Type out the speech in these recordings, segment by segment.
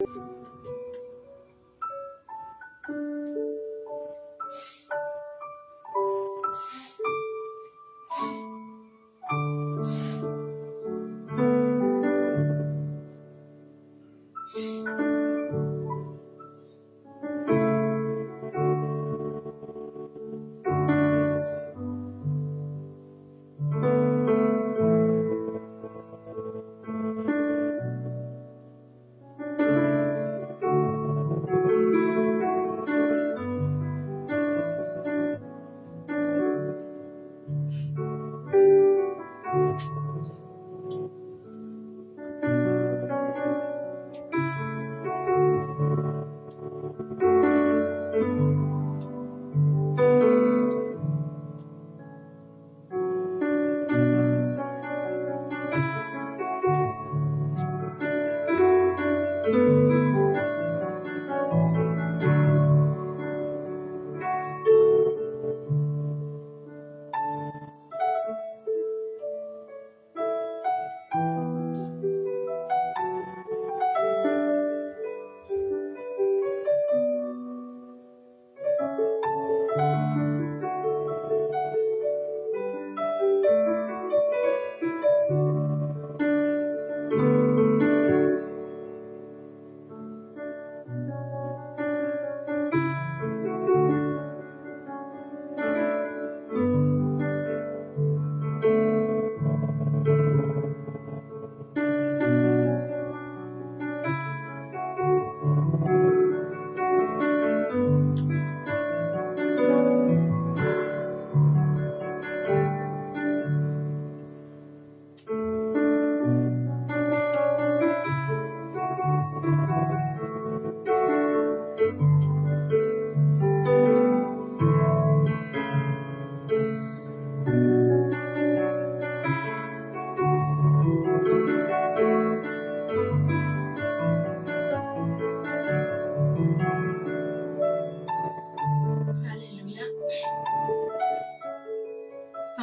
Aleloia.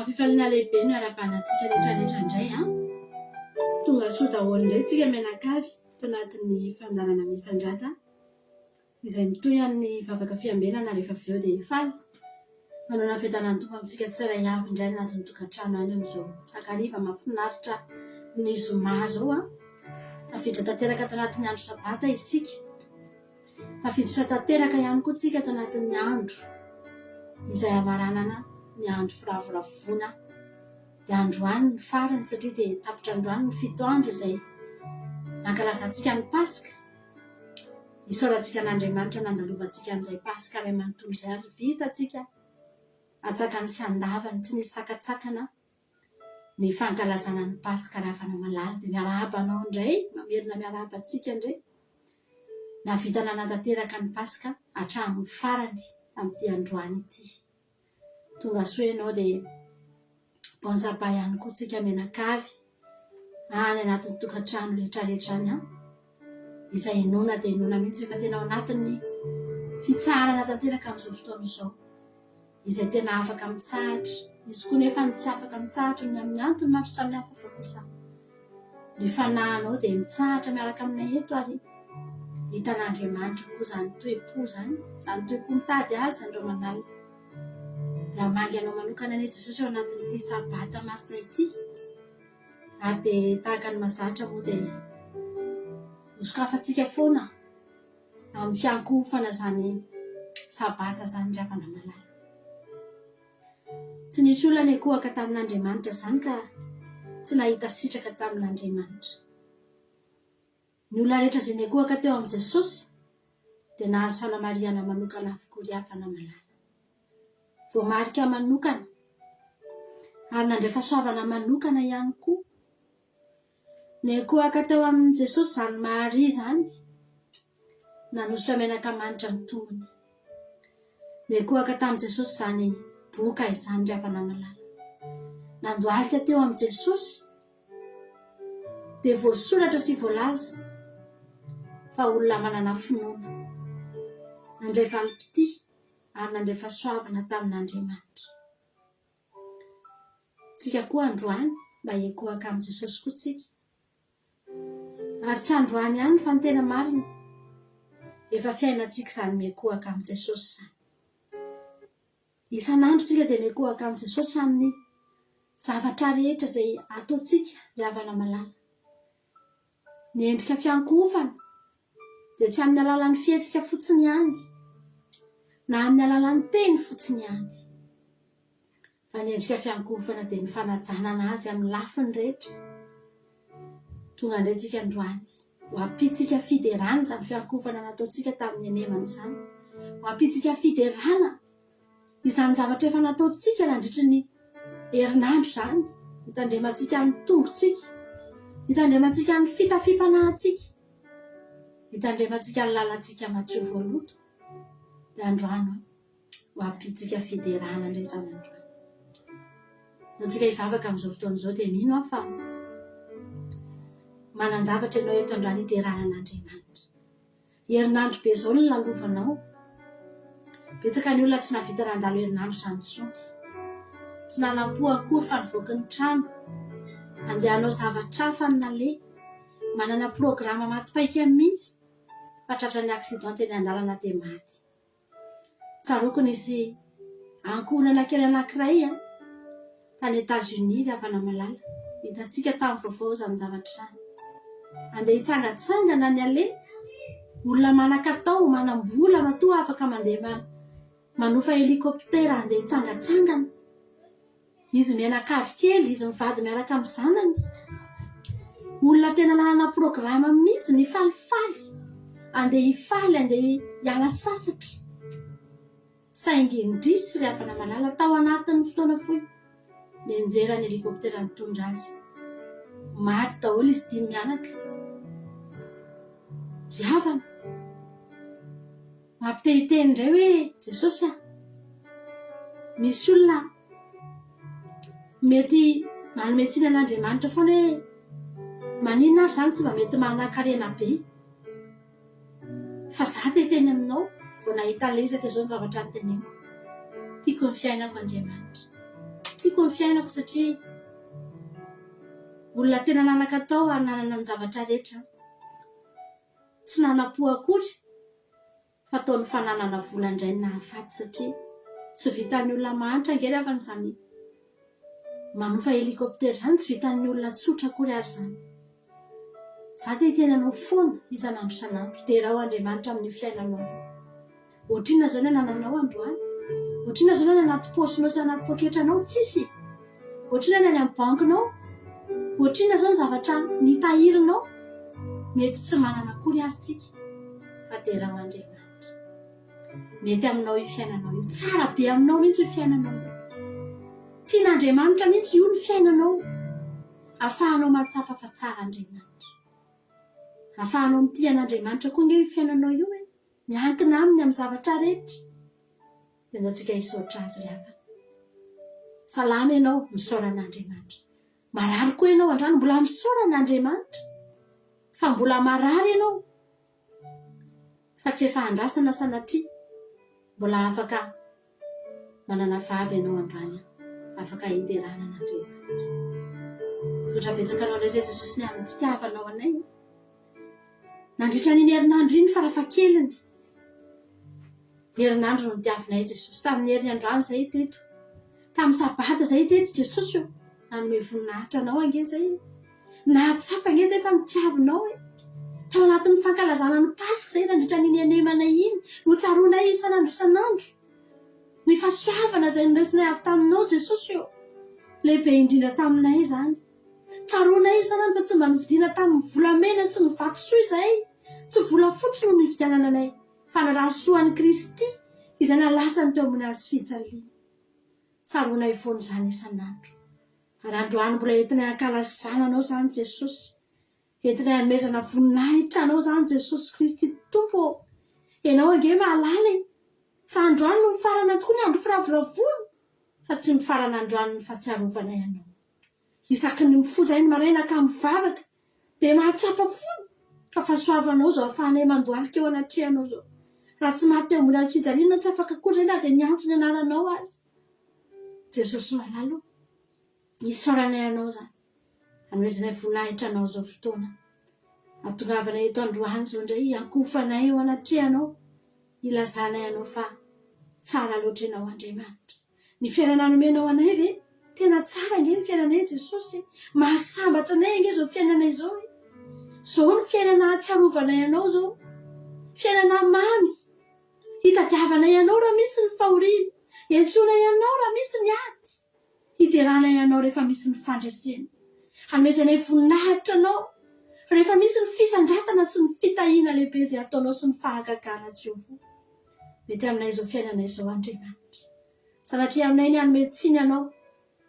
Fifaliana lehibe no iarahabana antsika rehetra rehetra indray an. Tonga soa daholo indray tsika mianakavy tao anatin'ny fandaharana Misandrata. Izay mitohy amin'ny vavaka fiambenana rehefa avy eo dia faly manao ny fiadanan'ny Tompo amintsika tsirairay avy indray any anatin'ny tokantrano any amin'izao takariva mahafinaritra ny zoma izao an. Tafiditra tanteraka ato anatin'ny andro sabata isika. Tafiditra tanteraka ihany koa tsika ato anatin'ny andro izay hamaranana ny andro firavoravoana. Dia androany ny farany satria dia tapitra androany ny fito andro izay nankalazantsika ny Paska. Isaorantsika an'Andriamanitra nandalovantsika an'izay Paska iray manontolo izay ary vitantsika antsakany sy andavany, tsy nisy sakantsakana ny fankalazana ny Paska ry havana malala. Dia miarahaba anao indray, mamerina miarahaba antsika indray, nahavita nanatanteraka ny Paska hatramin'ny farany tamin'ity androany ity. Tonga soa ianao dia bon sabbat ihany koa tsika mianakavy any anatin'ny tokantrano rehetra rehetra any an. Izay inoana dia inoana mihitsy efa tena ao anatin'ny fitsaharana tanteraka amin'izao fotoana izao. Izay tena afaka mitsahatra. Misy koa nefa ny tsy afaka mitsahatra ny amin'ny antony maro samihafa fa kosa Ny fanahinao dia mitsahatra miaraka aminay eto ary hitan'Andriamanitra koa izany toe-po izany, izany toe-po mitady Azy andro aman'alina. Dia hamangy anao manokana anie Jesosy ao anatin'ity Sabata masina ity. Ary dia tahaka ny mahazatra moa dia hosokafantsika foana amin'ny fiankohofana izany Sabata izany ry havana malala. Tsy nisy olona nikohaka tamin'Andriamanitra izany ka tsy nahita sitraka tamin'Andriamanitra. Ny olona rehetra izay nikohaka teo amin'i Jesosy dia nahazo fanamarihana manokana avokoa ry havana malala. Voamarika manokana ary nandray fahasoavana manokana ihany koa. Nikohaka teo amin'i Jesosy izany Maria izany, nanosotra menaka manitra ny tongony. Nikohaka tamin'i Jesosy izany boka izany ry havana malala. Nandohalika teo amin'i Jesosy dia voasoratra sy voalaza fa olona manana finoana. Nandray valim-pitia ary nandray fahasoavana tamin'Andriamanitra. Tsika koa androany mba hikohaka amin'i Jesosy koa tsika. Ary tsy androany ihany fa ny tena marina. Efa fiainantsika izany miankohoka amin'i Jesosy izany. Isan'andro isika dia miankohoka amin'i Jesosy amin'ny zavatra rehetra izay ataontsika ry havana malala. Ny endrika fiankohofana dia tsy amin'ny alalan'ny fihetsika fotsiny ihany, na amin'ny alalan'ny teny fotsiny ihany. Fa ny endrika fiankohofana dia ny fanajanana azy amin'ny lafiny rehetra. Tonga indray tsika androany. Ho ampitsika fiderana izany fiankohofana nataontsika tamin'ny henemana izany. Ho ampitsika fiderana izany zavatra efa nataontsika nandritry ny herinandro izany. Hitandremantsika ny tongotsika. Hitandremantsika ny fitafiam-panahintsika. Hitandremantsika ny lalantsika madio voaloto. Dia androany Ho ampitsika fiderana indray izany androany. Antsika hivavaka amin'izao fotoana izao dia mino aho fa manan-javatra ianao eto androany hiderana an'Andriamanitra. Herinandro be izao no lalovanao. Betsaka ny olona tsy nahavita nandalo herinandro izany intsony. Tsy nanam-po akory fa nivoaka ny trano. Handeha hanao zavatra hafa no naleha. Manana programa maty paika mihitsy fa tratran'ny accident teny an-dalana dia maty. Tsaroako nisy ankohonana kely anankiray tany Etats-Unis ry havana malala. Hitantsika tamin'ny vaovao izany zavatra izany. Andeha hitsangantsangana ny aleha. Olona manan-katao, manam-bola matoa afaka mandeha manofa hélicoptère andeha hitsangantsangana. Izy mianakavy kely, izy mivady miaraka amin'ny zanany. Olona tena nanana programa mihitsy, nifalifaly, andeha hifaly, andeha hiala sasatra. Saingy indrisy ry havana malala, tao anatin'ny fotoana fohy, nianjera ny hélicoptère nitondra azy. Maty daholo izy dimy mianaka. Ry havana. Mampite hiteny indray hoe Jesosy a! Misy olona mety manome tsiny an'Andriamanitra foana hoe maninona ary izany tsy mba mety manan-karena be. Fa za te hiteny aminao, vao nahita an'ilay izy aho dia izao ny zavatra noteneniko. Tiako ny fiainako Andriamanitra. Tiako ny fiainako satria olona tena nanan-katao ary nanana ny zavatra rehetra. Tsy nanam-po akory fa toa ny fananana vola indray no nahafaty satria tsy vitan'ny olona mahantra ange ry havana izany manofa hélicoptère izany, tsy vitan'ny olona tsotra akory ary izany. Za te hiteny anao foana isan'andro isan'andro, derao Andriamanitra amin'io fiainanao io. Ohatrinona izao ny anananao androany? Ohatrinona izao ny any anaty paosinao sy anaty poketranao? Tsisy! Ohatrinona ny any amin'ny bankinao? Ohatrinona izao ny zavatra nitahirinao? Mety tsy manana akory aza isika, fa derao Andriamanitra. Mety aminao io fiainanao io. Tsara be aminao mihitsy io fiainanao io. Tian'Andriamanitra mihitsy io ny fiainanao. Ahafahanao mahatsapa fa tsara Andriamanitra. Ahafahanao mitia an'Andriamanitra koa ange io fiainanao io e. Miankina aminy amin'ny zavatra rehetra. Dia andao tsika hisaotra azy ry havana. Salama ianao, misaora an'Andriamanitra. Marary koa ianao androany, mbola misaora an'Andriamanitra. Fa mbola marary ianao. Fa tsy efa andrasana sanatria. Mbola afaka manana vava ianao androany afaka hiderana an'Andriamanitra. Misaotra betsaka anao indray izay Jesosy ny amin'ny fitiavanao anay. Nandritra an'iny herinandro iny farafahakeliny. Herinandro no nodiavinay Jesosy. Tamin'ny heriny androany izay teto. Tamin'ny sabata izay teto Jesosy ô. Nanome voninahitra anao ange izay e. Nahatsapa ange izay fa notiavinao e. Tao anatin'ny fankalazana ny Paska izay nandritra an'iny hanemana iny. Notsaroanay isan'andro isan'andro. Ny fahasoavana izay noraisinay avy taminao Jesosy ô. Lehibe indrindra taminay izany. Tsaroanay isan'andro fa tsy mba novidiana tamin'ny volamena sy ny vatosoa izahay, tsy volafotsy no nividianana anay, fa ny ra soan'i Kristy izay nalatsany teo ambony hazofijaliana. Tsaroanay foana izany isan'andro. Ary androany mbola entinay hankalazana Anao izany Jesosy. Entinay hanomezana voninahitra Anao izany Jesosy Kristy Tompo ô. Ianao ange mahalala e! Fa androany no mifarana tokoa ny andro firavoravoana, fa tsy mifarana androany ny fahatsiarovanay Anao. Isaky ny mifoha izahay ny maraina ka mivavaka dia mahatsapa foana fa fahasoavanao izao ahafahanay mandohalika eo anatrehanao izao. Raha tsy maty teo ambony hazo fijaliana ianao tsy afaka akory izay na dia niantso ny anaranao aza. Jesosy malala o, isaoranay anao izany. Anomezanay voninahitra anao izao fotoana. Ahatongavana eto androany izao indray hiankohofanay eo anatrehanao, hilazanay anao fa tsara loatra ianao Andriamanitra. Ny fiainana nomenao anay ve? Tena tsara ange ny fiainanay Jesosy e! Mahasambatra anay ange izao fiainana izao e! Izao no fiainana ahatsiarovanay anao izao. Fiainana mamy. Hitadiavanay anao raha misy ny fahoriana. Iantsoanay anao raha misy ny ady. Hideranay anao rehefa misy ny fandresena. Hanomezanay voninahitra anao rehefa misy ny fisandratana sy ny fitahiana lehibe izay ataonao sy ny fahagagana Jehovah. Mety aminay izao fiainana izao Andriamanitra. Sanatria aminay ny hanome tsiny anao,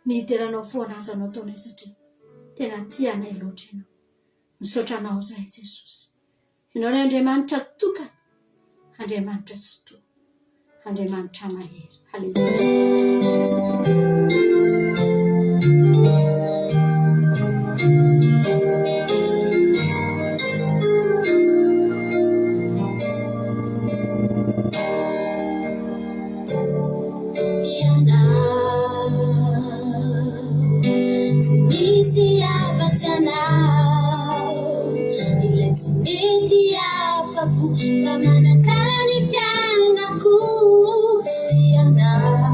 ny hidera anao foana aza no ataonay satria tena tia anay loatra ianao. Misaotra anao izahay Jesosy. Ianao ilay Andriamanitra tokana, Andriamanitra Tsitoha, Andriamanitra mahery. Haleloia. Tsy misy afa-tsy anao Ilay tsy mety afa-po Fa manatsara ny fiainako Ianao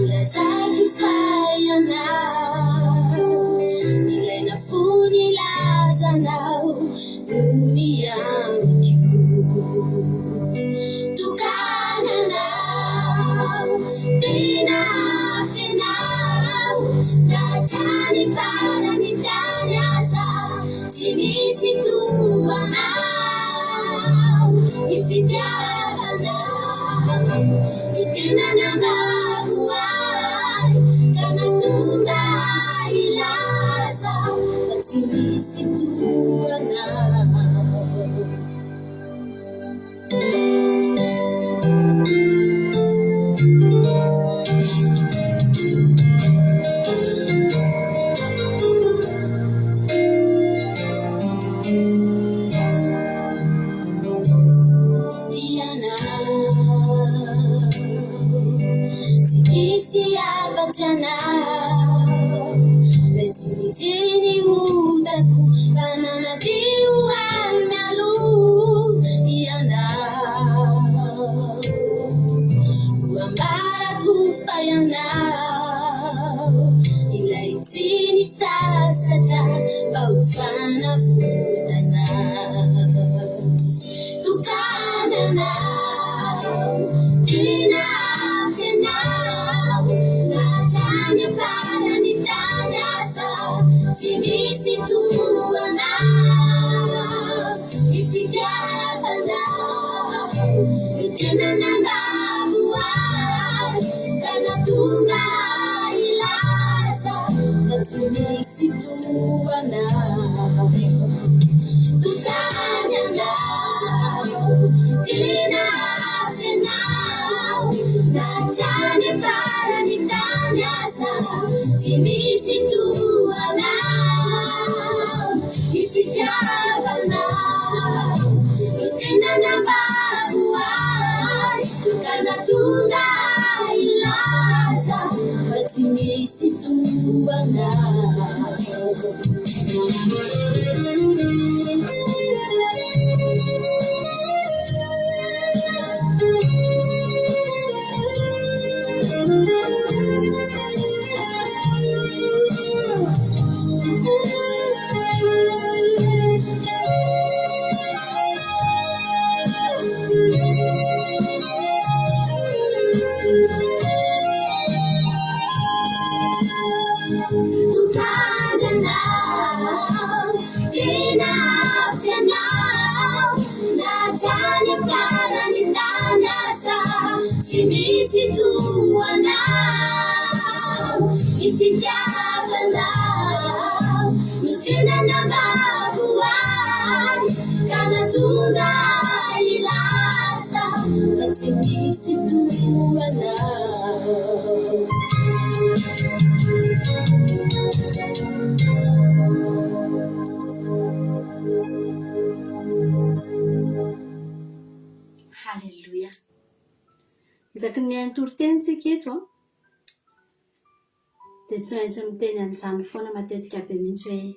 Lazaiko fa ianao Ilaina fony ilazanao Ony amiko Tokananao Tena fenao Na hatrany am-paran'ny tany aza Tsy misy toa anao Ny fitiavanao No tena nambabo ahy Ka nahatonga ahy hilaza Fa tsy misy toa anao. Ianao Tsy misy afa-tsy anao Ilay tsy mijery ny otako Fa nanadio ahy mialoha Ianao Ho ambarako fa ianao Ilay tsy nisasatra Mba ho fanavotana Tokanana Tena afy anao Na hatrany am-paran'ny tany aza Tsy misy toa anao Ny fitiavanao No tena nambabo ahy Ka nahatonga ahy hilaza Fa tsy misy toa anao Tokany anao Tena avy anao Na hatrany am-paran'ny tany aza Tsy misy toa anao Ny fitiavanao No tena nambabo ahy Ka nahatonga ahy hilaza Fa tsy misy toa anao. Haleloia. Isaky ny mihaino toriteny tsika eto an, dia tsy maintsy miteny an'izany foana matetika be mihitsy hoe.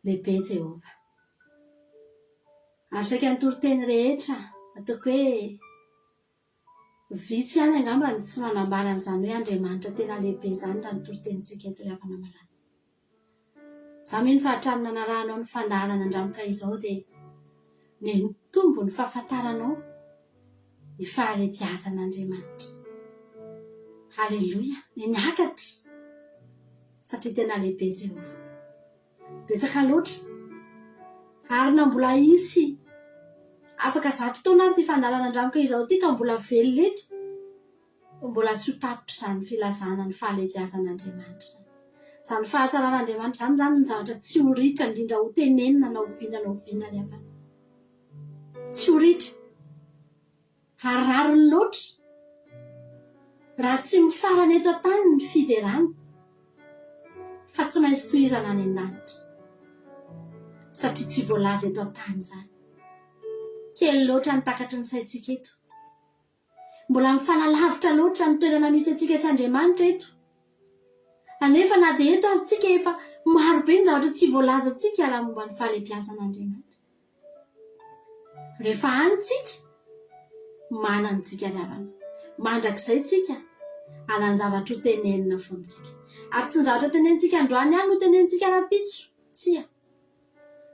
Lehibe Jehovah. Ary saika ny toriteny rehetra, ataoko hoe vitsy ihany angamba ny tsy manambara an'izany hoe Andriamanitra tena lehibe izany raha ny toritenintsika eto ry havana malala. Izaho mino fa hatramin'ny nanarahanao ny fandaharana Andramoka izao dia miha-mitombo ny fahafantaranao ny fahalehibiazan'Andriamanitra. Haleloia! Miha-miakatra satria tena lehibe Jehovah. Betsaka loatra. Ary na mbola hisy afaka zato taona ary ity fandaharana Andramoka izao ity ka mbola velona eto, mbola tsy ho tapitra izany filazana ny fahalehibiazan'Andriamanitra izany. Izany fahatsaran'Andriamanitra izany izany ny zavatra tsy ho ritra indrindra ho tenenina na oviana na oviana ry havana. Tsy ho ritra. Ary rariny loatra raha tsy mifarana eto an-tany ny fiderana fa tsy maintsy tohizana any an-danitra satria tsy voalaza eto an-tany izany. Kely loatra ny takatry ny saintsika eto. Mbola mifanalavitra loatra ny toerana misy antsika sy Andriamanitra eto. Anefa na dia eto aza isika efa maro be ny zavatra tsy voalazantsika raha momba ny fahalehibiazan'Andriamanitra. Rehefa any tsika, manana antsika ry havana. Mandrakizay tsika, hanan-javatra ho tenenina foana tsika. Ary tsy ny zavatra tenenintsika androany ihany no tenenintsika rahampitso. Tsia.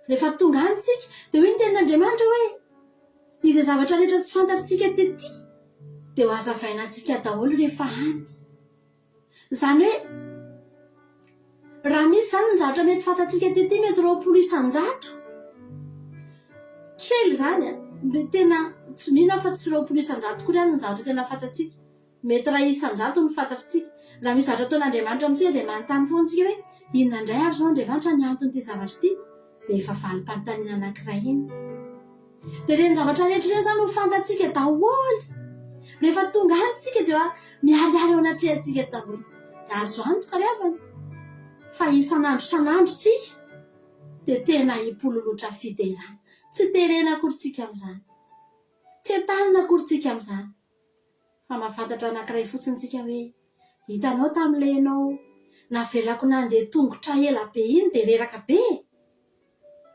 Rehefa tonga any tsika, dia hoy ny tenin'Andriamanitra hoe, Izay zavatra rehetra tsy fantatr'tsika tety, dia ho hazavaina antsika daholo rehefa any. Izany hoe, raha misy izany ny zavatra mety fantatsika tety mety 20 isan-jato, kely izany an, mety tena, tsy mino aho fa tsy 20 isan-jato akory ary ny zavatra tena fantatsika. Mety iray isan-jato no fantatritsika. Raha misy zavatra ataon'Andriamanitra amintsika dia manontany foana isika hoe, inona indray ary izao Andriamanitra ny anton'ity zavatra ity? Dia efa valim-panontaniana anankiray iny. Dia ireny zavatra rehetra ireny izany ho fantatsika daholo. Rehefa tonga any isika dia miharihary eo anatrehantsika daholo. Dia azo antoka ry havana fa isan'andro isan'andro isika dia tena hipololotra fiderana. Tsy terena akory isika amin'izany. Tsy entanina akory isika amin'izany. Fa mahafantatra anankiray fotsiny tsika hoe hitanao tamin'ilay ianao navelako nandeha tongotra ela be iny dia reraka be e!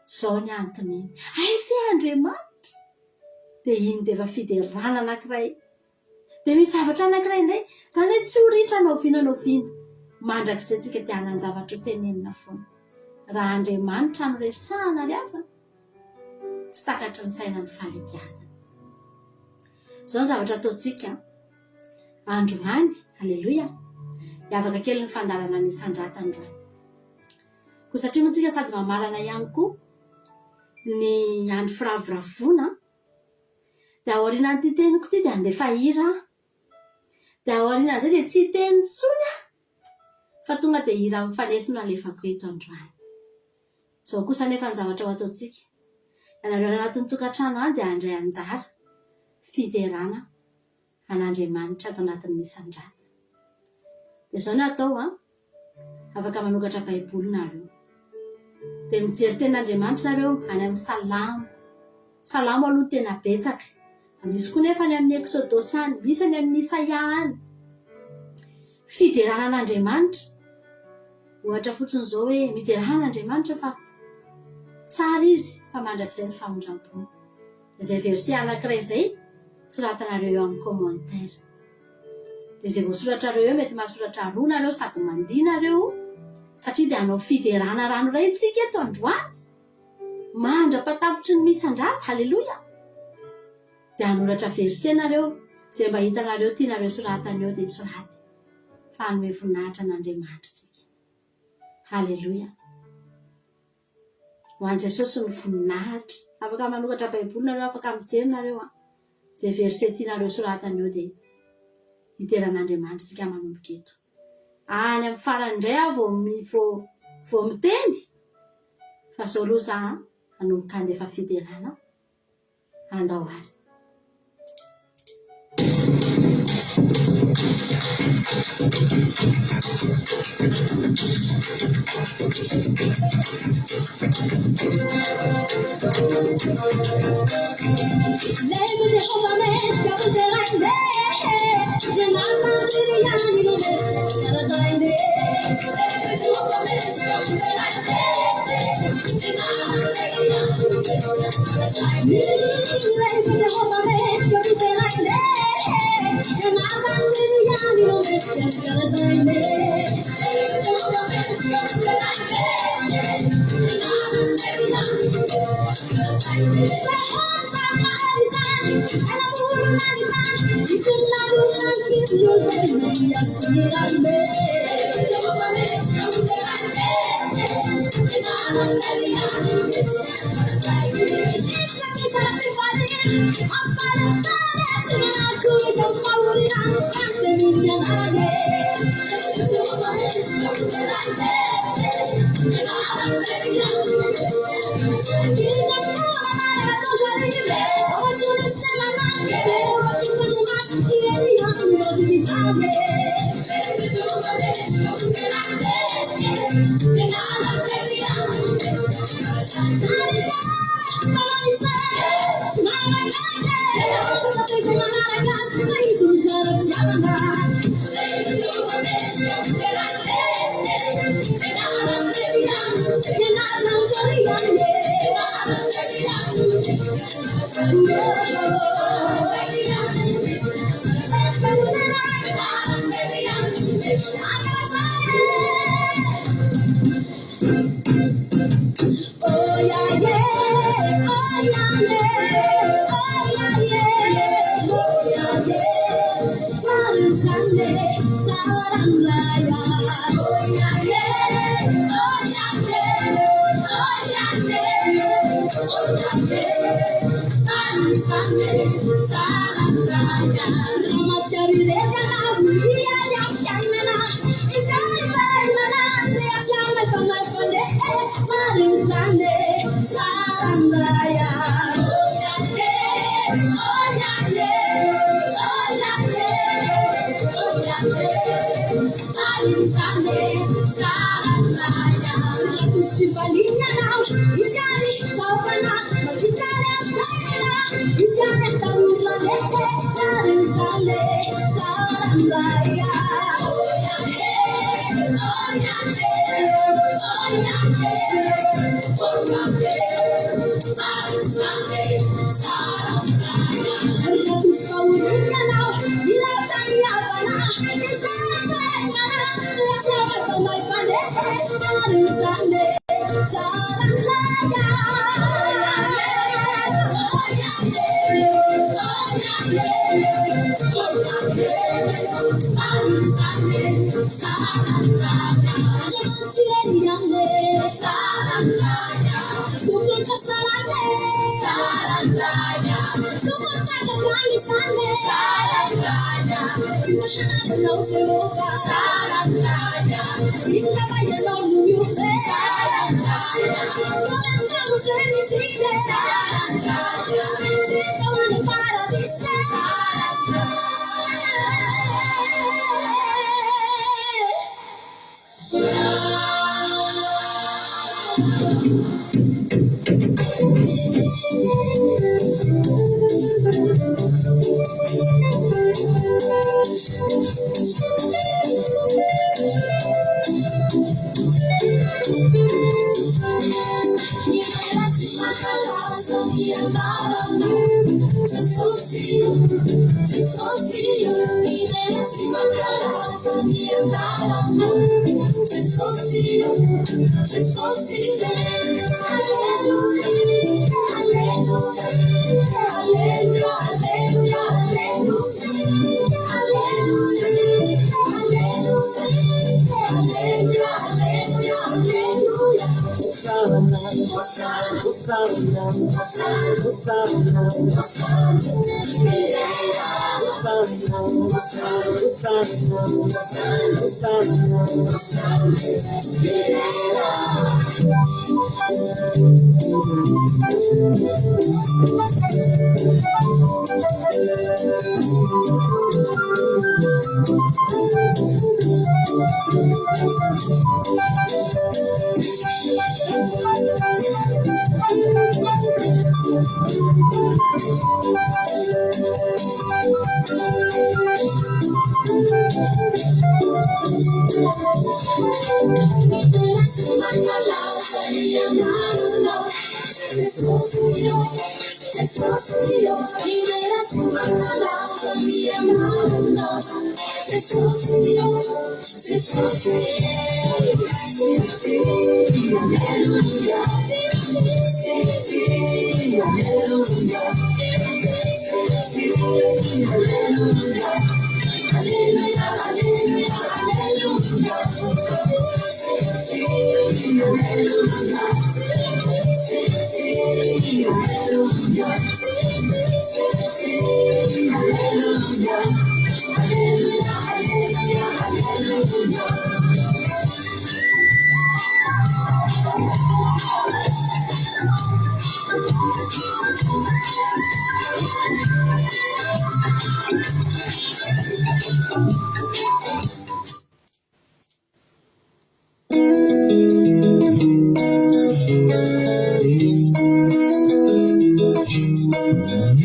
Izao ny anton'iny. Hay ve Andriamanitra? Dia iny dia efa fiderana anankiray. Dia misy zavatra anankiray indray, izany hoe tsy ho ritra na oviana na oviana. Mandrakizay tsika dia hanan-javatra ho tenenina foana. Raha Andriamanitra no resahana ry havana, tsy takatry ny saina ny fahalebiazana. Izao ny zavatra ataontsika androany, Aleloia! Hiavaka kely ny fandaharana ny Sandrata androany. Koa satria moa tsika sady mamarana ihany koa ny andro firavoravoana, dia aorianan'ity teniko ity dia handefa hira aho. Dia aorianan'izay dia tsy hiteny intsony aho fa tonga dia hira mifanesy no alefako eto androany. Izao kosa anefa ny zavatra ho ataontsika. Ianareo any anatin'ny tokantrano any dia handray anjara fiderana an'Andriamanitra ato anatin'ny Misandrata. Dia izao no atao an, afaka manokatra Baiboly nareo. Dia mijery tenin'Andriamanitra nareo any amin'ny Salamo. Salamo aloha no tena betsaka. Misy koa nefa any amin'ny Eksodosy any, misy any amin'ny Isaia any. Fiderana an'Andriamanitra. Ohatra fotsiny izao hoe miderà an'Andriamanitra fa tsara Izy fa mandrakizay ny famindram-pony. Izay verset anankiray izay soratanareo eo amin'ny commentaire. Dia izay voasoratrareo eo mety mahasoratra roa nareo sady mandihy nareo satria dia hanao fiderana ranoray tsika eto androany. Mandra-patapitry ny misandrata, haleloia! Dia hanoratra verset nareo, izay mba hitanareo tianareo soratana eo dia soraty, fa hanome voninahitra an'Andriamanitra tsika. Haleloia! Ho an'i Jesosy ny voninahitra. Afaka manokatra baiboly nareo, afaka mijery nareo an. Izay verset tianareo soratana eo dia hidera an'Andriamanitra isika manomboka eto. Any amin'ny farany indray aho vao vao vao miteny fa zao aloha za hanomboka handefa fiderana andao ary.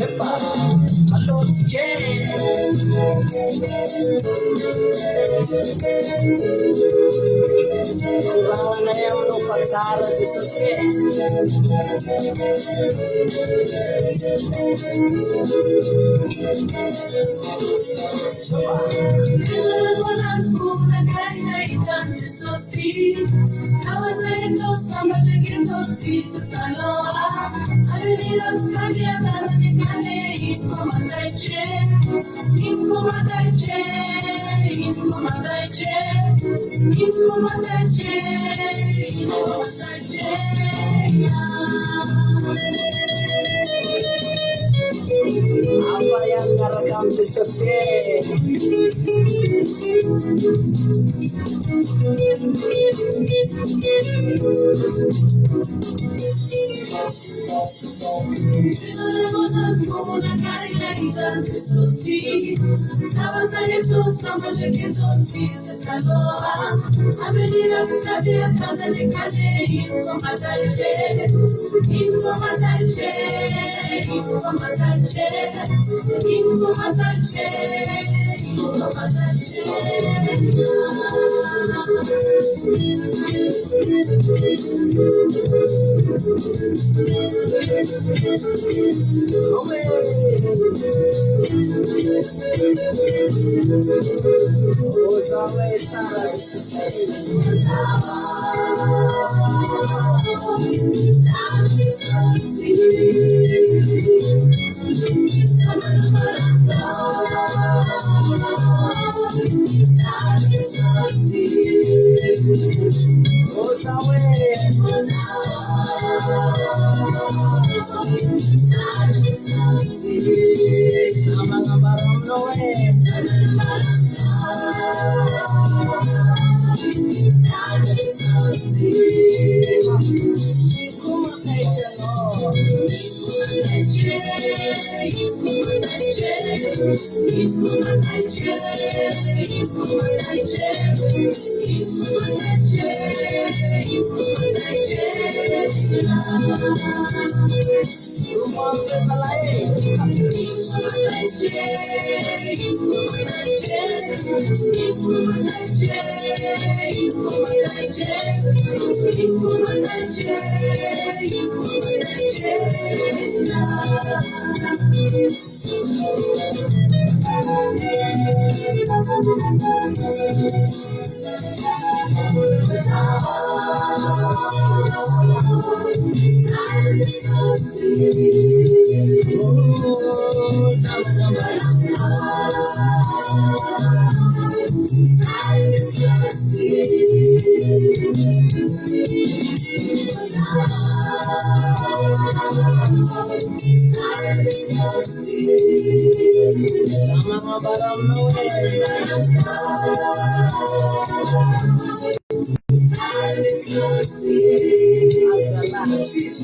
Efa alohantsika e! Korahanay aminao fa tsara Jesosy e! Hafa ihany miaraka amin'i Jesosy e!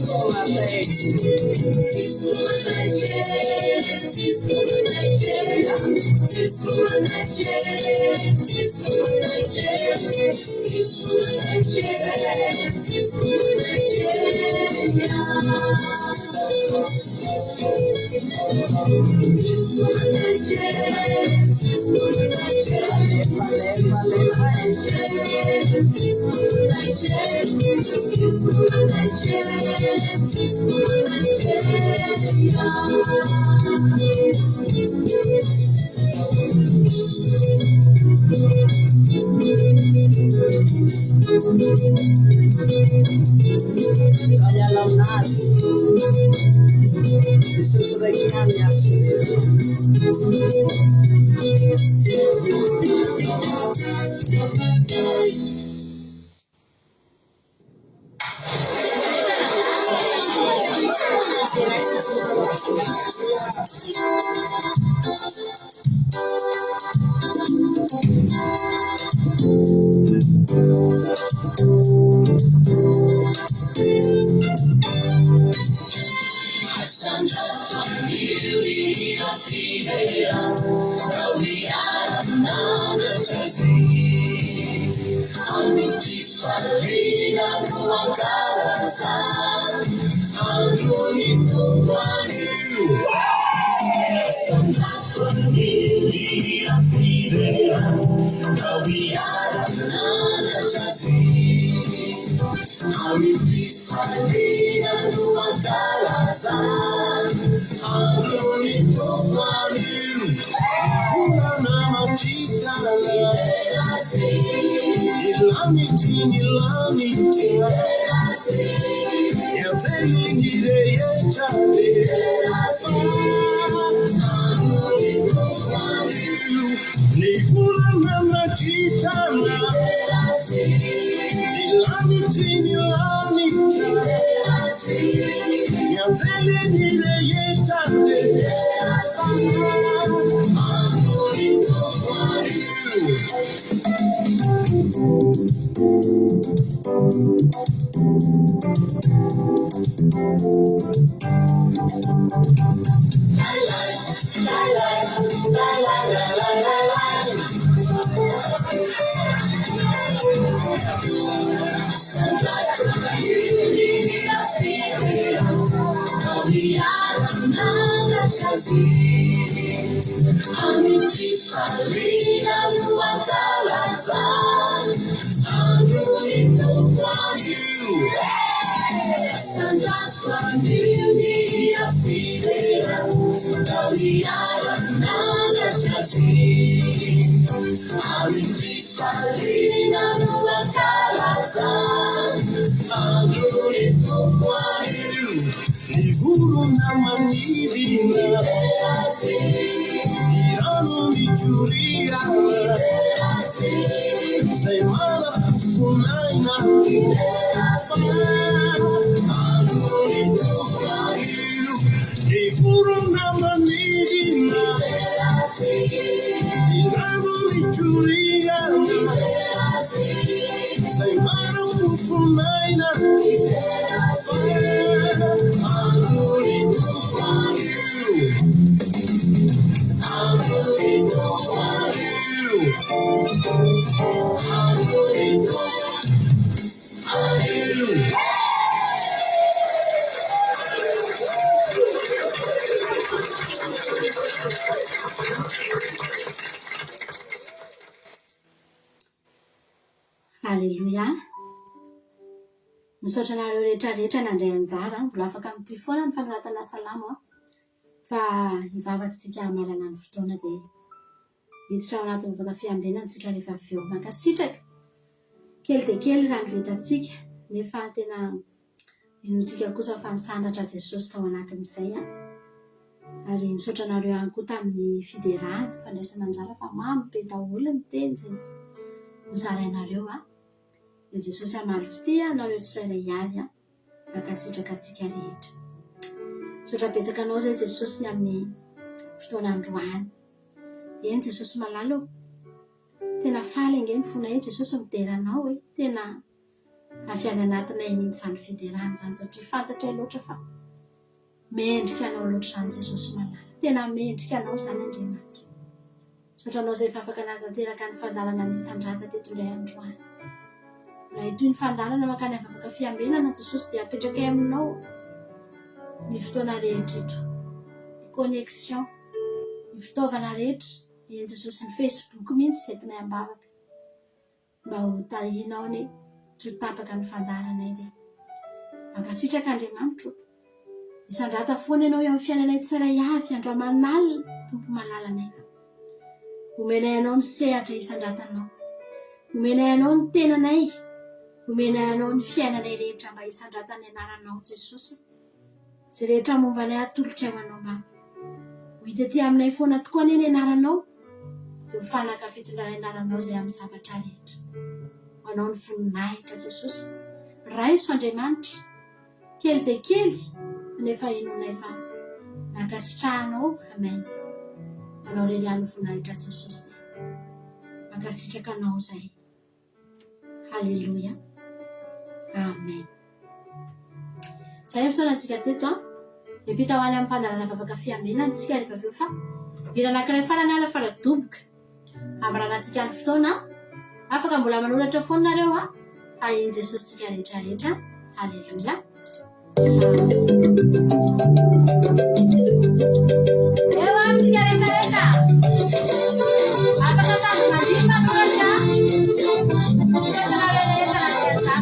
Tsisy Ka miala aminazy. Jesosy raiky ihany ny hasina. Aleloia. Misaotra anareo rehetra rehetra nandray anjara. Mbola afaka mitohy foana ny fanoratana salamo an. Fa hivavaka isika hamarana ny fotoana dia hiditra ao anatin'ny vavaka fiambenana isika rehefa avy eo. Mankasitraka. Kely dia kely raha ny vitantsika nefa tena inoantsika kosa fa nisandratra Jesosy tao anatin'izay an. Ary misaotra anareo ihany koa tamin'ny fiderana, fandraisana anjara fa mamy be daholo ny teny izay nozarainareo an. Dia Jesosy hamaly fitia anareo tsirairay avy an. Mankasitraka antsika rehetra. Misaotra betsaka anao izay Jesosy ny amin'ny fotoana androany. Eny Jesosy malala ô. Tena faly ange ny fonay Jesosy midera anao e. Tena. Avy any anatinay mihitsy izany fiderana izany satria fantatray loatra fa mendrika Anao loatra izany Jesosy malala. Tena mendrika Anao izany Andriamanitra. Misaotra Anao izay efa afaka nahatanteraka ny fandalana nisandrata teto indray androany. Raha hitohy ny fandalana mankany amin'ny vavaka fiambenana Jesosy dia apetrakay aminao ny fotoana rehetra eto. Ny connexion, ny fitaovana rehetra, eny Jesosy ny Facebook mihitsy entinay am-bavaka. Mba ho tahianao anie tsy ho tapaka ny fandaharanay dia mankasitraka Andriamanitra o! Misandrata foana ianao eo amin'ny fiainanay tsiray avy andro aman'alina Tompo malalanay fa omenay anao ny sehatra hisandratanao omenay anao ny tenanay omenay anao ny fiainanay rehetra mba hisandratan'ny anaranao Jesosy Izay rehetra momba anay atolotray ho anao mba ho hita ety aminay foana tokoa anie ny anaranao dia ho fanaka fitondrana ny anaranao izay amin'ny zavatra rehetra. Ho anao ny voninahitra Jesosy. Raiso Andriamanitra. Kely dia kely nefa inoanay fa nankasitrahanao. Amen. Ho anao irery ihany ny voninahitra Jesosy dia mankasitraka anao izahay. Haleloia. Amen. Izay ny fotoanantsika teto an. Miampita ho any amin'ny fandaharana vavaka fiambenana isika rehefa avy eo fa hira anankiray farany ala fara doboka. Hamaranantsika ny fotoana. Afaka mbola manoratra foana nareo an. Tahin'i Jesosy tsika rehetra rehetra. Haleloia. Eo amintsika rehetra rehetra. Afaka sady mandihy manoratra. Misaotra anareo rehetra nandray anjara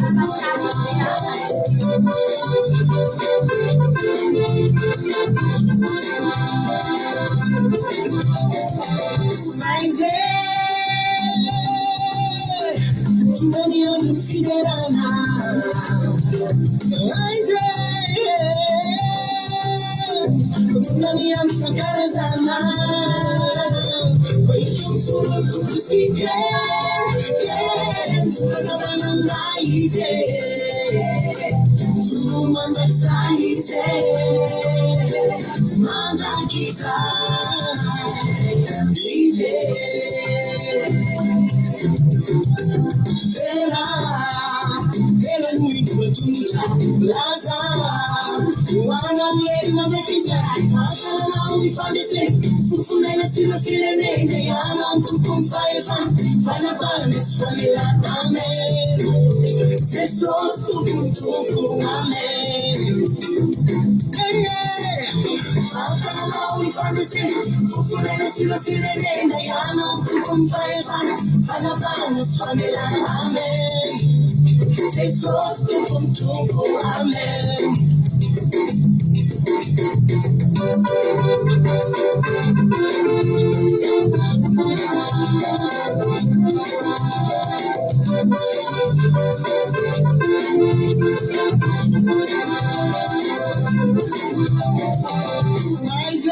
mahafinaritra be.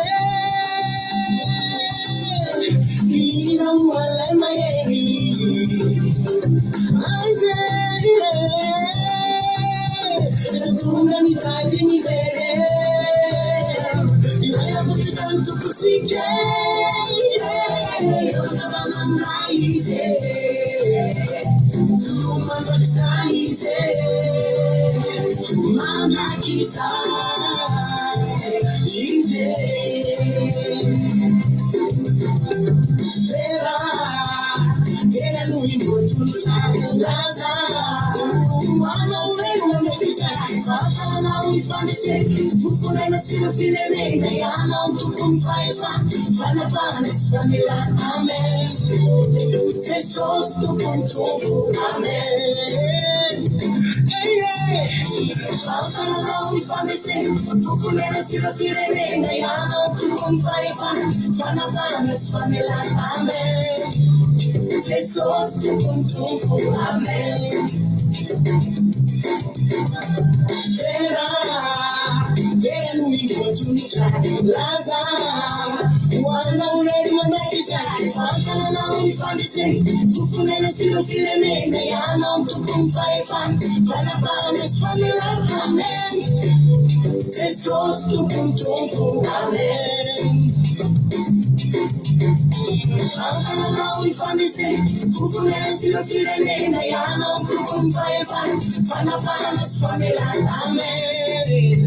Tantananao ny fandresena, fofon'aina sy ireo firenena, Ianao tompon'ny fahefana, fanafahana sy famelana. Amen.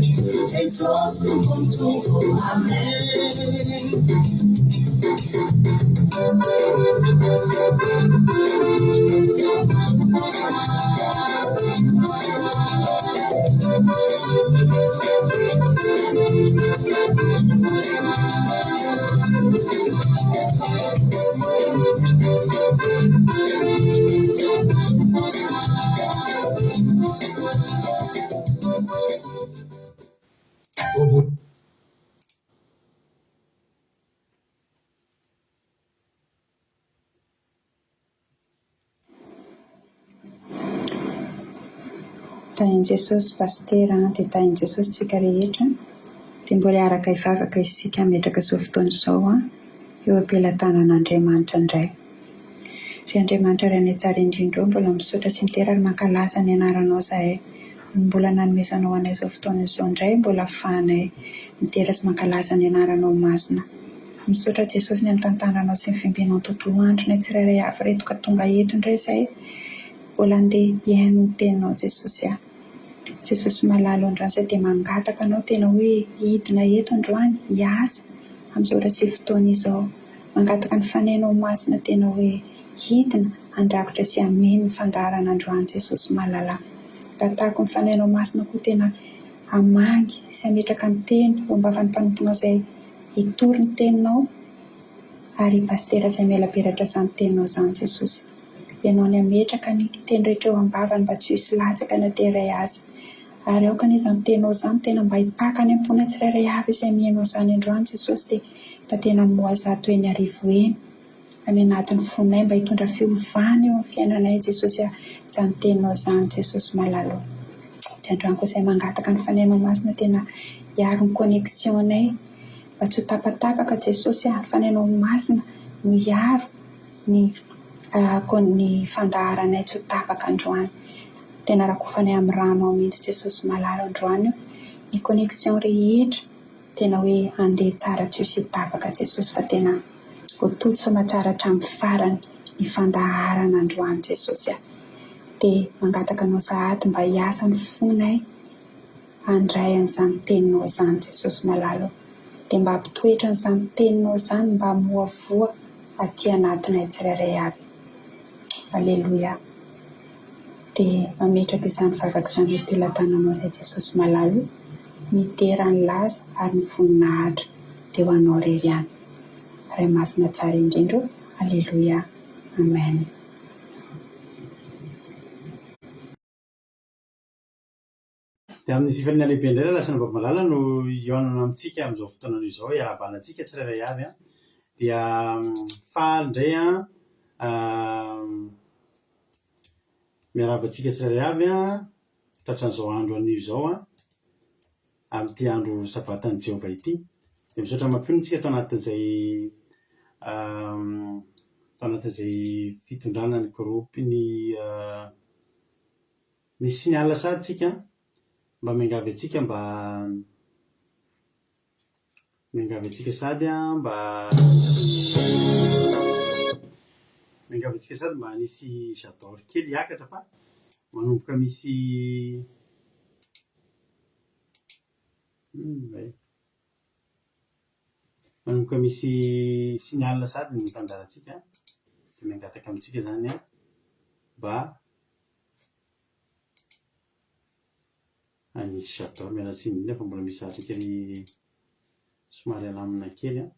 Jesosy tompon'ny tompo. Amen. Tahin'i Jesosy Pasitera an, dia tahin'i Jesosy tsika rehetra, dia mbola hiaraka hivavaka isika hametraka izao fotoana izao an, eo am-pelatanan'Andriamanitra indray. Ry Andriamanitra Rainay tsara indrindra ô, mbola misaotra sy midera ary mankalaza ny anaranao izahay, ny mbola nanomezanao anay izao fotoana izao indray, mbola afahanay midera sy mankalaza ny anaranao masina. Misaotra Jesosy ny amin'ny tantaranao sy ny fiambenao ny tontolo andronay tsirairay avy reto ka tonga eto indray izay mbola andeha hihaino ny teninao Jesosy ah. Jesosy malala androany izay dia mangataka anao tena hoe hidina eto androany hiasa amin'izao ora sy fotoana izao. Mangataka ny fanahinao masina tena hoe hidina handrakotra sy hameno ny fandaharana androany Jesosy malala. Angatahako ny fanahinao masina koa tena hamangy sy hametraka ny teny eo am-bavan'ny mpanomponao izay hitory ny teninao ary i Pasitera izay mielaberatra izany teninao izany Jesosy. Ianao ny hametraka ny teny rehetra eo am-bavany mba tsy hisy latsaka na dia iray aza. Ary aoka anie izany teninao izany tena mba hipaka any am-ponay tsirairay avy izay mihaino an'izany androany Jesosy dia mba tena hamoha zato eny arivo eny any anatin'ny fonay mba hitondra fiovana eo amin'ny fiainanay Jesosy a izany teninao izany Jesosy malala o. Dia androany koa izay mangataka ny Fanahinao Masina tena hiaro ny connexion-nay mba tsy ho tapatapaka Jesosy a, ny Fanahinao Masina no hiaro ny ny fandaharanay tsy ho tapaka androany. Tena rakofanay amin'ny rànao mihitsy Jesosy malala androany o, ny connexion rehetra tena hoe handeha tsara tsy ho tapaka Jesosy fa tena ho tody soamatsara hatramin'ny farany ny fandaharana androany Jesosy a! Dia mangataka anao sahady mba hiasa ny fonay handray an'izany teninao izany Jesosy malala o! Dia mba hampitoetra an'izany teninao izany mba hamohavoha aty anatinay tsirairay avy. Aleloia! Dia mametraka izany vavaka izany eo am-pelatananao izay Jesosy malala o! Midera ny laza ary ny voninahitra dia ho anao irery ihany. Ray Masina tsara indrindra o! Aleloia! Amen. Dia amin'ny fifaliana lehibe indray Rahalahy sy Ranabavy malala no hihaonana amintsika amin'izao fotoana izao, hiarahabana antsika tsirairay avy an. Dia faly indray an, miarahaba antsika tsirairay avy an, tratran'izao andro anio izao an, amin'ity andro sabatan'i Jehovah ity. Dia misaotra mampionona antsika tao anatin'izay tao anatin'izay fitondrana ny groupe ny Misy signal sahady tsika an! Mba miangavy antsika mba miangavy antsika sahady an mba miangavy antsika sahady mba hanisy j'adore kely hiakatra fa manomboka misy hum hay manomboka misy signal sahady ny mpandalantsika dia miangataka amintsika izany an mba Anisy j'adore, miala tsiny indrindra fa mbola misy zavatra kely somary alamina kely an.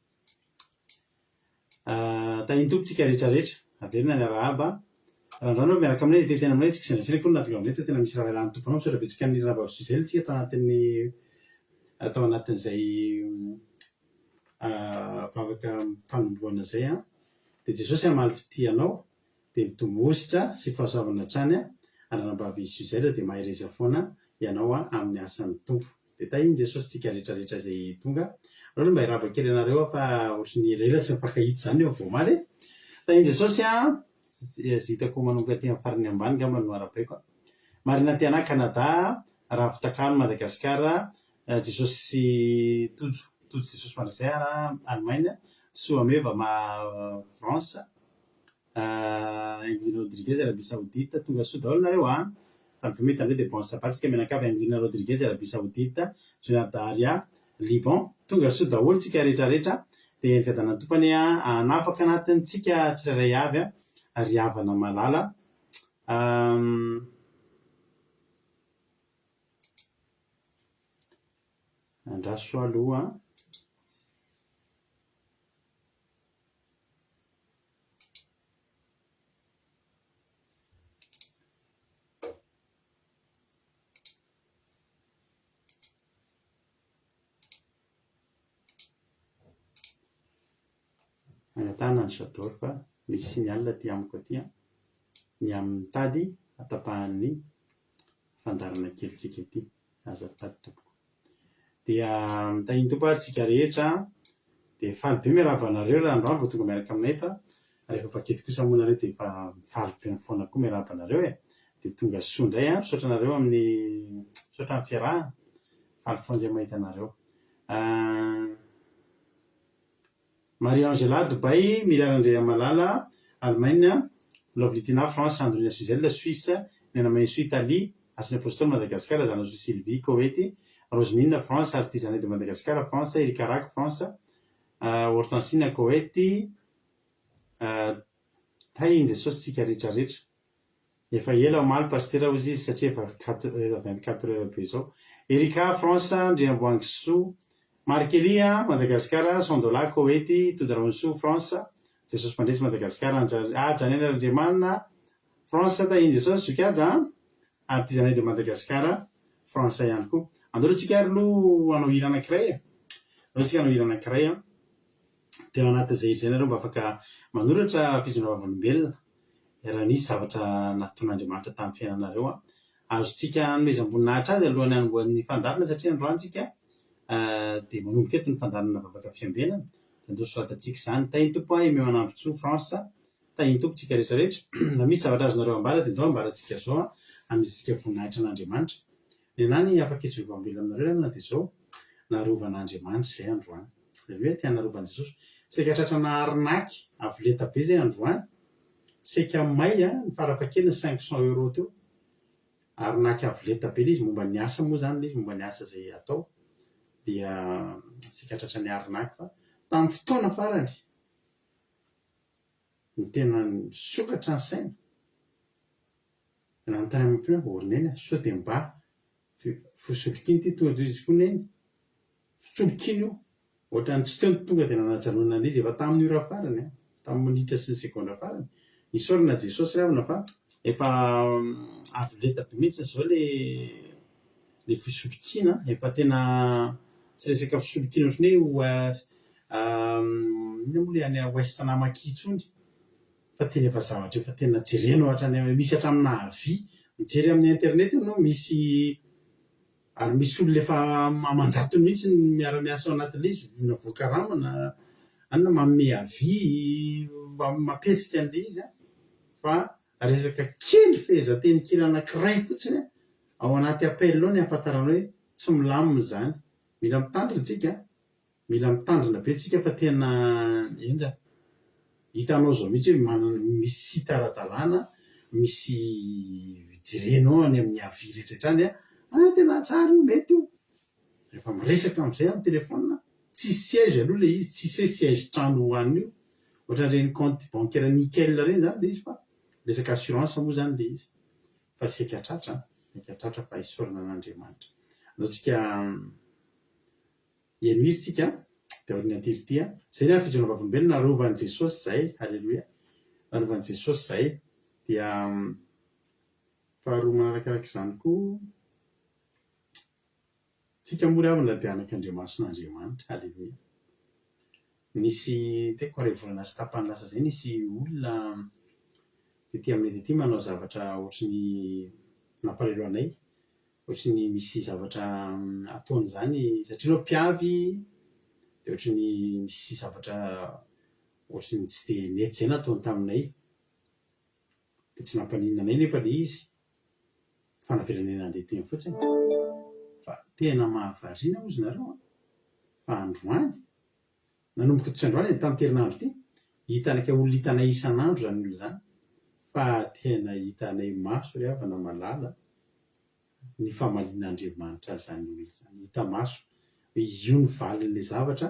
Tahin'ny Tompo tsika rehetra rehetra. Averina ny arahaba. Raha androany aloha miaraka aminay dia tena aminay tsy kisendrasendra akory no nahatonga amin'izay, tena misy raha ialàn'ny Tompo anao. Misaotra betsaka an'i Ranabavy Suzelle tsika tao anatin'ny tao anatin'izay vavaka fanombohana izay an. Dia Jesosy hamaly fitia anao. dia mitombo hosotra sy fahasoavana hatrany an Ranabavy Suzelle dia mahereza foana ianao amin'ny asan'ny Tompo. Dia tahin'i Jesosy tsika rehetra rehetra izay tonga. Aleo aloha mba hiraba kely anareo aho fa ohatry ny elaela tsy mifankahita izany eo vao omaly e. Tahin'i Jesosy an, izay hitako manomboka aty amin'ny farany ambany angamba no arabaiko an. Marina Tiana Canada, Ravotakalo Madagascar, Jesosy Tojo, Tojo Jesosy mandrakizay ara, Allemagne, Soameva France, Ingrid Rodriguez Arabie Saoudite, tonga soa daholo nareo a! Faly be mahita anareo dia bon sabbat tsika mianakavy Ingrid Rodriguez Arabie Saoudite, Jonard Aria, Liban, tonga soa daholo tsika rehetra rehetra dia ny fiadanan'ny Tompo anie hanapaka anatintsika tsirairay avy ry havana malala. Andraso aloha. Angatahana ny j'adore fa misy signal aty amiko aty an, ny amin'ny tady hatapahan'ny fandaharana kelintsika ity. Azafady tompoko. Dia tahin'ny Tompo ary tsika rehetra an. Dia faly be miarahaba anareo raha androany vao tonga miaraka aminay eto an. Rehefa mpankety kosa moa nareo dia efa faly be foana koa miarahaba anareo e. Dia tonga soa indray an. Misaotra anareo amin'ny misaotra amin'ny fiarahana. Faly foana izay mahita anareo. Marie Angela, Dubaï, Mila Randriamalala, Allemagne, Lovely Tina, France, Sandrine Suzelle, Suisse, Nena Mahesoa, Italie, Hasina Apostoly, Madagascar, Zanasoa Sylvie, Koety, Rosemine, France, Artisanat de Madagascar, France, Erika Rack, France, Hortensine, Koety, Tahin'i Jesosy tsika rehetra rehetra. Efa ela omaly Pasitera hozy izy satria efa quatre heures 24 heures be izao. Erika, France, Andriamboangisoa, Markelly, Madagascar, Sandola, Koety, Tojo Raonisoa, France, Jesosy Mpandresy, Madagascar, Anja, Haja Randriamanana, France, Tahin'i Jesosy, Zoky Haja, Artisanat de Madagascar, France ihany koa. Andao aloha tsika ary aloha hanao hira anankiray e. Andao tsika hanao hira anankiray an. Dia ao anatin'izay hira izay nareo mba afaka manoratra fijoroana vavolombelona raha nisy zavatra nataon'Andriamanitra tamin'ny fiainanareo. Azontsika anomezam-boninahitra azy alohan'ny hanombohan'ny fandaharana satria androany tsika dia manomboka eto ny fandaharana vavaka fiambenana. Dia andao soratantsika izany. Tahin'ny Tompo ahy Aimé Manambotsoa, France. Tahin'ny Tompo tsika rehetra rehetra. Raha misy zavatra azonareo ambara dia andao ambarantsika izao hanomezantsika voninahitra an'Andriamanitra. Ny anah ny afaka hijoro vavolombelona aminareo ry havana dia izao, narovan'Andriamanitra izay androany. Aleloia, te hanarovan'i Jesosy. Saika tratrana arnaque avo lenta be izay androany. Saika may ny farafahakeliny 500 euros teo. Arnaque avo lenta be ilay izy, momba ny asa moa izany ilay izy, momba ny asa izay atao. Dia saika tratran'ny arnaque fa tamin'ny fotoana farany no tena nisokatra ny saina. Nanontany amam-peo aho, Ry Neny a, sao dia mba fisolokiana ity? Tonga dia hoy izy koa, Neny, fisolokiana io. Ohatran'ny tsy teo ny tonga dia nanajanona an'izy, efa tamin'ny ora farany an, tamin'ny minitra sy ny segondra farany. Isaorana Jesosy ry havana fa efa avo lenta be mihitsy izao ilay ilay fisolokiana, efa tena tsy resaka fisolokiana ohatran'ny hoe inona moa ilay any Ouest Namakia intsony. Fa tena efa zavatra efa tena jerenao hatrany amin'ny, misy hatraminà avis, mijery amin'ny internet ianao misy, ary misy olona efa aman-jatony mihitsy ny miara-miasa ao anatin'ilay izy, na voakarama na anona manome avis, mampihetsika an'ilay izy an, fa resaka kely fehezanteny kely anankiray fotsiny an, ao anaty appel ao ny ahafantarana hoe tsy milamina izany. Mila mitandrina tsika an. Mila mitandrina be tsika fa tena henjana. Hitanao zao mihitsy hoe manana misy site ara-dalàna, misy jerenao any amin'ny avis rehetra any an, ah tena tsara io, mety io. Rehefa miresaka amin'izay amin'ny téléphone, tsisy siège aloha ilay izy, tsisy hoe siège trano ho an'io. Ohatran'ireny compte bancaire nickel ireny izany ilay izy fa resaka assurance moa izany ilay izy. Fa saika tratra an, saika tratra fa isaorana an'Andriamanitra. Andao tsika. Henoy tsika dia aoriana ity ry ity a. Zay ny fijoroana vavolombelona narovan'i Jesosy zay, haleloia, narovan'i Jesosy zay. Dia faharoa manarakaraka izany koa, tsika moa ry havana dia anak'Andriamason'Andriamanitra, haleloia. Nisy teko iray volana sy tapany lasa zay nisy olona tety aminay tety manao zavatra ohatry ny nampalahelo anay. Ohatry ny misy zavatra ataony izany satria ianao mpiavy dia ohatry ny misy zavatra ohatry ny tsy dia nety izay nataony taminay. Dia tsy nampaninona anay nefa ilay izy fa navelanay nandeha teny fotsiny. Fa tena mahavariana hozy nareo an! Fa androany. Nanomboka tsy androany e, tamin'ity herinandro ity, hitanay ka olona hitanay isan'andro izany olona izany fa tena hitanay maso ry havana malala ny famalian'Andriamanitra izany olona izany. Hita maso hoe io ny valin'ilay zavatra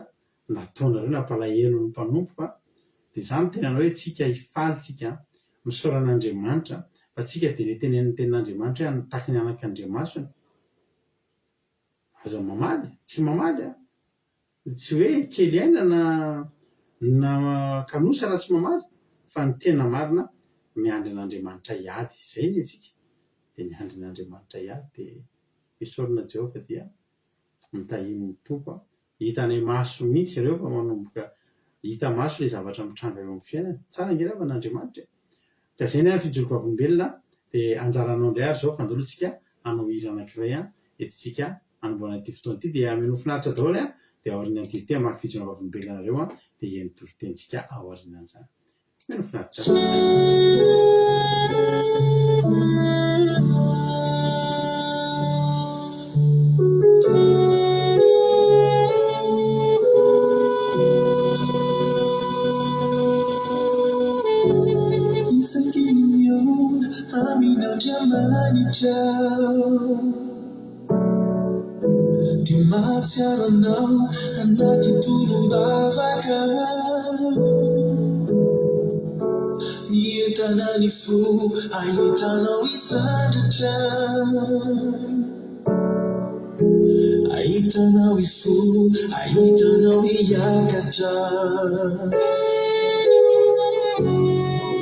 nataonareo nampalahelo ny mpanompo a! Dia izaho miteny anao hoe tsika hifaly tsika an! Misaora an'Andriamanitra fa tsika dia ilay tenenin'ny tenin'Andriamanitra hoe hanitaky ny anakandriamasony. Aza mamaly, tsy mamaly an! Tsy hoe kely aina na na kanosa raha tsy mamaly fa ny tena marina miandry an'Andriamanitra hiady, izay ny antsika dia miandry an'Andriamanitra hiady dia esorina Jehovah dia mitahian'ny Tompo an! Hitanay maso mihitsy ireo fa manomboka hita maso ilay zavatra mitranga eo amin'ny fiainana. Tsara ange ravana Andriamanitra e! Ka izay ny ahy ny fijoroako vavolombelona dia anjaranao indray ary izao fandolo tsika hanao hira anankiray an entintsika hanombohana ity fotoana ity dia minoa finaritra daholo an dia aorianan'ity ity hamaky fijoroana vavolombelona anareo an dia hihaino toritentsika aorianan'izany. Mino finaritra. Isaky ny mihaona amin'Andriamanitra Dia mahatsiaro anao anaty tolom-bavaka Mientana ny fo ahitanao hisandratra Ahitanao hifoha, ahitanao hiakatra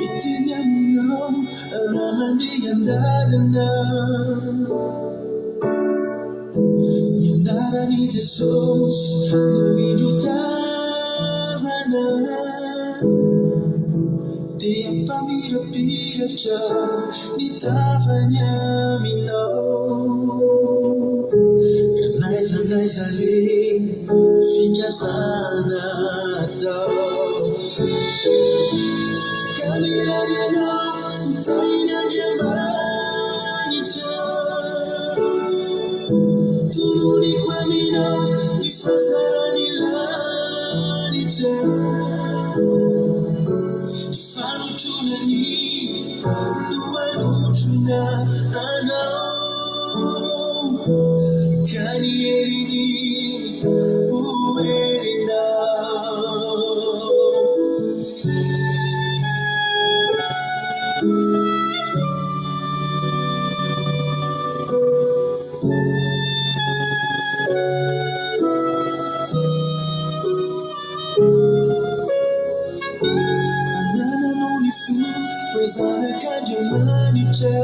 Hiteny aminao raha mandeha an-dalana Ny anaran'i Jesosy no indro tazana Dia hampamirapiratra ny tavany aminao Ka n'aiza n'aiza aleha fikasana atao Ka mirary anao ho tahin'Andriamanitra Tononiko aminao ny fahazaran'ny lanitra Ny fanotronany no manotrona anao Ka ny heriny ho herinao. Anananao ny fo hoe zanak'Andriamanitra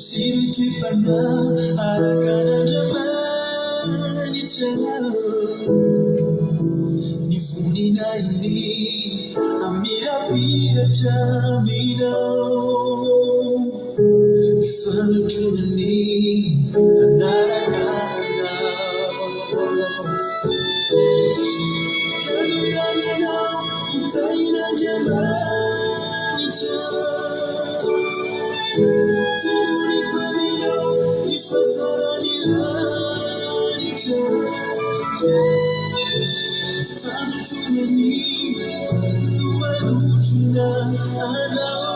Sy ny toe-panahy araka an'Andriamanitra Ny voninahiny hamirapiratra aminao Ny fanotronany hanaraka anao Ka mirary anao ho tahin'Andriamanitra Tononiko aminao ny fahasaran'ny lanitra Ny fanotronany no manotrona anao.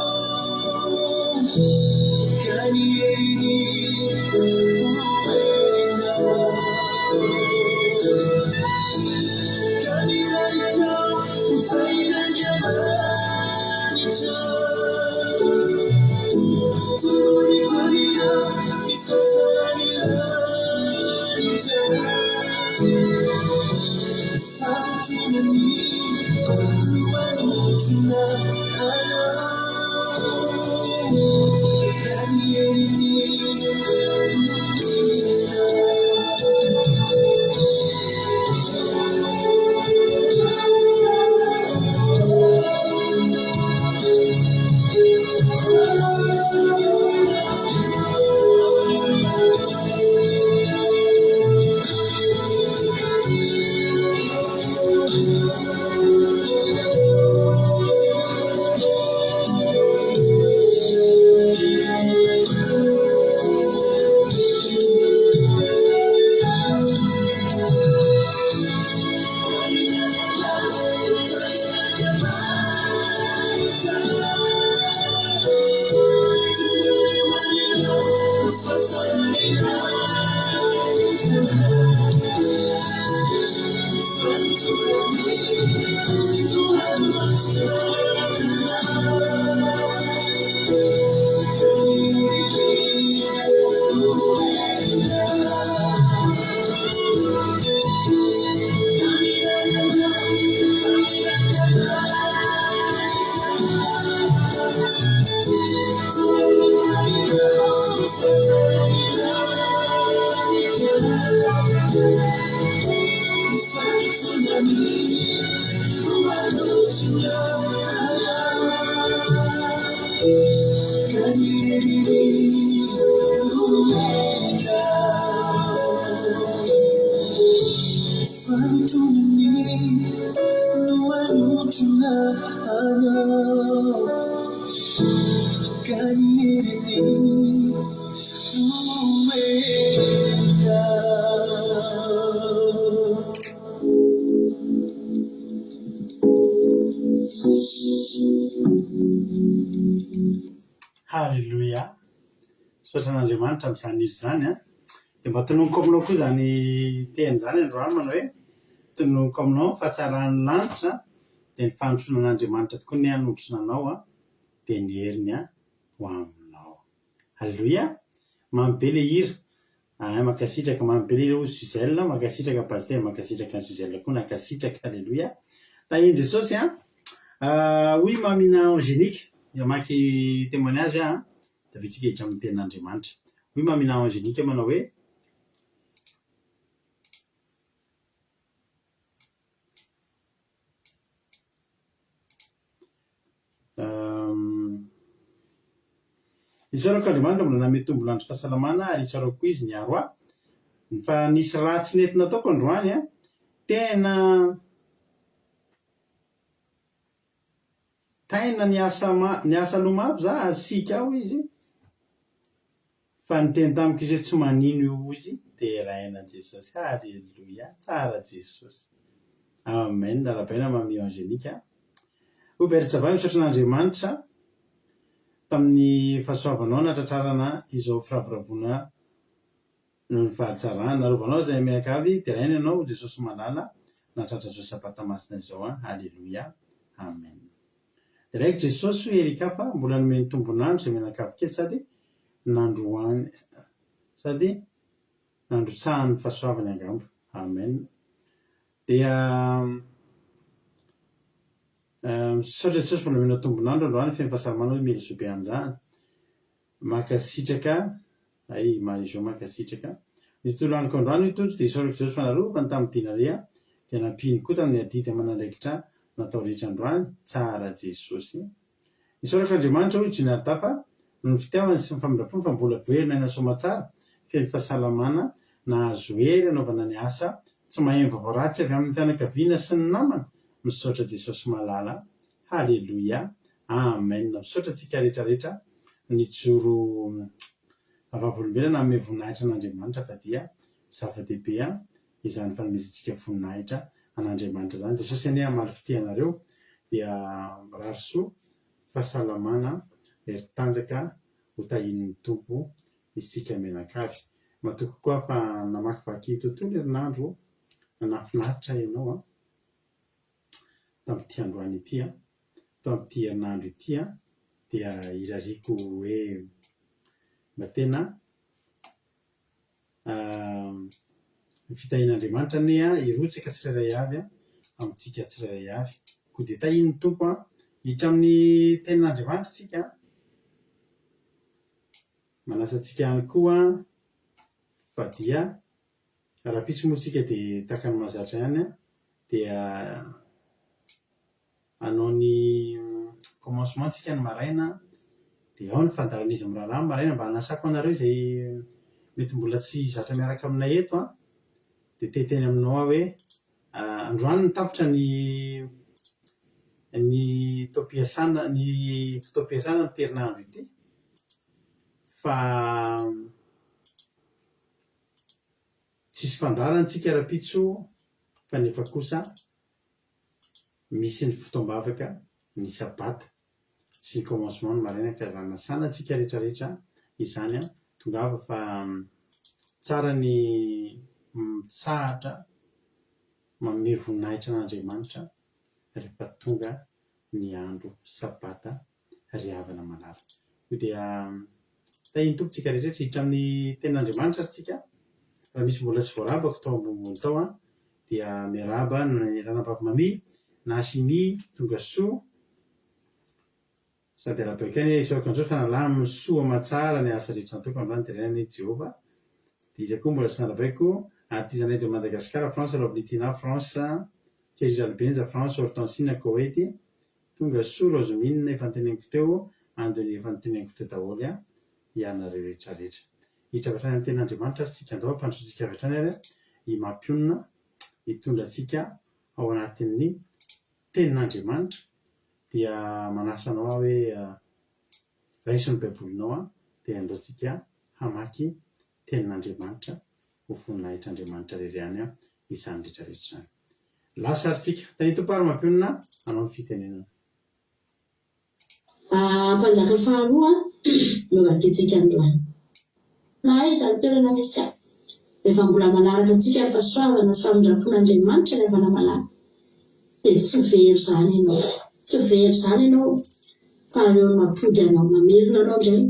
Haleloia! Misaotra an'Andriamanitra amin'izany hira izany an! Dia mba tononiko aminao koa izany teny izany androany manao hoe, tononiko aminao ny fahatsaran'ny lanitra dia ny fandrosoan'Andriamanitra tokoa anie hanondrona anao an, dia ny heriny an ho aminao. Haleloia! Mamy be ilay hira. Aa mankasitraka mamy be le hozy Gisèle mankasitraka Pasitera mankasitraka an'i Gisèle koa nankasitraka Aleloia Tahin'i Jesosy an Hoy Mamina Angélique hamaky témoignage aho an dia avy eo tsika hiditra amin'ny tenin'Andriamanitra Hoy Mamina Angélique manao hoe Isaorako Andriamanitra mbola nanome tombon'andro fahasalamana ary isaorako koa Izy niaro ahy. Fa nisy raha tsy nety nataoko androany an, tena taina niasa niasa loha mafy za asiaka aho izy. Fa niteny tamiko izy hoe tsy manino io ozy deraina Jesosy Haleloia tsara Jesosy Amen arabaina Mamie Angélique a Hubert Javay misaotra an'Andriamanitra tamin'ny fahasoavanao natratrarana izao firavoravoana noho ny fahatsarany narovanao izay mianakavy deraina ianao Jesosy malala nahatratra izao sabata masina izao a Haleloia Amen Deraiko Jesosy hoy Erika fa mbola nomeny tombon'andro izay mianakavy kely sady nandroany sady nandrotsahany ny fahasoavany angamba. Amen. Dia misaotra Jesosy mbola nomena tombon'andro androany feno fahasalamana hoy Mily Zobeanjahana. Mankasitraka Hay Marie Jo mankasitraka. Ny tolohaniko androany hoy Tojo dia isaorako Jesosy fa narovany tamin'ny dinarea dia nampiany koa tamin'ny adidy aman'andraikitra natao rehetra androany. Tsara Jesosy. Isaorako Andriamanitra hoy Junarda fa noho ny fitiavany sy ny famindrampony fa mbola velona aina soamatsara feno fahasalamana nahazo hery hanaovana ny asa tsy maheno vaovao ratsy avy amin'ny fianakaviana sy ny namana misaotra Jesosy malala Haleloia Amen misaotra antsika rehetra rehetra nijoro vavolombelona hanome voninahitra an'Andriamanitra fa dia zava-dehibe izany fanomezantsika voninahitra an'Andriamanitra izany. Jesosy anie hamaly fitia anareo dia mirary soa, fahasalamana, hery tanjaka ho tahian'ny Tompo isika mianakavy. Matoky koa aho fa namakivaky tontolo herinandro nahafinaritra ianao an. tamin'ity androany ity an, tamin'ity herinandro ity an, dia irariako hoe mba tena ny fitahian'Andriamanitra anie hirotsaka tsirairay avy amintsika tsirairay avy. Koa dia tahian'ny Tompo an, hiditra amin'ny tenin'Andriamanitra isika an, manasa antsika ihany koa fa dia rahampitso moa isika dia tahaka ny mahazatra ihany an, dia hanao ny commencement tsika ny maraina dia ao ny fandaharan'izy mirahalahy ny maraina mba hanasako anareo izay mety mbola tsy zatra miaraka aminay eto an, dia te hiteny aminao aho hoe androany no tapitra ny ny taom-piasana ny fotoam-piasana amin'ity herinandro ity fa tsisy fandaharana tsika rahampitso fa nefa kosa misy ny fotoam-bavaka, ny sabata sy ny commencement ny maraina ka zany nasana antsika rehetra rehetra izany an, tongava fa tsara ny mitsahatra manome voninahitra an'Andriamanitra rehefa tonga ny andro sabata ry havana malala. Koa dia tahin'ny Tompo tsika rehetra hiditra amin'ny tenin'Andriamanitra ary tsika. Raha misy mbola tsy voarabako tao ambonimbony tao an, dia miarahaba ny ranabavy Mamie, Nashimi, tonga soa. Sady arahabaiko ihany hoe isaorako an'izao fa nalamy soa aman-tsara ny asa rehetra nataoko androany deraina anie Jehovah. Dia iza koa mbola tsy narahabaiko? Artisanat de Madagascar, France, Lovely Tina, France, Thierry Ralibenja, France, Hortensine, Koety, Tonga soa Rosemine efa noteneniko teo, Anthony efa noteneniko teo daholo an, ianareo rehetra rehetra. Hiditra avy hatrany amin'ny tenin'Andriamanitra ary tsika andao hampandrosoantsika avy hatrany ary i Mampionona hitondra antsika ao anatin'ny tenin'Andriamanitra dia manasa anao aho hoe raiso ny baibolinao an dia andao tsika hamaky tenin'Andriamanitra ho voninahitr'Andriamanitra irery ihany izany rehetra rehetra izany. Lasa ary tsika. Tahin'ny Tompo ary mampionona anao ny fitenenana. Mpanjaka faharoa no vakintsika androany. Na aiza ny toerana misy ahy, rehefa mbola manaraka antsika ny fahasoavana sy famindram-pon'Andriamanitra ry havana malala, dia tsy very izany ianao. Tsy very izany ianao fa aleo mampody anao, mamerina anao indray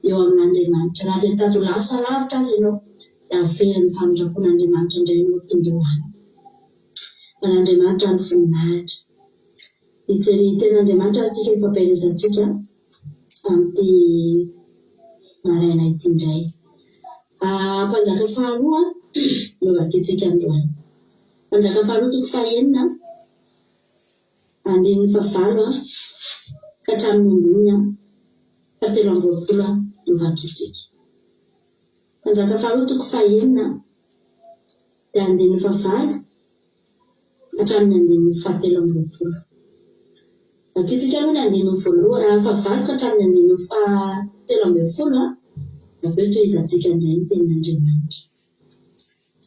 eo amin'Andriamanitra. Na dia mitady ho lasa lavitra aza ianao, dia averin'ny famindram-pon'Andriamanitra indray ianao tonga eo aminy. Ho an'Andriamanitra ny voninahitra. Hijery ny Tenin'Andriamanitra ary tsika hifampelezantsika amin'ity maraina ity indray. Mpanjaka faharoa no vakintsika androany. Mpanjaka faharoa toko fahenina, andininy fahavalo ka hatramin'ny andininy fahatelo amby 20 no vakintsika. Mpanjaka faharoa toko fahenina dia andininy fahavalo hatramin'ny andininy fahatelo amby 20. Vakintsika aloha ny andininy voalohany, fahavalo ka hatramin'ny andininy fahatelo ambin'ny folo, avy eo tohizantsika indray ny tenin'Andriamanitra.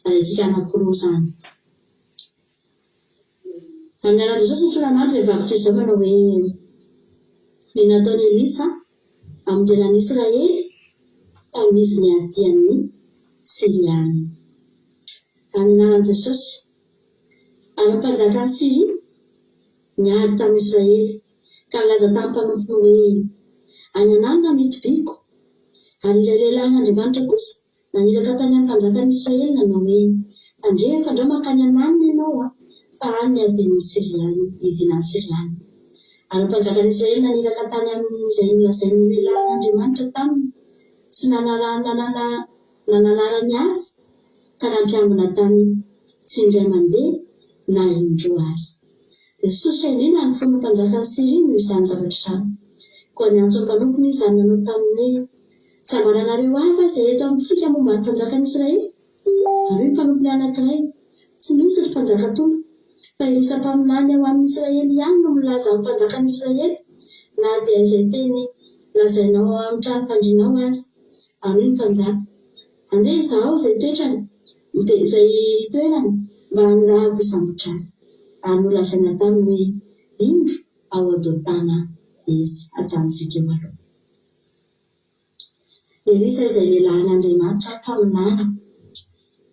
Alaintsika anankiroa izany. Amin'ny anaran'i Jesosy ny Solamandry dia mivaky toy izao manao hoe, Ny nataon'i Elisa hamonjena an'i Israely tamin'izy niadian'ny Syriana. Amin'ny anaran'i Jesosy. Ary ny mpanjakan'i Syria niady tamin'i Israely, ka nilaza tamin'ny mpanompony hoe, Any an'alina no hitobiako. Ary ilay lehilahin'Andriamanitra kosa Naniraka tany amin'ny mpanjakan'i Israely nanao hoe, Tandremo fandrao mankany an'alina ianao, fa any ny adin'ny Syriana, hidinan'ny Syriana. Ary ny mpanjakan'i Israely naniraka tany amin'izay nolazain'ny lehilahin'Andriamanitra taminy sy nananarany azy, ka nampiangona tany tsy indray mandeha na indroa aza. Dia sosotra indrindra ny fon'ny mpanjakan'i Syria noho izany zavatra izany. Koa niantso ny mpanompony izy ary nanao taminy hoe, Tsy ambaranareo ahy va izay eto amintsika momba ny mpanjakan'i Israely? Ary hoy ny mpanompony anankiray, Tsy misy, ry mpanjaka tompoko, fa Elisa mpaminany ao amin'i Israely ihany no milaza amin'ny mpanjakan'i Israely, na dia izay teny lazainao ao amin'ny trano fandrianao aza. Ary hoy ny mpanjaka, Andeha izahao izay toetrany, dia izay itoerany, mba hanirahako hisambotra azy. Ary nolazaina taminy hoe, Indro, ao Dotana izy. Ajanontsika eo aloha. Elisa izay lehilahin'Andriamanitra mpaminany,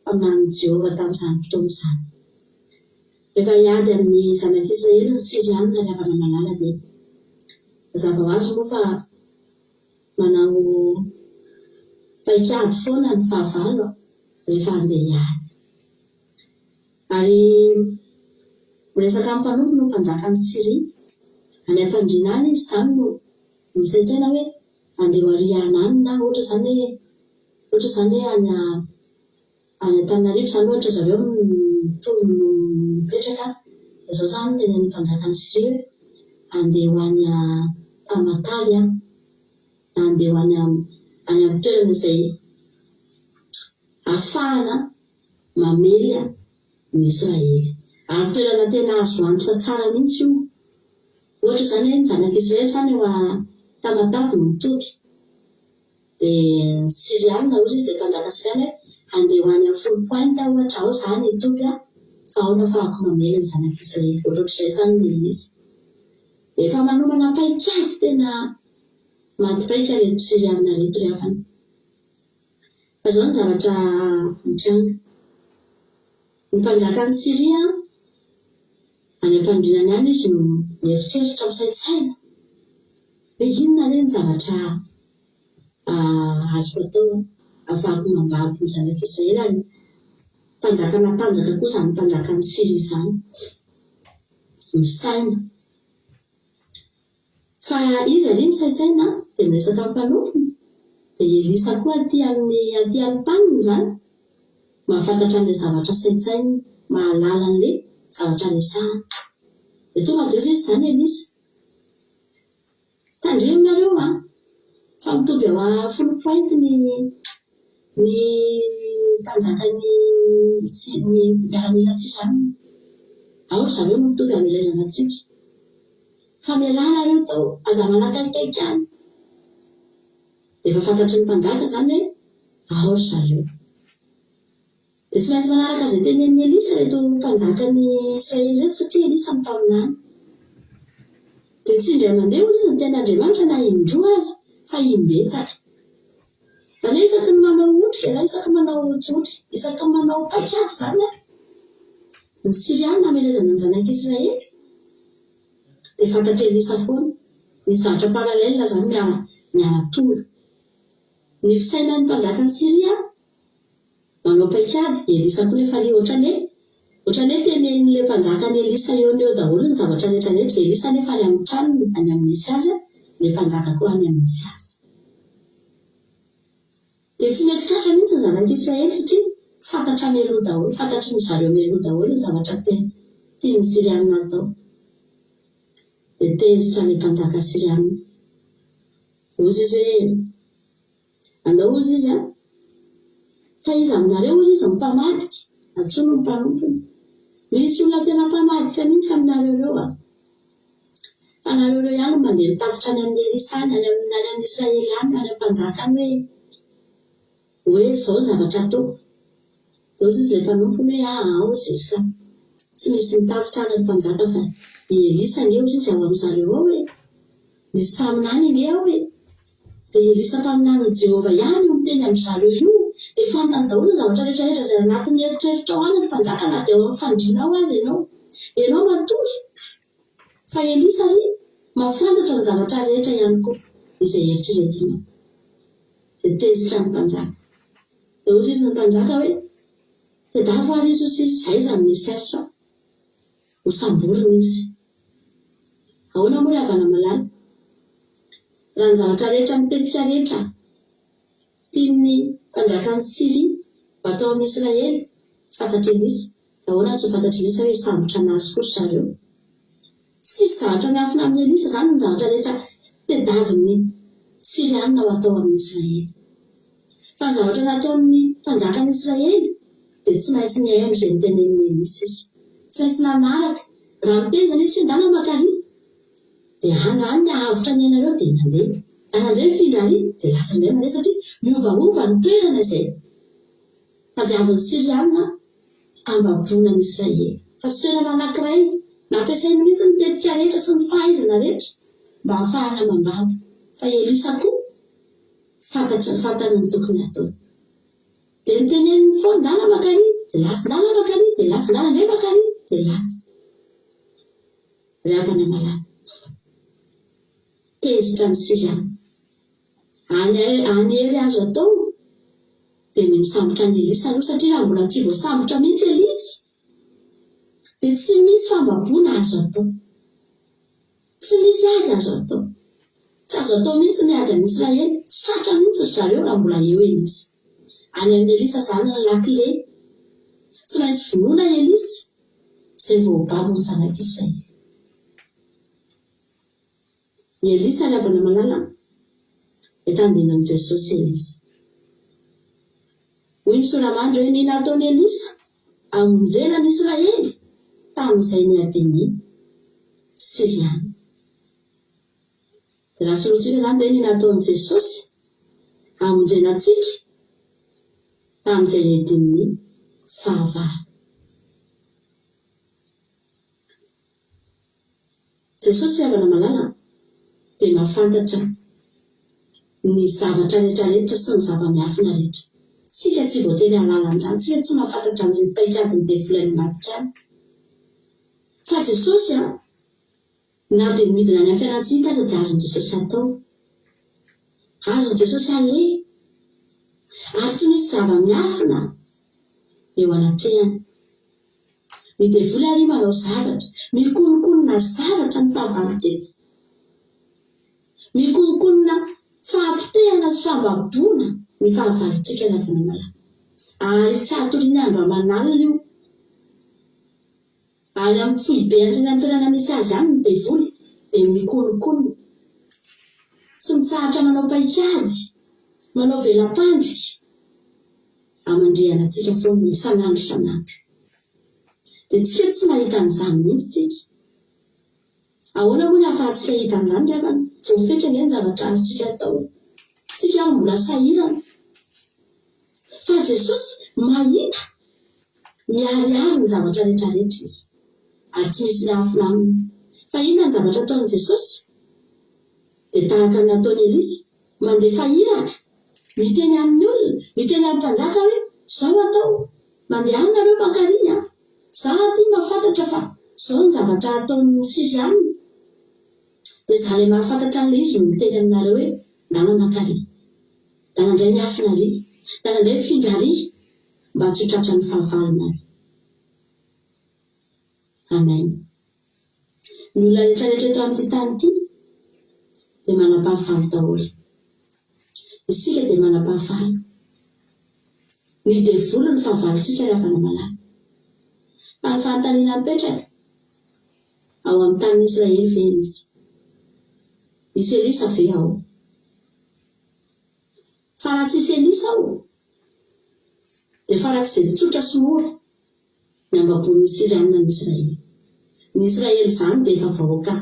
mpaminanin'i Jehovah tamin'izany fotoana izany. Rehefa hiady amin'ny zanak'Israely ny Syrianina ry havana malala dia mazava ho azy moa fa manao paik'ady foana ny fahavalo rehefa handeha hiady. Ary miresaka amin'ny mpanompo no mpanjakan'i Syria. Any am-pandriana any izy izany no misaintsaina hoe andeha ho ary hananina aho, ohatra izany hoe ohatra izany hoe any any Antananarivo izany ohatra zareo mitovy no mipetraka, dia izao izany no tenenin'ny mpanjakan'i Syria hoe andeha ho any Tamatave aho, na andeha ho any any amin'ny toerana izay ahafahana mamely ny Israely. Ary toerana tena azo antoka tsara mihitsy io. Ohatra izany hoe ny zanak'Israely izany eo Tamatave no mitoby. Dia ny Syriana hozy izy, ilay mpanjaka Syriana hoe handeha ho any amin'ny Foulpointe aho ohatra, ao izaho ny hitoby an, fa ao no ahafahako mamely ny zanak'Israely. Ohatrohatr'izay izany ilay izy. Efa manomana paikady tena maty paika ireto Syriana ireto ry havana. Fa izao ny zavatra mitranga. Ny mpanjakan'i Syria, any am-pandrinany any izy no mieritreritra, misaintsaina hoe inona re ny zavatra azoko atao ahafahako mambabo ny zanak'Israely ary mpanjaka natanjaka koa izany mpanjakan'i Syria izany. Misaina. Fa izy ary misaintsaina dia miresaka amin'ny mpanompony, dia i Elisa koa aty amin'ny aty amin'ny taniny izany. Mahafantatra an'ilay zavatra saintsaininy, mahalala an'ilay zavatra resahany. Dia tonga dia hoy izy izany Elisa, Tandremo nareo an! Fa mitoby ao Foulpointe ny ny mpanjakan'ny ny miaramila Syriana. Ao ry zareo no mitoby hamelezana antsika. Fa mialà nareo tao, aza manakaikaiky any. Dia efa fantatry ny mpanjaka izany hoe ao ry zareo. Dia tsy maintsy manaraka izay tenenin'i Elisa ireto mpanjakan'i Israely ireto satria Elisa no mpaminany. Dia tsy indray mandeha hozy izy niteny Andriamanitra na indroa aza fa imbetsaka. Izany hoe isaky ny manao otrika izany, isaky ny manao tsy otrika, isaky ny manao paikady izany an, ny Syriana hamelezana ny zanak'Israely dia fantatr'i Elisa foana. Misy zavatra parallèle izany miara miara-tonga. Ny fisainan'ny mpanjakan'i Syria Manao paikady, Elisa koa nefa anie ohatrany hoe ohatrany hoe tenenin'ilay mpanjakan'i Elisa eo no eo daholo ny zavatra rehetra rehetra, Elisa nefa any amin'ny tranony, any amin'ny misy azy, ilay mpanjaka koa any amin'ny misy azy. Dia tsy mety tratra mihitsy ny zanak'Israely satria fantatra mialoha daholo, fantatry ny zareo mialoha daholo ny zavatra tian'ny Syrianina atao. Dia tezitra ilay mpanjaka Syrianina. Hozy izy hoe. Andao hozy izy an! Fa iza aminareo hozy izy no mpamadika? Antsoiny ny mpanompony. Misy olona tena mpamadika mihitsy aminareo ireo an! Fa nareo ireo ihany no mandeha mitatitra any amin'i Elisa any, any amin'ny any amin'i Israely any, any amin'ny mpanjaka any hoe, hoe izao ny zavatra ataoko. Dia hozy izy ilay mpanompony hoe, aa hozy izy ka. Tsy misy mitatitra any ry mpanjaka fa i Elisa ange hozy izy ao amin'zareo ao e! Misy mpaminany ange ao e! Dia i Elisa mpaminanin'i Jehovah ihany io miteny amin-dry zareo io, dia fantany daholo ny zavatra rehetra rehetra izay anatin'ny eritreritrao any ry mpanjaka na dia ao amin'ny fandrianao aza ianao. Ianao matory, fa Elisa ary mahafantatra ny zavatra rehetra ihany koa izay eritreretinao. Dia tezitra ny mpanjaka. Dia hoy izy ny mpanjaka hoe, Tedavo ary izy hoy izy, aiza ny misy azy fa hosamborina izy. Ahoana moa ry havana malala? Raha ny zavatra rehetra ny tetika rehetra tian'ny mpanjakan'i Syria ho atao amin'i Israely fantatr'i Elisa, ahoana no tsy ho fantatr'i Elisa hoe hisambotra an'azy koa ry zareo? Tsisy zavatra miafina amin'i Elisa izany ny zavatra rehetra tediavin'ny Syriana ho atao amin'i Israely. Fa ny zavatra nataon'ny mpanjakan'i Israely dia tsy maintsy nihaino izay notenenin'i Elisa izy. Tsy maintsy nanaraka. Raha miteny izany hoe ndana maka ary, dia any any ny hahavotra ny ainareo dia mandeha. Ndana indray mifindra ary dia lasa indray mandeha satria miovaova ny toerana izay tadiavin'ny Syriana hambaboana an'i Israely. Fa tsy toerana anankiray. Nampiasainy mihitsy ny tetika rehetra sy ny fahaizana rehetra mba hahafahana mambabo. Fa i Elisa koa fantatry ny fantany ny tokony hataony. Dia noteneniny foana, ndana mankany, dia lasa, ndana mankany, dia lasa, ndana indray mankany, dia lasa. Ry havana malala, tezitra ny Syriana. Any any hery azo atao dia ny misambotra an'i Elisa aloha satria raha mbola tsy voasambotra mihitsy Elisa dia tsy misy fambaboana azo atao. Tsy misy ady azo atao. Tsy azo atao mihitsy ny ady amin'i Israely. Tsy tratra mihitsy ry zareo raha mbola eo Elisa. Any amin'i Elisa izany ny lakile. Tsy maintsy vonoina Elisa izay vao ho babo ny zanak'Israely. I Elisa ry havana malala dia tandindon'i Jesosy Elisa. Hoy ny soramandry hoe ny nataon'i Elisa hamonjena ny Israely tamin'izay niadian'ny Syriana. Dia raha solointsika izany dia hoe ny nataon'i Jesosy hamonjena antsika tamin'izay niadian'ny fahavalo. Jesosy ry havana malala dia mahafantatra ny zavatra rehetra rehetra sy ny zava-miafina rehetra. Tsika tsy voatery hahalala an'izany, tsika tsy mahafantatra an'izay paikadin'ny devoly any ambadika any. Fa Jesosy an, na dia ny midina any amin'ny fiainantsika hita aza dia azon'i Jesosy atao. Azon'i Jesosy aleha. Ary tsy misy zava-miafina eo anatrehany. Ny devoly àry manao zavatra, mikononkonona zavatra ny fahavalontsika. Mikononkonona fahapotehana sy fahababoana ny fahavalontsika ry havana malala. Ary tsy hatoriany andro aman'alina io. Any amin'ny foibe any amin'ny toerana misy azy any ny devoly dia mikononkonona. Tsy mitsahatra manao paikady, manao vela-pandrika hamandrihana antsika foana isan'andro isan'andro. Dia tsika tsy mahita an'izany mihitsy tsika. Ahoana moa ny ahafahantsika hahita an'izany ry havana? Voafetra ange ny zavatra azontsika atao e! Tsika ary mbola sahirana. Fa Jesosy mahita miharihary ny zavatra rehetra rehetra Izy. Ary tsy misy miafina Aminy. Fa inona ny zavatra ataon'i Jesosy? Dia tahaka ny nataon'i Elisa, mandefa iraka, miteny amin'ny olona, miteny amin'ny mpanjaka hoe, izao atao, mandehana nareo mpankary an! Za aty mahafantatra fa zao ny zavatra ataon'ny Syriana dia za le mahafantatra an'le izy no miteny aminareo hoe ndana maka ary, ndana ndray miafina ary, ndana ndray mifindra ary mba tsy ho tratran'ny fahavalonareo. Amen. Ny olona rehetra rehetra eto amin'ity tany ity dia manam-pahavalo daholo. Isika dia manam-pahavalo. Ny devoly no fahavalontsika ry havana malala. Fa ny fanontaniana mipetraka, ao amin'ny tanin'i Israely ve Elisa? Misy Elisa ve ao? Fa raha tsisy Elisa ao, dia farak'izay tsotra sy mora ny hambaboan'ny Syriana an'i Israely. Ny Israely izany dia efa vahoaka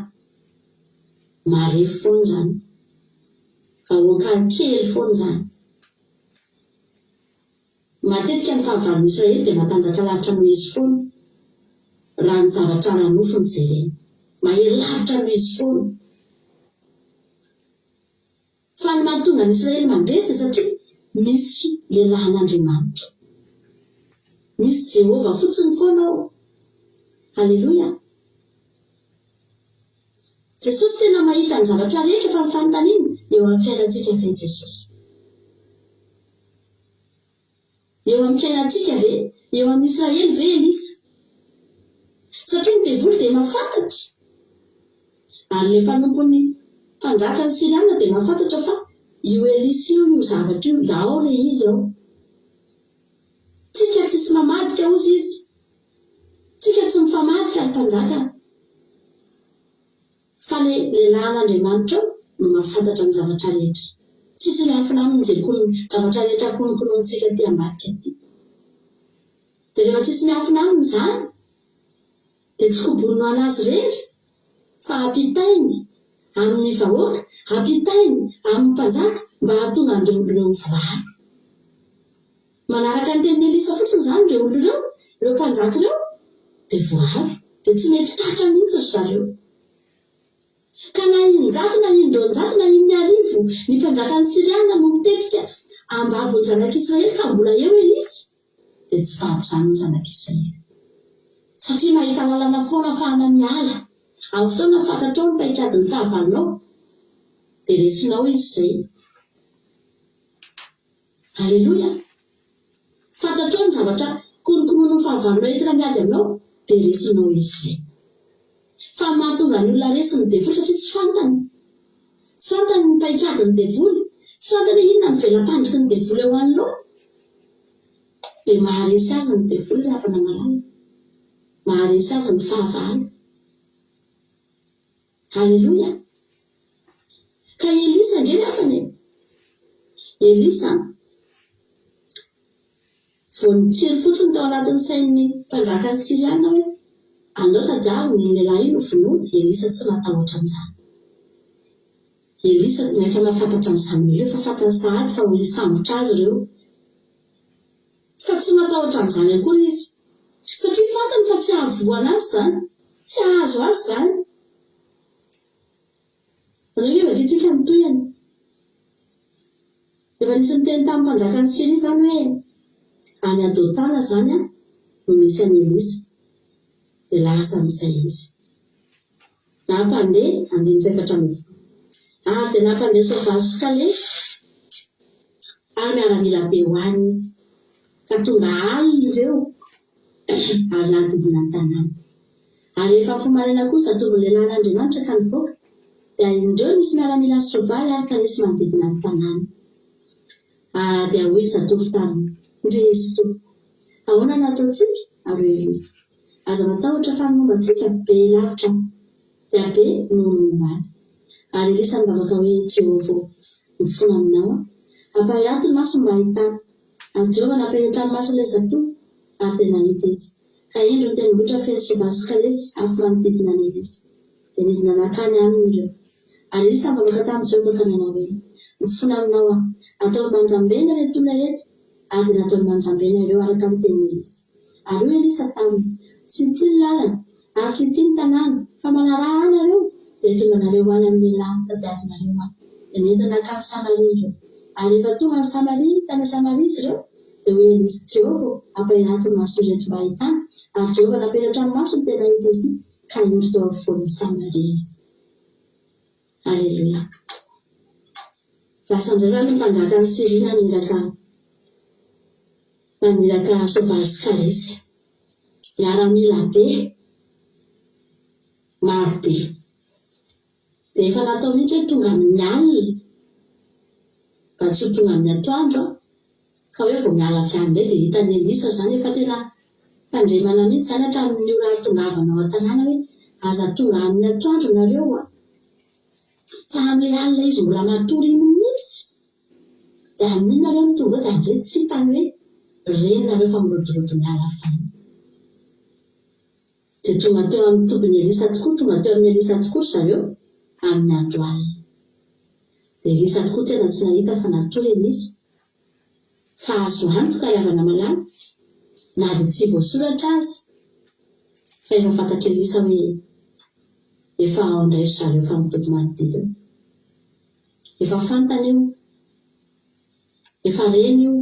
marefo foana izany, vahoaka kely foana izany. Matetika ny fahavalon'i Israely dia matanjaka lavitra noho izy foana, raha ny zavatra ara-nofo no jerena. Mahery lavitra noho izy foana. Fa ny mahatonga an'i Israely mandresy dia satria misy lehilahin'Andriamanitra. Misy Jehovah fotsiny foana ao. Haleloia! Jesosy tena mahita ny zavatra rehetra fa ny fanontaniana, eo amin'ny fiainantsika ve Jesosy? Eo amin'ny fiainantsika ve? Eo amin'i Israely ve Elisa? Satria ny devoly dia mahafantatra, ary ilay mpanompon'ny mpanjakan'ny Syriana dia mahafantatra fa io Elisa io, io zavatra io, ao ilay izy ao. Tsika tsisy mamadika hozy izy. Tsika tsy mifamadika ry mpanjaka a! Fa le lehilahin'Andriamanitra ao no mahafantatra ny zavatra rehetra. Tsisy miafina aminy izay kon zavatra rehetra konokononintsika aty ambadika aty. Dia rehefa tsisy miafina aminy izany dia tsy kobonina ho an'azy irery fa ampitainy amin'ny vahoaka, ampitainy amin'ny mpanjaka mba hahatonga an'ireo olona ireo ho voaro. Manaraka ny tenin'i Elisa fotsiny izany ireo olona ireo, ireo mpanjaka ireo, dia voaro. Dia tsy mety tratra mihitsy ry zareo. Ka na in-jato na in-droanjato na in'arivo ny mpanjakan'ny Syriana no mitetika hambabo ny zanak'Israely ka mbola eo Elisa, dia tsy babo izany ny zanak'Israely. Satria mahita lalana foana ahafahana miala. Amin'ny fotoana fantatrao ny paikadin'ny fahavalonao, dia resinao izy izay. Aleloia! Fantatrao ny zavatra konokononin'ny fahavalonao entina miady aminao, dia resinao izy izay. Fa ny mahatonga ny olona resy ny devoly satria tsy fantany. Tsy fantany ny paikadin'ny devoly, tsy fantany hoe inona ny vela-pandriky ny devoly eo anoloany. Dia maharesy azy ny devoly ry havana malala. Maharesy azy ny fahavalo. Aleloia! Ka i Elisa ange ry havana e! Elisa vao nitsiry fotsiny tao anatin'ny sain'ny mpanjakan'ny Syriana hoe andao tadiavo ny lehilahy io no vonoina, Elisa tsy matahotra an'izany. Elisa efa mahafantatra an'izany olona io, efa fantany sahady fa ho hisambotra azy ireo. Fa tsy matahotra an'izany akory izy. Satria fantany fa tsy hahavoa an'azy izany. Tsy hahazo azy izany. Aleo ange vakintsika ny tohiny. Efa nisy niteny tamin'ny mpanjakan'i Syria izany hoe, Any Dotana izany no misy an'i Elisa. Dia lasa amin'izay izy. Nampandeha, andininy fahefatra ambin'ny folo. Ary dia nampandeha soavaly sy kalesy ary miaramila be ho any izy. Ka tonga alina ireo ary nanodidina ny tanàna. Ary rehefa nifoha maraina koa ny zatovon'ny lehilahin'Andriamanitra ka nivoaka, dia indreo nisy miaramila sy soavaly ary kalesy manodidina ny tanàna. Ary dia hoy ny zatovo taminy. Ndry izy tompoko. Ahoana no ataontsika? Ary hoy Elisa, Aza matahotra fa ny momba antsika be lavitra dia be noho ny momba azy. Ary Elisa nivavaka hoe, Jehovah ô, mifona aminao aho. Ampahirato ny masony mba hahitana. Ary Jehovah nampahiratra ny mason'ilay zatovo, ary dia nahita izy. Ka indro ny tendrombohitra feno soavaly sy kalesy afo manodidina an'i Elisa. Dia nidina nankany aminy ireo. Ary Elisa nivavaka tamin'i Jehovah ka nanao hoe, Mifona aminao aho. Ataovy manjambena ireto olona ireto. Ary dia nataony manjambena ireo araka ny tenin'i Elisa. Ary hoy Elisa taminy, Tsy ity ny lalana, ary tsy ity ny tanàna, fa manaraha ahy nareo, dia hitondra anareo any amin'ny lehilahy tadiavinareo aho. Dia nentina nankany Samaria ireo. Ary rehefa tonga any Samaria, tany Samaria izy ireo, dia hoy Elisa, Jehovah ô, ampahirato ny mason'ireto mba hahitana. Ary Jehovah nampiratra ny masony dia nahita izy, ka indro teo afovoan'i Samaria izy. Aleloia. Lasa amin'izay izany ny mpanjakan'i Syria naniraka naniraka soavaly sy kalesy. Miaramila be, maro be. Dia efa natao mihitsy hoe tonga amin'ny alina, mba tsy ho tonga amin'ny atoandro an. Ka hoe vao miala avy any indray dia hitan'i Elisa izany efa tena tandremana mihitsy izany hatramin'ny ora hahatongavana ao an-tanàna hoe aza tonga amin'ny atoandro nareo an! Fa amin'ilay alina izy mbola matory iny mihitsy dia amin'iny nareo no tonga eo dia amin'izay tsy hitany hoe reny nareo fa mirodorodo miala avy any. Dia tonga teo amin'ny tobin'i Elisa tokoa, tonga teo amin'i Elisa tokoa ry zareo amin'ny andro alina. Dia Elisa tokoa tena tsy nahita fa natory Elisa. Fa azo antoka ry havana malala, na dia tsy voasoratra aza, fa efa fantatr'i Elisa hoe efa ao indray ry zareo fa mitoby manodidina. Efa fantany io. Efa reny io.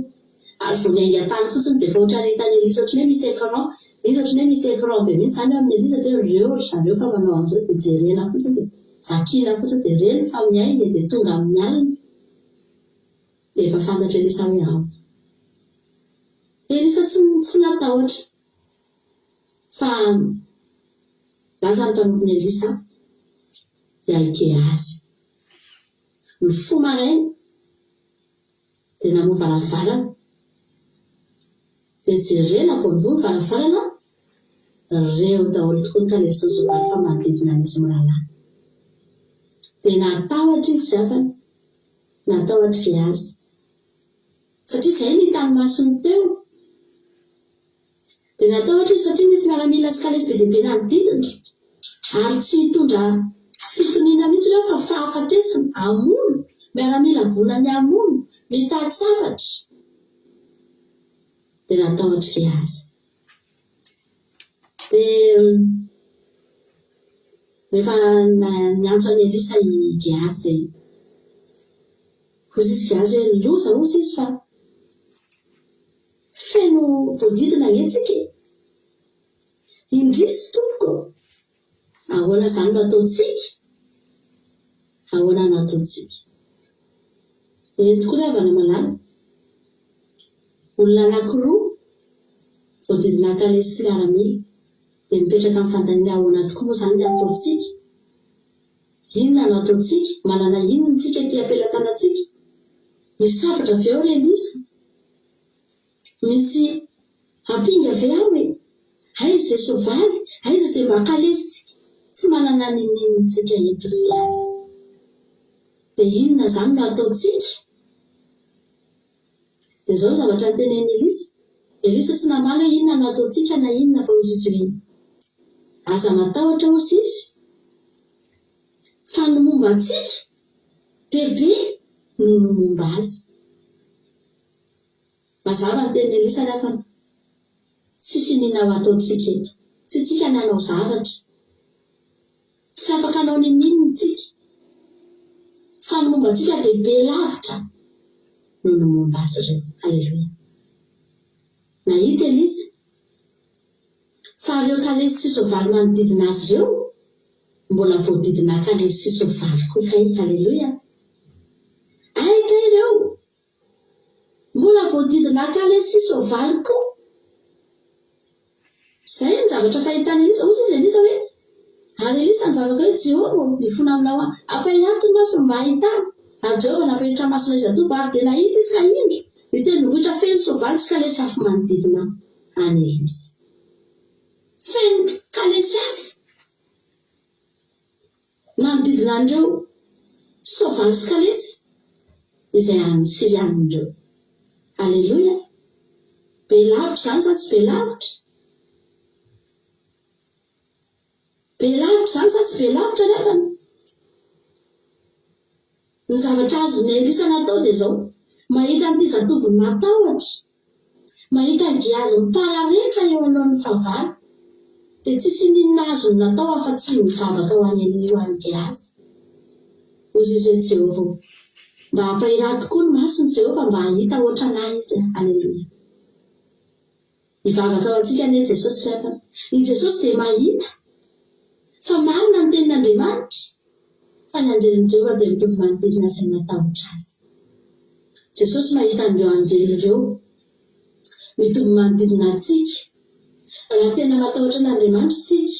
Ary vao niainga tany fotsiny dia efa ohatran'ny hitan'i Elisa ohatran'ny hoe misy écran. Izy ohatran'ny hoe misy écran be mihitsy izany eo amin'i Elisa dia hoe ireo ry zareo fa manao an'izao dia jerena fotsiny dia vakiana fotsiny dia reny fa miainga dia tonga amin'ny alina. Dia efa fantatr'i Elisa hoe ao. Elisa tsy tsy natahotra fa lasa ny mpanompon'i Elisa dia i Gehazy. Nifoha maraina dia namoha varavarana. Dia jerena vao nivoha ny varavarana, reo daholo tokoa ny kalesy sy ny soavaly fa manodidina an'izy mirahalahy. Dia natahotra izy ry havana, natahotra Gehazy. Satria izay no hitan'ny masony teo. Dia natahotra izy satria nisy miaramila sy kalesy be dia be nanodidina, ary tsy hitondra fitoniana mihitsy ireo fa fahafatesana, hamono, miaramila vonona ny hamono, mitady sabatra. Dia natahotra Gehazy. Dia rehefa niantso an'i Elisa i Gehazy dia hoy izy Gehazy hoe, Loza hozy izy fa Feno voadidina ange tsika e! Indrisy tompoko ô! Ahoana izany no ataontsika? Ahoana no ataontsika? Eny tokoa ry havana malala, olona anankiroa voadidina kalesy sy miaramila dia mipetraka amin'ny fanontaniana ahoana tokoa moa izany no ataontsika? Inona no ataontsika? Manana inona tsika ety am-pelatanantsika? Misy sabatra ve ao ry Elisa? Misy ampinga ve ao e? Aiza izay soavaly? Aiza izay mba kalesitsika? Tsy manana ny n'inontsika eto isika aza. Dia inona izany no ataontsika? Dia izao ny zavatra notenenin'i Elisa. Elisa tsy namaly hoe inona no ataontsika na inona fa hoy izy hoe, Aza matahotra hozy izy, fa ny momba antsika dia be noho ny momba azy. Mazava ny tenin'i Elisa ry havana. Tsisy iniana ho ataontsika eto. Tsy tsika ny hanao zavatra. Tsy afaka hanao ninoninona tsika. Fa ny momba antsika dia be lavitra noho ny momba azy ireo. Aleloia. Nahita Elisa fa ireo kalesy sy soavaly manodidina azy ireo mbola voadidina kalesy sy soavaly koa kay. Aleloia. Ay kay ireo! Mbola voadidina kalesy sy soavaly koa. Izay ny zavatra fahitan'i Elisa. Hoy izy Elisa hoe, Ary Elisa nivavaka hoe, Jehovah ô, mifona aminao aho. Ampahirato ny masony mba hahitany. Ary Jehovah nampahiratra mason'ilay zatovo, ary dia nahita izy ka indro, Ny tendrombohitra feno soavaly sy kalesy afo manodidina an'i Elisa. Feno kalesy afo manodidina an'ireo soavaly sy kalesy izay an'ny Syriana ireo. Aleloia! Be lavitra izany sa tsy be lavitra? Be lavitra izany sa tsy be lavitra ry havana? Ny zavatra azon'i Elisa natao dia izao, mahita an'ity zatovony matahotra, mahita an'i Gehazy mipararetra eo anoloan'ny fahavalo, dia tsisy ininona azony natao afa-tsy ny nivavaka ho an'i Elia ho an'i Gehazy. Hoy izy hoe, Jehovah ô, mba ampahirato koa ny masony Jehovah mba hahita hoatran'ahy izy. Aleloia. Hivavaka ho antsika anie Jesosy ry havana. I Jesosy dia mahita fa marina ny tenin'Andriamanitra fa ny anjelin'i Jehovah dia mitovy manodidina izay matahotra azy. Jesosy mahita an'ireo anjely ireo mitovy manodidina antsika. Raha tena matahotra an'Andriamanitra isika,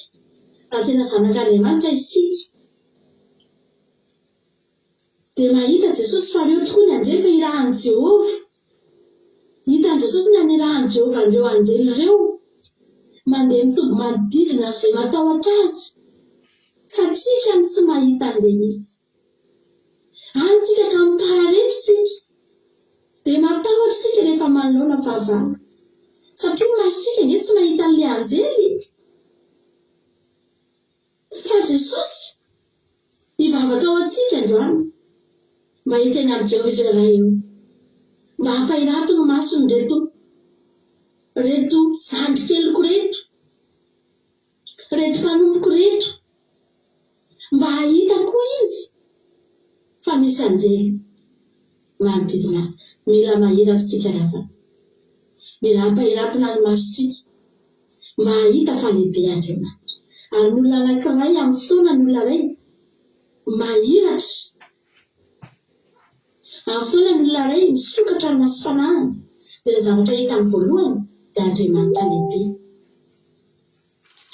raha tena zanak'Andriamanitra isika, Dia mahita Jesosy fa ireo tokoa ny anjely fa irahan'i Jehovah. Hitan'i Jesosy ny hanirahan'i Jehovah an'ireo anjely ireo. Mandeha mitombo manodidina an'izay matahotra azy. Fa tsika no tsy mahita an'ilay izy. Any tsika ka mipararetra isika. Dia matahotra isika rehefa manoloana fahavalo. Satria ny masontsika ange tsy mahita an'ilay anjely. Fa Jesosy hivavaka ho antsika androany mba hiteny amin'i Jehovah izy hoe, Ray ô, mba ampahirato ny mason'ireto reto zandrikeliko reto, reto mpanompoko reto, mba hahita koa izy fa misy anjely manodidina azy. Mila mahiratra isika ry havana. Mila ampahiratina ny masontsika. mba hahita fa lehibe Andriamanitra. Ary ny olona anankiray amin'ny fotoana ny olona iray mahiratra, amin'ny fotoana ny olona iray misokatra ny masom-panahiny, dia ny zavatra hitany voalohany dia Andriamanitra lehibe.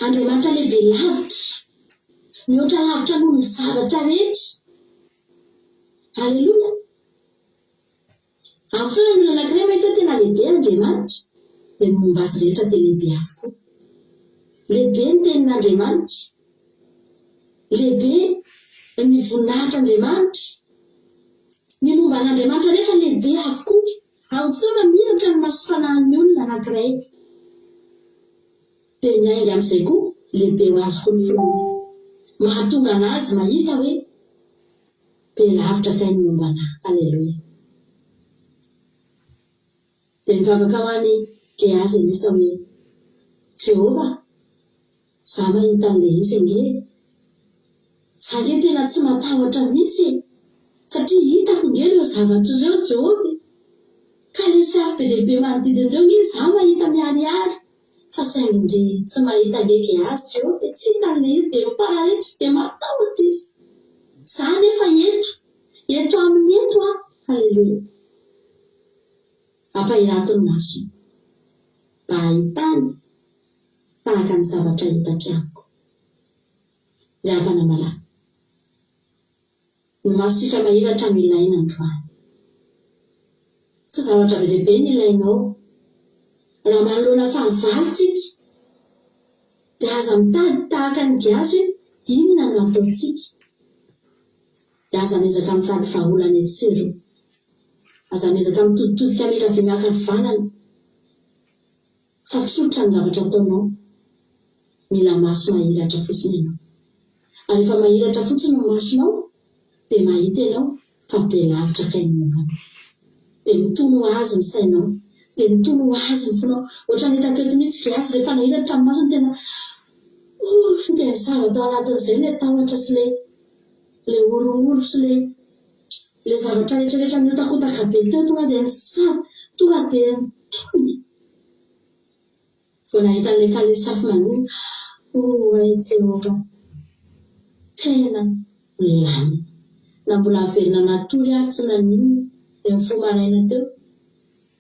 Andriamanitra lehibe lavitra, mihoatra lavitra noho ny zavatra rehetra. Aleloia! Amin'ny fotoana ny olona anankiray mahita hoe tena lehibe Andriamanitra, dia ny momba azy rehetra dia lehibe avokoa. Lehibe ny tenin'Andriamanitra. Lehibe ny voninahitr'Andriamanitra. Ny momba an'Andriamanitra rehetra lehibe avokoa. Amin'ny fotoana miratra ny masom-panahin'ny olona anankiray, dia miainga amin'izay koa lehibe ho azy koa ny finoana. Mahatonga an'azy mahita hoe. Be lavitra kay ny momba anah. Aleloia. Dia nivavaka ho an'i Gehazy Elisa hoe, Jehovah, za mahita an'ilay izy ange e! Za ange tena tsy matahotra mihitsy e! Satria hitako ange ireo zavatra ireo, Jehovah e! Ka ilay safo be dia be manodidina ireo ange za mahita miharihary. Fa saingy ndry tsy mahita ange Gehazy Jehovah e, tsy hitany le izy dia mipararetra izy dia matahotra izy. Za anefa eto, eto aminy eto aho, haleloia. Ampahirato ny masony mba hahitany tahaka ny zavatra hitako ihany koa. Ry havana malala. Ny masontsika mahiratra no ilaina androany. Tsy zavatra be dia be no ilainao. Raha manoloana fahavalo tsika, dia aza mitady tahaka an'i Gehazy hoe inona no hataontsika. Dia aza miezaka mitady vahaolana etsy sy eroa. Aza miezaka mitoditodika miankavia miankavanana. Fa tsotra ny zavatra ataonao, mila maso mahiratra fotsiny ianao. Ary rehefa mahiratra fotsiny ny masonao dia mahita ianao fa be lavitra kay ny momba anao. Dia mitony ho azy ny sainao, dia mitony ho azy ny fonao. Ohatran'ny hitako eto mihitsy Giasy rehefa nahiratra ny masony tena ouff dia nisava tao anatin'izay ilay tahotra sy ilay ilay horohoro sy ilay ilay zavatra rehetra rehetra nihotakotaka be teo tonga dia nisava, tonga dia nitony. Vao nahita an'ilay kalesy afo manina, Oay Jehovah! Tena milamina. Na mbola averina natory ary tsy naninona, dia nifoha maraina teo,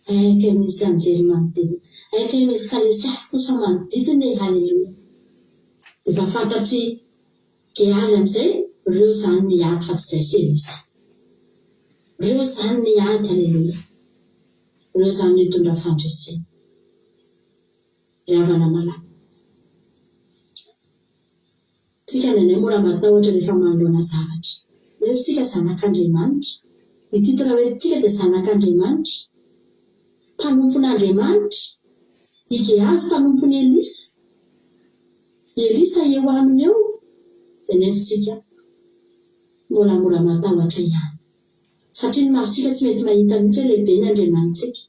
hay kay misy anjely manodidina, hay kay misy kalesy afo kosa manodidina e! Haleloia! Dia efa fantatr'i Gehazy amin'izay, ireo izany niady fa tsy izay sy Elisa. Ireo izany niady, haleloia! Ireo izany no hitondra fandresena. Ry havana malala. Tsika indraindray mora matahotra rehefa manoloana zavatra. Nefa tsika zanak'Andriamanitra. Ny titre hoe tsika dia zanak'Andriamanitra. Mpanompon'Andriamanitra. I Gehazy mpanompon'i Elisa. Elisa eo aminy eo. Dia nefa tsika mbola mora matahotra ihany. Satria ny masontsika tsy mety mahita mihitsy hoe lehibe ny Andriamanitsika.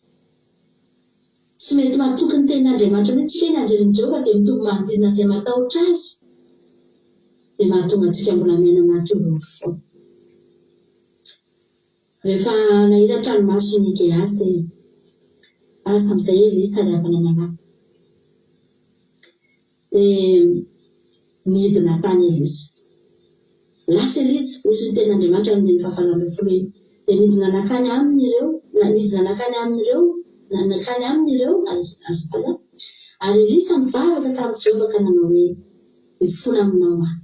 Tsy mety matoky ny tenin'Andriamanitra mihitsy isika hoe ny anjelin'i Jehovah dia mitovy manodidina izay matahotra azy. Dia mahatonga antsika mbola miaina anaty horohoro foana. Rehefa nahiratra ny mason'i Gehazy dia lasa amin'izay Elisa ry havana malala. Dia nidina tany Elisa. Lasa Elisa, hoy ny tenin'Andriamanitra amin'ny andininy fahavalo ambin'ny folo hoe, Dia nidina nankany aminy ireo, na nidina nankany amin'ireo, na nankany aminy ireo, azafady an, ary Elisa nivavaka tamin'i Jehovah ka nanao hoe, Mifona aminao aho.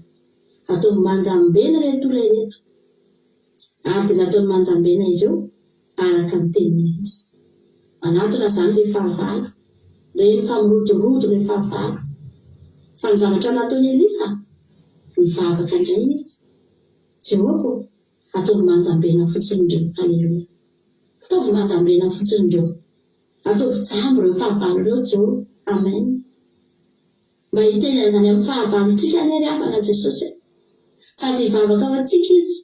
Ataovy manjambena ireto olona ireto. Ary dia nataony manjambena ireo, araka ny tenin'i Elisa. Manatona izany ilay fahavalo. Reny fa mirodorodo ilay fahavalo. Fa ny zavatra nataon'i Elisa? Nivavaka indray izy. Jehovah ô, ataovy manjambena fotsiny ireo. Haleloia. Ataovy manjambena fotsiny ireo. Ataovy jamba ireo fahavalo ireo, Jehovah. Amen. Mba hiteny an'izany amin'ny fahavalontsika anie ry havana Jesosy e! Sady hivavaka ho antsika Izy,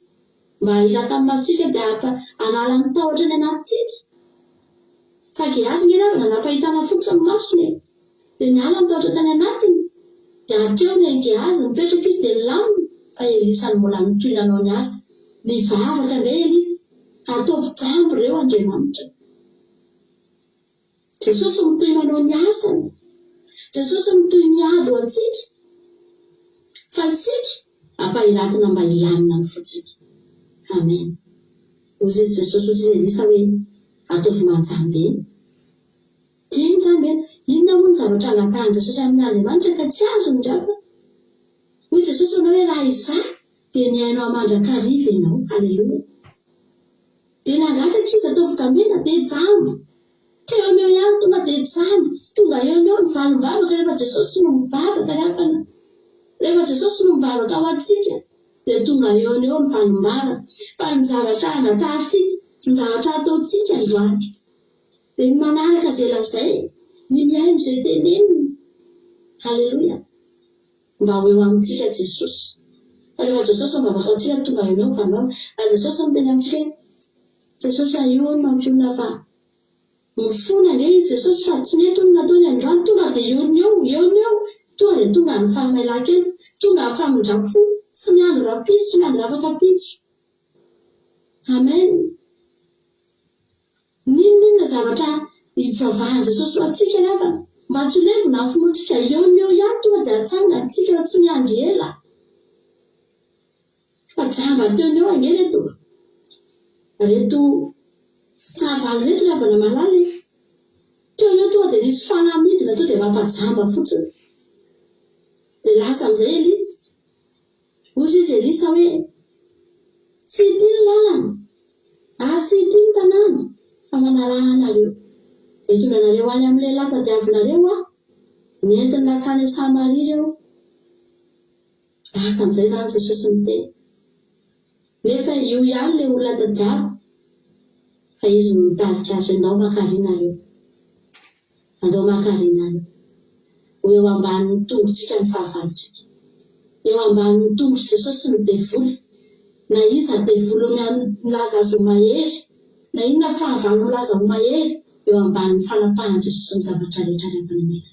mba hahirata amin'ny masontsika dia hampa hanala ny tahotra any anatintsika. Fa Gehazy nge ry havana nampahitana fotsiny ny masony e! Dia niala ny tahotra tany anatiny. Dia hatreo ny an'i Gehazy, nipetraka izy dia nilamina, fa Elisa no mbola nitohy nanao ny asa. Nivavaka indray Elisa, Ataovy jamba ireo Andriamanitra. Jesosy mitohy manao ny asany. Jesosy mitohy miady ho antsika. Fa isika ampahiratina mba hilamina ny fontsika. Amen. Hoy izy Jesosy hoy izy Elisa hoe ataovy manjambena. Dia njambena. Inona moa ny zavatra angatahan'i Jesosy amin' Andriamanitra ka tsy azony ry havana? Hoy Jesosy manao hoe raha izaho dia mihaino ahy mandrakariva ianao. Haleloia. Dia nangataka izy ataovy jambena dia jamba. Teo no eo ihany tonga dia jamba. Tonga eo no eo ny valim-bavaka rehefa Jesosy no mivavaka ry havana. Rehefa Jesosy no mivavaka ho antsika dia tonga eo no eo ny valim-bavaka. Fa ny zavatra angatahantsika, ny zavatra ataontsika androany dia ny manaraka izay lazainy, ny mihaino izay teneniny. Haleloia. Mba ho eo amintsika Jesosy. Fa rehefa Jesosy mivavaka ho antsika tonga eo eo ny vanim-bavaka. Raha Jesosy miteny amintsika hoe Jesosy ah io hono mampionona fa mifona ange izy Jesosy fa tsy nety hono nataony androany tonga dia eo no eo, eo no eo, tonga dia tonga ny fahamelan-keloka, tonga ny famindram-po, tsy miandry rahampitso, tsy miandry rafakampitso. Amen. N'inon'inona zavatra ivavahan'i Jesosy ho antsika ry havana, mba tsy ho levona ny finoantsika, eo no eo ihany tonga dia atsangana tsika fa tsy miandry ela. Fa jamba teo no eo ange reto reto fahavalo reto ry havana malala e. Teo no eo tonga dia nisy fanahy midina tonga dia mampajamba fotsiny. Dia lasa amin'izay Elisa. Hoy izy Elisa hoe, Tsy ity ny lalana, ary tsy ity ny tanàna, fa manaraha anareo. Dia hitondra anareo any amin'ny lehilahy tadiavinareo aho. Nentiny nankany Samaria ireo. Lasa amin'izay izany Jesosy niteny. Nefa io ihany ilay olona tadiaviko, fa izy no nitarika azy hoe, Ndao maka àry nareo. Andao maka arinareo. Ho eo ambanin'ny tongotsika ny fahavalontsika. Eo ambanin'ny tongotr'i Jesosy ny devoly. Na iza devoly milaza azy ho mahery, na inona fahavalo milaza ho mahery, eo ambanin'ny fanapahan'i Jesosy ny zavatra rehetra ary ampananana.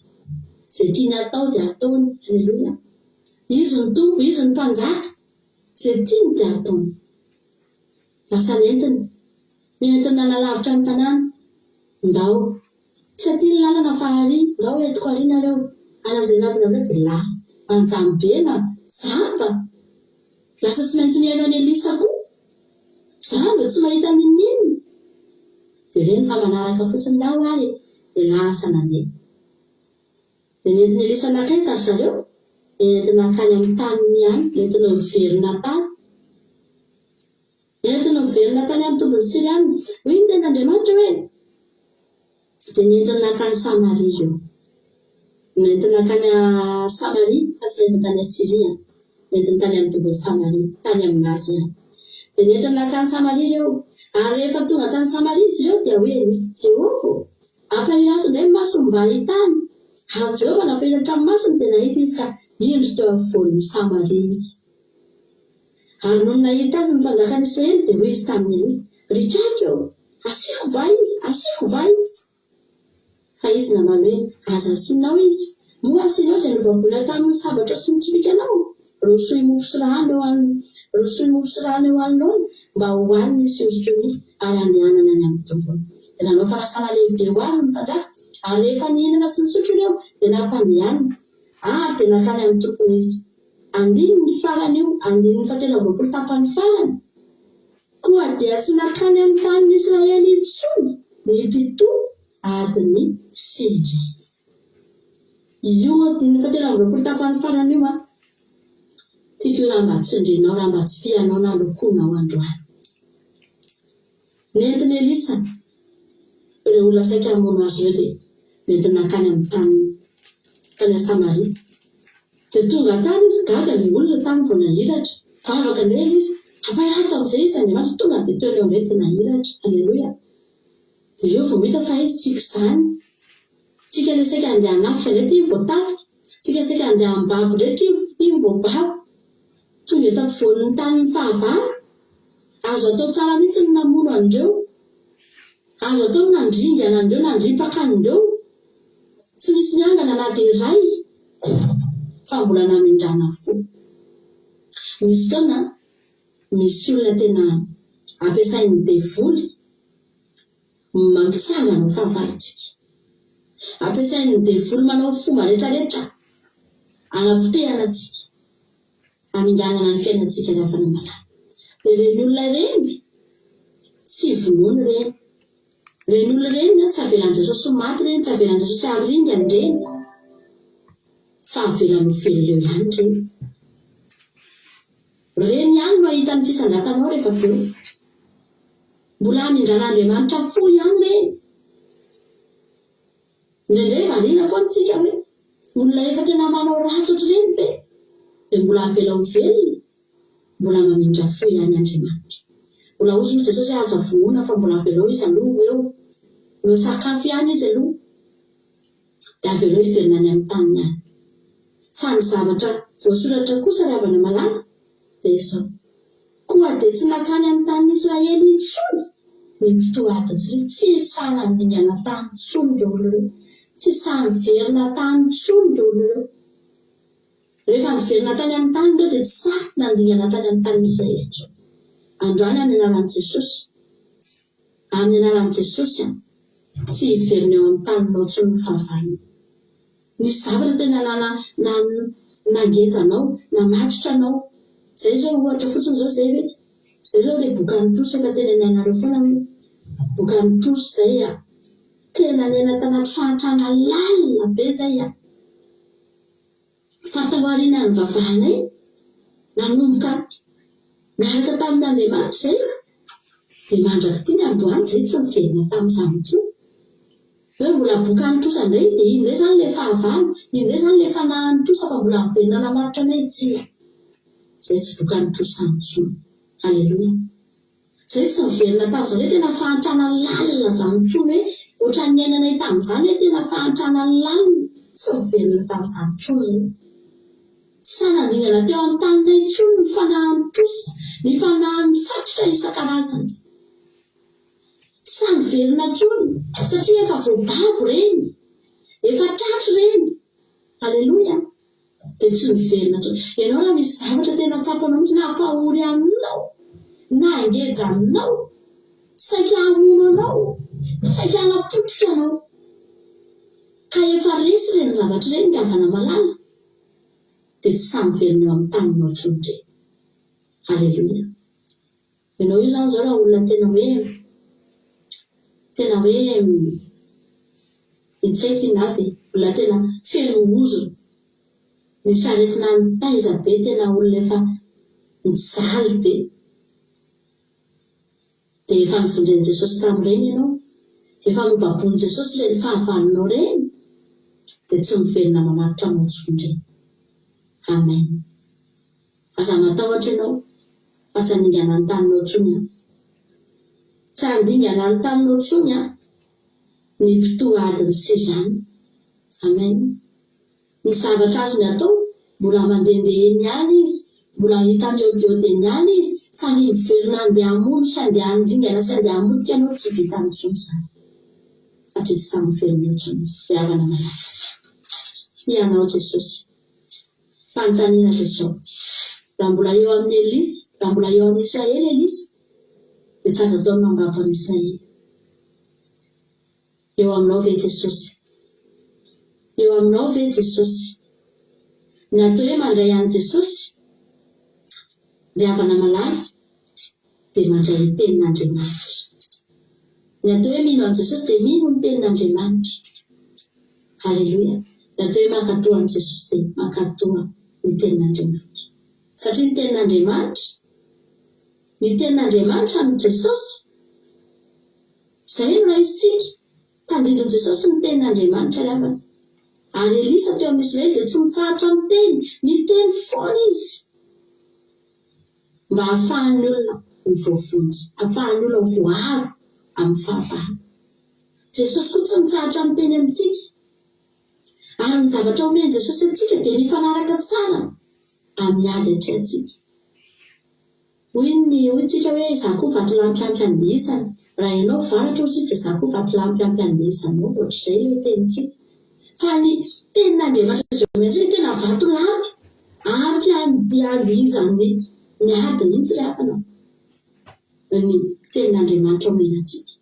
Izay tiany hatao dia ataony. Aleloia. Izy no Tompo, Izy no Mpanjaka. Izay tiany dia ataony. Lasa nentiny. Nentiny nanalavitra ny tanàna. Ndao. Tsy aty ny lalana fa ary, ndao entiko ary nareo. Any amin'izay anatinareo dia lasa. Anjambena, jamba. Lasa tsy maintsy mihaino an'i Elisa koa. Jamba, tsy mahita n'inon'inona. Dia ireny fa manaraka fotsiny ndao ary e. Dia lasa nandeha. Dia nentin'i Elisa nankaiza ry zareo? Entina nankany amin'ny taniny ihany, nentina niverina tany. Nentina niverina tany amin'ny tobin'ny Syriana. Hoy ny tenin'Andriamanitra hoe. Dia nentiny nankany Samaria ireo. Nentiny nankany Samaria, fa tsy nentiny tany Asyria. Nentiny tany amin'ny tobin'i Samaria, tany amin'azy ihany. Dia nentiny nankany Samaria ireo. Ary rehefa tonga tany Samaria izy ireo, dia hoy Elisa, Jehovah ô, ampahirato indray ny masony mba hahitany. Ary Jehovah nampahiratra ny masony, dia nahita izy ka indro teo afovoan'i Samaria izy. Ary nony nahita azy ny mpanjakan'i Israely, dia hoy izy tamin'i Elisa, Ry kaiky ô, asiako va izy? Asiako va izy? Fa izy namaly hoe, Aza asianao izy. Moa asianao izay nobaboina tamin'ny sabatrao sy ny tsipìkanao? Rosoy mofo sy rano eo an, rosoy mofo sy rano eo anoloany, mba hohaniny sy hosotroiny, ary handehanany any amin'ny tompony. Dia nanao fanasana lehibe ho azy ny mpanjaka, ary rehefa nihinana sy nisotro ireo, dia nampandehaniny, ary dia nankany amin'ny tompony izy. Andininy farany io, andininy fahatelo amby 20 tapany farany. Koa dia tsy nankany amin'ny tanin'i Israely intsony ny mpitoa adin'i Syria. Io andininy fahatelo amby 20 tapany farany io an, tiako io raha mba tsindrinao, raha mba tsipihanao na lokoinao androany. Nentin'i Elisa ireo olona saika hamono azy ireo dia nentiny nankany amin'ny tany tany Samaria. Dia tonga tany izy, gaga ilay olona tany vao nahiratra. Vavaka indray Elisa, ampahirato amin'izay izy Andriamanitra, tonga dia teo eo indray dia nahiratra. Aleloia. Dia eo vao hita fa izy tsika izany. Tsika ilay saika handeha hanafika indray ity voatafika. Tsika saika handeha hambabo indray ity ity voababo. Tonga eto ampovoan'ny tanin'ny fahavalo. Azo atao tsara mihitsy ny namono an'ireo. Azo atao ny nandringana an'ireo, nandripaka an'ireo. Tsy misy miangana na dia iray fa mbola namindrana fo. Misy fotoana misy olona tena ampiasain'ny devoly mampitsangana ho fahavalontsika. Ampiasain'ny devoly manao fomba rehetrarehetra hanapotehana antsika. Haminganana ny fiainantsika ny hafanam-panahy. Dia ireny olona ireny, tsy vonoina ireny. Ireny olona ireny tsy avelan'i Jesosy ho maty ireny, tsy avelan'i Jesosy haringana ireny, fa avelany ho velona eo ihany ireny. Ireny ihany no hahita ny fisandratanao rehefa avy eo. Mbola hamindran'Andriamanitra fo ihany ireny. Indraindray variana foana isika hoe olona efa tena manao ratsy ohatr'ireny ve dia mbola avela ho velona? Mbola mamindra fo ihany Andriamanitra. Mbola hozy moa Jesosy hoe aza vonoina fa mbola avelao izy aloha ho eo. Omeo sakafo ihany izy aloha dia avelao hiverina any amin'ny taniny any. Fa ny zavatra voasoratra kosa ry havana malala dia izao, Koa dia tsy nankany amin'ny tanin'i Israely intsony ny mpitohady tsy Tsy sahy nandingana tany intsony ireo olona ireo. Tsy sahy niverina tany intsony ireo olona ireo. Rehefa niverina tany amin'ny taniny ireo dia tsy sahy nandingana tany amin'ny tanin'i Israely intsony. Androany amin'ny anaran'i Jesosy, amin'ny anaran'i Jesosy an, tsy hiverina eo amin'ny taninao intsony ny fahavalonao. Nisy zavatra tena nana na nangeja anao, namatotra anao. Zay zao ohatra fotsiny zao zay hoe, zay zao le bokan'ny trosa efa tenenay anareo foana hoe bokan'ny trosa zay a! Tena niaina tanaty fahantrana lalina be zay a! Fa tao aorianan'ny nivavahanay, nanomboka niaraka tamin'Andriamanitra izay, dia mandrak'ity ny androany izay tsy niverina tamin'izany intsony. Hoe mbola bokan'ny trosa indray, dia iny indray izany ilay fahavalo, iny indray izany ilay fanahin'ny trosa fa mbola niverina namatotra anay, tsia. Izay tsy bokan'ny trosa intsony. Aleloia. Zay tsy niverina tamin'izany hoe tena fahantrana lalina izany intsony hoe ohatran'ny niainanay tamin'izany hoe tena fahantrana lalina, tsy niverina tamin'izany intsony izay. Tsy sahy nandingana teo amin'ny taninay intsony ny fanahin'ny trosa, ny fanahin'ny fatotra isan-karazany. Tsy sahy niverina intsony satria efa voababo ireny, efa tratra ireny. Aleloia. Dia tsy miverina intsony. Ianao raha misy zavatra tena tsapanao mihitsy na hampahory anao, na hangeja anao, saika hamono anao, saika hanapotika anao, ka efa resy ireny zavatra ireny ry havana malala, dia tsy sahy miverina eo amin'ny taninao intsony ireny. Aleloia. Ianao io izany izao raha olona tena hoe, tena hoe, tsy haiko inona avy e, olona tena feno ozona, nisy aretina nitaiza be, tena olona efa nijaly be, dia efa novonjen'i Jesosy tamin'ireny ianao. Efa nobaboin'i Jesosy ireny fahavalonao ireny dia tsy miverina mamatotra anao intsony ireny. Amen. Aza matahotra ianao fa tsy handingana ny taninao intsony an. Tsy handingana ny taninao intsony an ny mpitoha adin'ny Syriana. Amen. Ny zavatra azony atao, mbola mandehandeha eny ihany izy, mbola hita mihaodihaody eny ihany izy, fa ny miverina handeha hamono sy handeha handringana sy handeha hamotika anao tsy vitany intsony izany. Satria tsy sahy miverina eo intsony izy. Ry havana malala. Tia anao Jesosy. Fanontaniana dia izao, raha mbola eo amin'i Elisa, raha mbola eo amin'i Israely Elisa, dia tsy azo atao ny mambabo an'i Israely. Eo aminao ve Jesosy? Eo aminao ve Jesosy? Ny atao hoe mandray an'i Jesosy, ry havana malala, dia mandray ny tenin'Andriamanitra. Ny atao hoe mino an'i Jesosy dia mino ny tenin'Andriamanitra. Haleloia. Ny atao hoe mankatò an'i Jesosy dia mankatò ny tenin'Andriamanitra. Satria ny tenin'Andriamanitra, ny tenin'Andriamanitra amin'i Jesosy, Izay no raisintsika. Tandindon'i Jesosy ny tenin'Andriamanitra ry havana. Ary Elisa teo amin'ny Israely dia tsy mitsahatra miteny, miteny foana izy mba hahafahan'ny olona ho voavonjy, hahafahan'ny olona ho voaaro amin'ny fahavalo. Jesosy koa tsy mitsahatra miteny amintsika. Ary ny zavatra omen'i Jesosy antsika dia mifanaraka tsara amin'ny ady atrehantsika. Hoy ny hoy tsika hoe izaho koa vatolampy ampy andihizana. Raha ianao varatra hoy isika dia izaho koa vatolampy ampy andihizanao. Ohatr'izay ilay tenintsika. Fa ny tenin'Andriamanitra izay omeny antsika tena vatolampy ampy andihizan'ny ny ady mihitsy ry havana ny tenin'Andriamanitra omena antsika.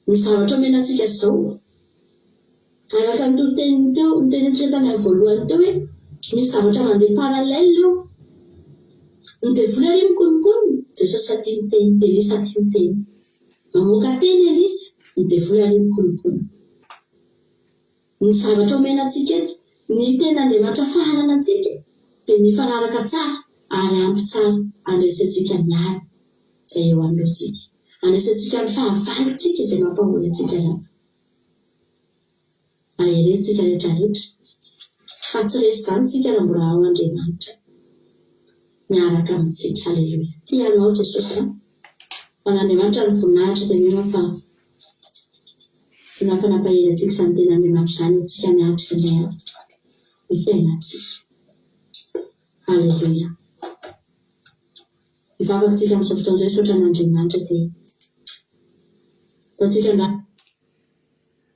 Ny zavatra omena antsika izao. Araka ny toriteniny teo, notenenintsika tany amin'ny voalohany teo hoe misy zavatra mandeha parallèle eo. Ny devoly ary mikononkonona, Jesosy aty miteny, Elisa aty miteny. Mamoaka teny Elisa, ny devoly ary mikononkonona. Ny zavatra omena antsika eto, ny tenin'Andriamanitra fahanana antsika dia mifanaraka tsara ary ampy tsara handresentsika ny ady izay eo anoloantsika. Handresentsika ny fahavalontsika izay mampahory antsika ihany. Mahereza tsika rehetra rehetra fa tsy resy izany tsika raha mbola ao Andriamanitra miaraka amintsika Aleloia tia anao Jesosy a ho an'Andriamanitra ny voninahitra dia mino aho fa nampanampahery antsika izany tenin'Andriamanitra izany antsika miatrika indray ary ny fiainantsika Aleloia Hivavaka tsika amin'izao fotoana izao hisaotra an'Andriamanitra dia ataontsika andra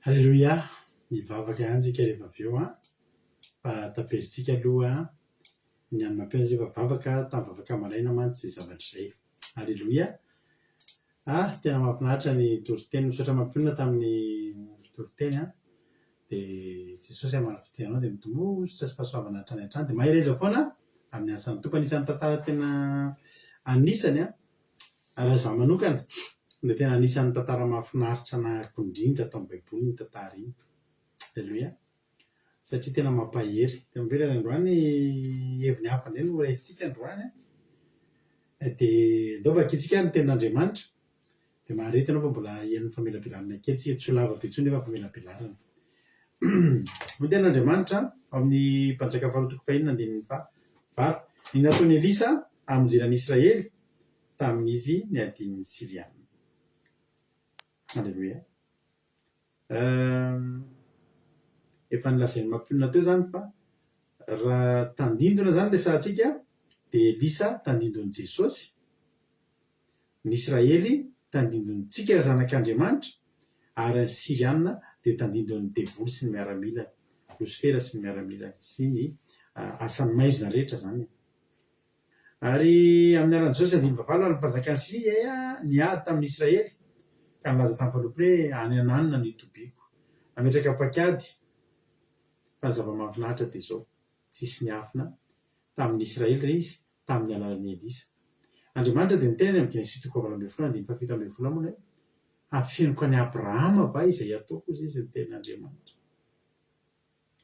Haleloia! Hivavaka ihany tsika rehefa avy eo an! Fa taperintsika aloha ny an'i Mampianatra efa vavaka tamin'ny vavaka maraina mantsy izay zavatra izay. Haleloia! Ah, tena mahafinaritra ny toriteny. Misaotra mampionona tamin'ny toriteny an! Dia Jesosy hamaly fitia anao dia mitomboa sy fahasoavana hatrany hatrany. Dia mahereza foana amin'ny asan'ny Tompo. Anisan'ny tantara tena anisany an, raha izaho manokana dia tena anisan'ny tantara mahafinaritra anahako indrindra ato amin'ny Baiboly iny tantara iny. Aleloia. Satria tena mampahery. Tena mampahery ary androany heviny hafa indray no raisintsika androany an. Dia andao vakintsika ny tenin'Andriamanitra. Dia mahareta ianao fa mbola heno famelabelarana kely tsika, tsy ho lava be intsony nefa famelabelarana. Hoy ny tenin'Andriamanitra ao amin'ny Mpanjaka faharoa toko fahenina andininy faha valo, Ny nataon'i Elisa hamonjena an'i Israely tamin'izy niadian'ny Syriana. Aleloia. Efa nolazain'i Mampionona teo izany fa raha tandindona izany resahantsika dia Elisa tandindon'i Jesosy. Ny Israely tandindontsika zanak'Andriamanitra ary ny Syriana dia tandindon'ny devoly sy ny miaramilany, Losifera sy ny miaramilany sy ny asan'ny maizina rehetra izany. Ary amin'ny alalan'i Jesosy andininy fahavalo ary ny mpanjakan'i Syria niady tamin'ny Israely ka nilaza tamin'ny mpanompony hoe any ananona no hitobiako. Nametraka paikady fa ny zava-mahafinaritra dia izao, tsisy niafina tamin'ny Israely re izy tamin'ny alalan'i Elisa. Andriamanitra dia niteny any amin'ny Genesisy toko fahavalo ambin'ny folo andininy fahafito ambin'ny folo aminy hoe, Hafeniko an'i Abrahama va izay ataoko? hozy izy niteny Andriamanitra.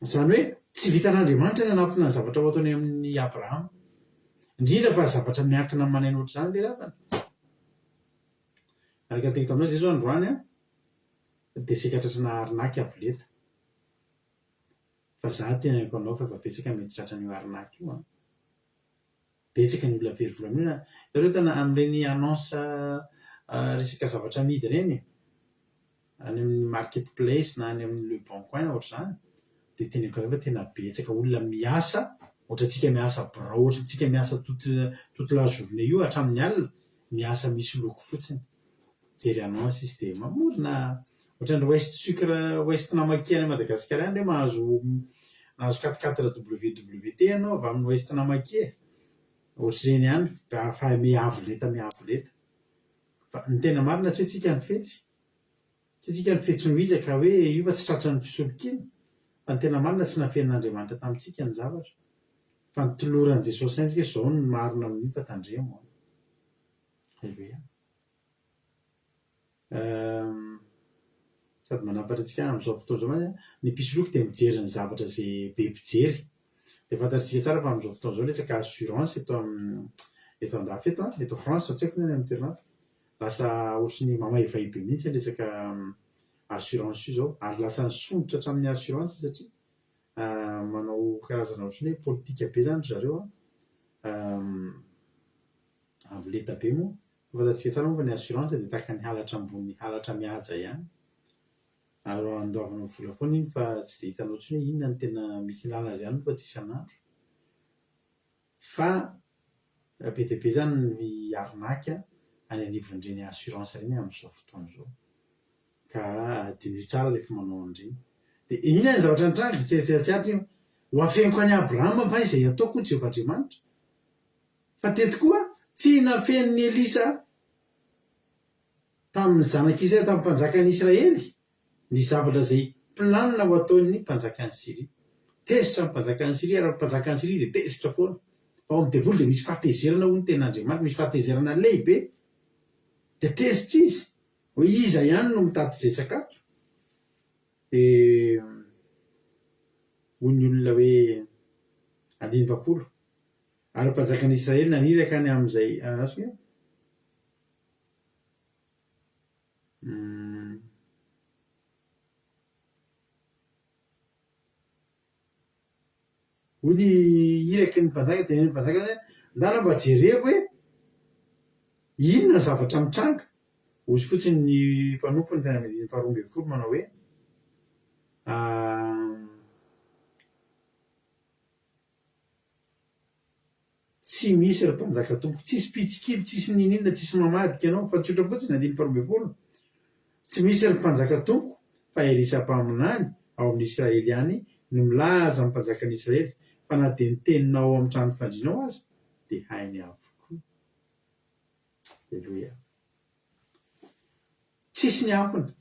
Izany hoe tsy vitan'Andriamanitra ny hanafina ny zavatra ho ataony amin'i Abrahama. Indrindra fa zavatra miankina aman'aina ohatr'izany ve ravana? Araka ny teniko taminao izay izao androany an. Dia saika tratrana arnaque avo lenta. Fa za teneniko anao fa efa betsaka mety tratran'io arnaque io an. Betsaka ny olona very vola amin'io na hitanareo tena amin'ireny annonce resaka zavatra amidy ireny e, any amin'ny market place na any amin'ny le bon coin na ohatr'izany dia teneniko anareo fa tena betsaka olona miasa ohatrantsika miasa birao ohatrantsika miasa toute toute la journée io hatramin'ny alina miasa misoloky fotsiny. Mijery annonce izy dia mamorona ohatran'ny West sucre West Namakia any Madagasikara any hoe mahazo mahazo quatre quatre WWT ianao avy amin'ny West Namakia e. Ohatr'ireny ihany fa miha-avo lenta miha-avo lenta. Fa ny tena marina tsy hoe tsika no fetsy. Tsy hoe tsika no fetsy noho iza ka hoe io fa tsy tratran'ny fisolokiana. Fa ny tena marina tsy nafenin'Andriamanitra tamintsika ny zavatra. Fa notoloran'i Jesosy saintsika hoe izao no marina amin'io fa tandremo an. Aleloia. Sady manampatra antsika amin'izao fotoana izao mantsy an, ny mpisoloky dia mijery ny zavatra izay be mpijery. Dia fantatsika tsara fa amin'izao fotoana izao resaka assurance eto eto andafy eto an, eto France tsy haiko ny any amin'ny toerana hafa, lasa ohatry ny mamaivay be mihitsy ny resaka assurance io izao ary lasa nisondrotra hatramin'ny assurance satria manao karazana ohatry ny hoe politika be izany ry zareo an, avo lenta be moa. Fa fantatsika tsara moa fa ny assurance dia tahaka ny halatra ambony halatra mihaja ihany. Ary andoavanao vola foana iny fa tsy dia hitanao intsony hoe inona no tena misy ilana azy ihany moa fa tsy isan'andro. Fa be dia be izany ny arnaque any anivon'ireny assurance ireny amin'izao fotoana izao. Ka diniho tsara rehefa manao an'ireny. Dia inona ny zavatra nitranga? Tsy tsy aritra io. Ho afeniko an'i Abrahama va izay ataoko hoy Jehovah Andriamanitra? Fa teto koa, tsy nafenin'i Elisa tamin'ny zanak'Israely, tamin'ny mpanjakan'i Israely, ny zavatra izay planina ho ataon'ny mpanjakan'i Syria. Tezitra ny mpanjakan'i Syria, ary ny mpanjakan'i Syria dia tezitra foana. Fa ao amin'ny devoly dia misy fahatezerana hoy ny tenin'Andriamanitra, misy fahatezerana lehibe. Dia tezitra izy, hoe iza ihany no mitati-dresaka ato? Dia hoy ny olona hoe, andininy fahafolo, Ary ny mpanjakan'i Israely naniraka any amin'izay azony eo. Hoy ny iraky ny mpanjaka, tenenin'ny mpanjaka hoe, Ndana mba jerevo hoe inona ny zavatra mitranga. Hozy fotsiny ny mpanompony tany amin'ny andininy faharoa ambin'ny folo manao hoe, Tsy misy ry mpanjaka tompoko, tsisy mpitsikilo, tsisy niniana, tsisy mamadika anao, fa tsotra fotsiny, andininy faharoa ambin'ny folo, Tsy misy ry mpanjaka tompoko, fa Elisa mpaminany ao amin'ny Israely ihany no milaza amin'ny mpanjakan'i Israely, fa na dia ny teninao ao amin'ny trano fandrianao aza dia hainy avokoa. Aleloia. Tsisy ny afony.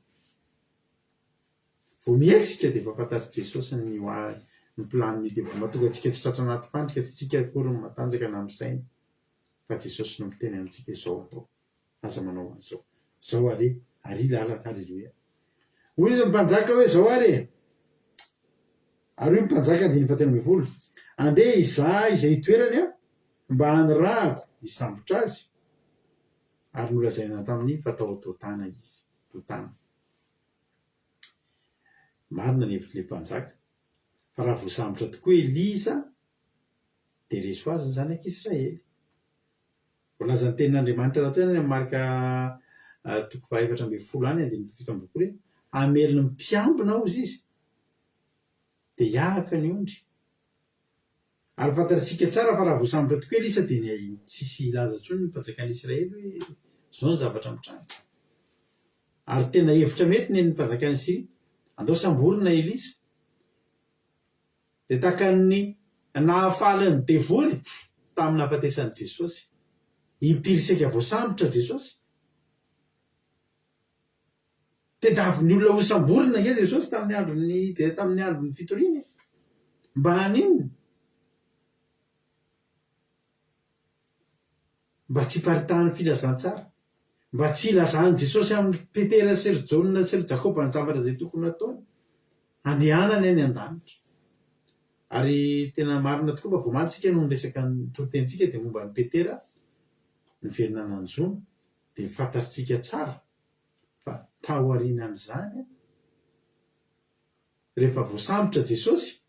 Vao mihetsika dia efa fantatr'i Jesosy ny ho avy, ny planin'io devoly. Mahatonga antsika tsy tratra anaty fandrika, tsy tsika akory no matanjaka na misaina, fa Jesosy no miteny amintsika hoe izao atao, aza manao an'izao, izao aleha, ary lalana, haleloia. Hoy izy ny mpanjaka hoe izao ary e! Ary hoy ny mpanjaka andininy fahatelo ambin'ny folo, andeha hizaha izay hitoerany aho, mba hanirahako hisambotra azy, ary nolazaina taminy fa tao Dotana izy, Dotana. Marina ny hevitr'ilay mpanjaka, fa raha voasambotra tokoa Elisa, dia resy ho azy ny zanak'Israely. Voalazan'ny tenin'Andriamanitra rahateo any amin'ny Marka toko faha-14 any, andininy faha-27 hoe, Hamely ny mpiambina hozy izy, dia hiahaka ny ondry. Ary fantatsika tsara fa raha voasambotra tokoa Elisa dia tsisy hilaza intsony ny mpanjakan'Israely hoe izao ny zavatra mitranga. Ary tena hevitra mety ny an'ny mpanjakan'i Syria. Andao samborina Elisa. Dia tahaka ny nahafaly ny devoly tamin'ny nahafatesan'i Jesosy. Impiry saika voasambotra Jesosy? Tediavin'ny olona hosamborina ange Jesosy tamin'ny andron'ny tamin'ny andron'ny fitoriany e. Mba haninona? Mba tsy hiparitahan'ny filazantsara. Mba tsy hilazan'i Jesosy amin'i Petera sy ry Jaona sy ry Jakoba ny zavatra izay tokony hataony. Handehanany any an-danitra. Ary tena marina tokoa fa vao omaly isika no niresaka ny toritenintsika dia momba an'i Petera niverina nanjono dia fantatrtsika tsara fa taorianan'izany. Rehefa voasambotra Jesosy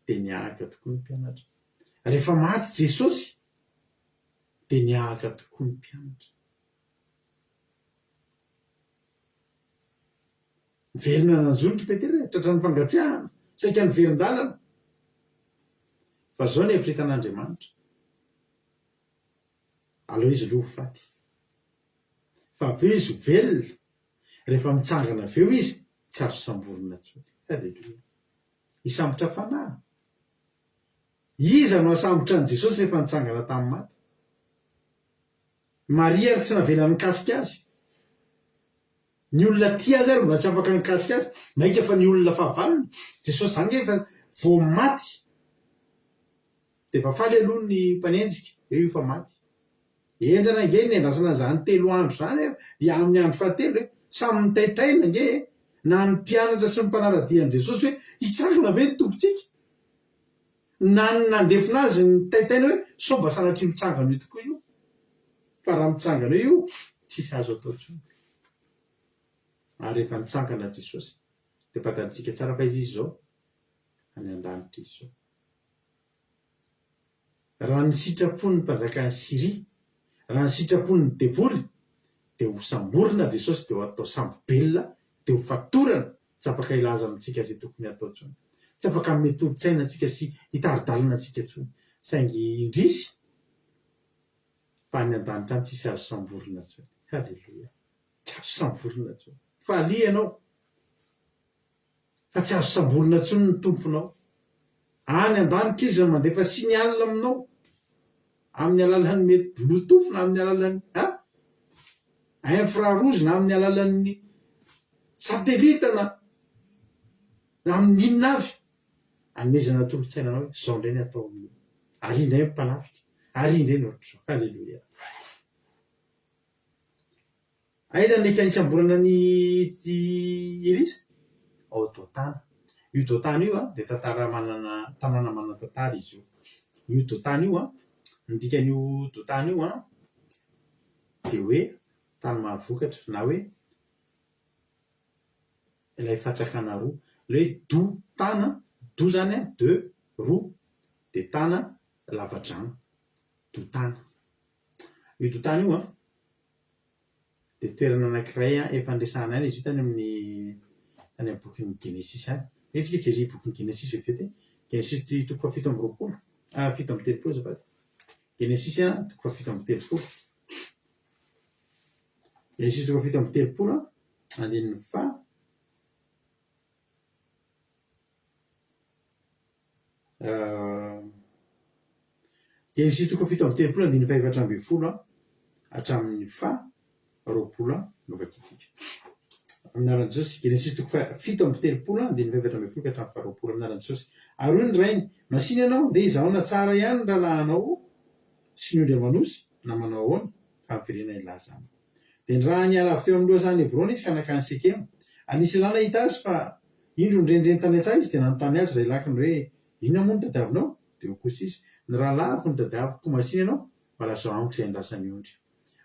dia nihahaka tokoa ny mpianatra. Rehefa maty Jesosy dia nihahaka tokoa ny mpianatra. Niverina nanjono ry Petera e, tratran'ny fangatsiahana, saika niverin-dalana. Fa izao ny eritreretan'Andriamanitra, aleo izy aloha ho faty. Fa avy eo izy ho velona, rehefa mitsangana avy eo izy, tsy azo samborina intsony. Aleloia. Hisambotra fanahy. Iza no hasambotra an'i Jesosy rehefa nitsangana tamin'ny maty? Maria ary tsy navela nikasika azy. Ny olona tia azy ary mbola tsy afaka nikasika azy, mainka fa ny olona fahavalony. Jesosy izany nge efa vao maty dia efa faly aloha ny mpanenjika hoe io fa maty. Henjana ange ny niandrasana an'izany telo andro izany e, amin'ny andro fahatelo e. Samy mitaintaina ange e, na ny mpianatra sy ny mpanara-dia an'i Jesosy hoe hitsangana ve ny Tompontsika? Na ny nandefona azy nitaintaina hoe sao mba sanatria mitsangana eo tokoa io. Fa raha mitsangana eo io, tsisy azo atao intsony. Ary rehefa nitsangana Jesosy, dia fantatsika tsara fa iza izy izao? Any an-danitra izy izao. Raha ny sitrapon'ny mpanjakan'i Syria, raha ny sitrapon'ny devoly, dia ho samborina Jesosy dia ho atao sambo-belona, dia ho fatorana, tsy afaka hilaza amintsika izay tokony hatao intsony. Tsy afaka hanome tolo-tsaina antsika sy hitari-dalana antsika intsony. Saingy indrisy fa any an-danitra any tsisy azo samborina intsony. Haleloia. Tsy azo samborina intsony. Falia ianao. Fa tsy azo samborina intsony ny Tomponao. Any an-danitra Izy no mandefa signal aminao, amin'ny alalan'ny mety bluetooth na amin'ny alalan'ny ha? infrarouge na amin'ny alalan'ny satellite na na amin'ny inona avy, anomezana tolo-tsaina anao hoe izao indray ny atao amin'io, ary indray ny mpanafika, ary indray ny ohatr'izao. Haleloia. Aiza ny nisamborana an'i Elisa? Ao Dotana. Io Dotana io dia tantara manana, tanàna manan-tantara izy io. Io Dotana io, ny dikan'io Dotana io dia hoe tany mahavokatra na hoe ilay fatsakana roa. Ilay hoe do tana, do izany deux, roa, dia tana lava-drano. Dotana. Io Dotana io dia toerana anankiray efa niresahana ihany izy io tany amin'ny tany amin'ny bokin'ny Genesisy any. Ve tsika hijery bokin'ny Genesisy vetivety e? Genesisy toko fahafito amby roapolo, ah, 37 azafady. Genesisy toko fahafito amby telopolo. Genesisy toko fahafito amby telopolo, andininy faha Genesisy toko 37 andininy faha-14 hatramin'ny faha-20 no vakintsika. Amin'ny anaran'i Jesosy, Genesisy toko faha-37 andininy faha-14 ka hatramin'ny faha-20 amin'ny anaran'i Jesosy. Ary hoy ny rainy, Masìna ianao, ndeha izaho na tsara ihany ny rahalahinao sy ny ondry aman'osy, na manao ahoana, fa miverena hilaza amiko. Dia nirahiny hiala avy teo amin'ny lohasahan'i Hebrona izy ka nankany Sekema. Ary nisy lehilahy nahita azy fa indro nirenireny tany an-tsaha izy, dia nanontany azy rahelahiny hoe, Inona moa no tadiavinao? Dia hoy kosa izy, Ny rahalahiko no tadiaviko, koa masìna ianao, mba lazao amiko izay andrasan'ny ondry.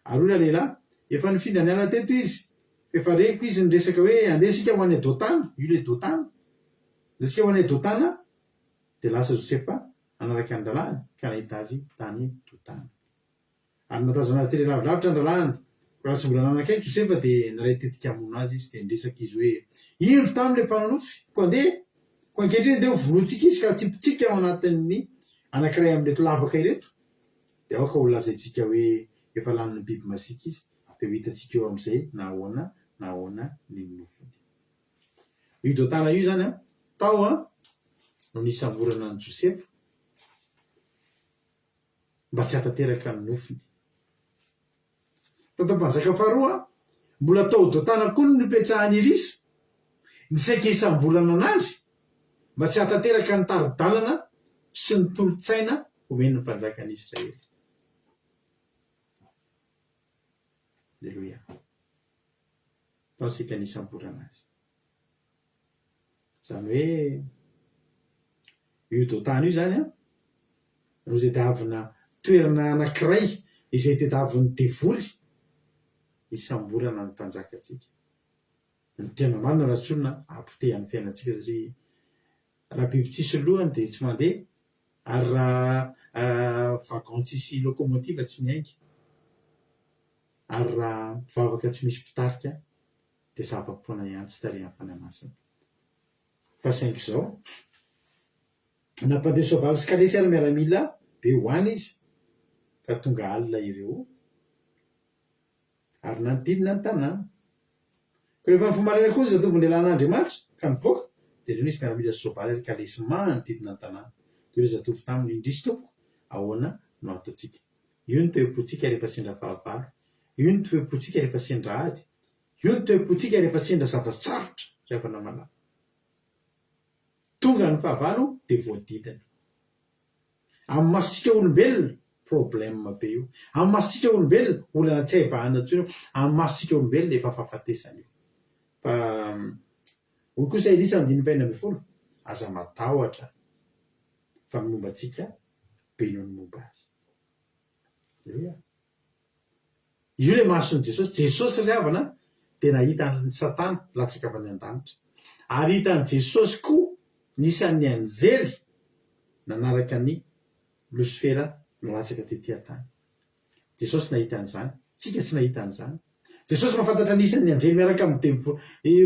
Ary hoy ralehilahy, Efa nifindra niala teto izy, fa efa reko izy niresaka hoe, Andeha isika ho any Dotana, io ilay Dotana, andeha isika ho any Dotana, dia lasa Josefa hanaraka ny rahalahiny, ka nahita azy tany Dotana. Ary nahatazana azy tery lavidavitra ny rahalahiny. Koa raha tsy mbola nanakaiky Josefa, dia niray tetika hamono azy izy. Dia niresaka izy hoe, Indro tamy ilay mpanonofy, koa andeha, koa ankehitriny andeha hovonointsika izy ka hatsipintsika ao anatin'ny anankiray amin'ireto lavaka ireto, dia aoka holazaintsika hoe efa lanin'ny biby masiaka izy, dia ho hitantsika eo amin'izay na ahoana na ahoana ny nofony. Io Dotana io izany an, tao an, no nisamborana an'i Josefa. mba tsy hahatanteraka ny nofiny. Tato Mpanjaka faharoa, mbola tao Dotana koa no nipetrahan'i Elisa, ny saika hisamborana anazy mba tsy hahatanteraka ny tari-dalana sy ny tolo-tsaina omen'ny mpanjakan'i Israely. Aleloia. Tao saika nisamborana azy. Izany hoe io Dotana io izany an, no tadiavina toerana anankiray izay tadiavin'ny devoly hisamborana ny mpanjakantsika. Ny tena marina raha tsorina hapotehan'ny fiainantsika satria. Raha biby tsisy lohany dia tsy mandeha, ary raha wagon tsisy locomotive tsy miainga, ary raha mpivavaka tsy misy mpitarika dia zava-poana ihany tsy tarihan'ny Fanahy Masina. Fa saingy izao, nampandeha soavaly sy kalesy ary miaramila be ho any izy, ka tonga alina ireo ary nanodidina ny tanàna. Koa rehefa nifoha maraina koa ny zatovon'ny lehilahin'Andriamanitra, ka nivoaka, dia ireo nisy miaramila sy soavaly ary kalesy manodidina ny tanàna. Dia hoy ireo zatovo taminy, Indrisy tompoko, ahoana no hataontsika? Io ny toe-pontsika rehefa sendra fahavalo. Io ny toe-pontsika rehefa sendra ady. Io ny toe-pontsika rehefa sendra zava-tsarotra, ry havana malala. Tonga ny fahavalo dia voadidina. Amin'ny masontsika olombelona, problème be io. Amin'ny masontsika olombelona, olana tsy hay vahana intsony io. Amin'ny masontsika olombelona, efa fahafatesana io. Fa hoy kosa Elisa andininy fahenina ambinifolo, aza matahotra fa ny momba antsika be noho ny momba azy. Aleloia. Io ilay mason'i Jesosy. Jesosy ry havana dia nahita an'i Satana latsaka avy any an-danitra. Ary hitan'i Jesosy koa ny isan'ny anjely nanaraka an'i Losifera nilatsaka tety an-tany. Jesosy nahita an'izany. Tsika tsy nahita an'izany. Jesosy mahafantatra ny isan'ny anjely miaraka amin'ny devo,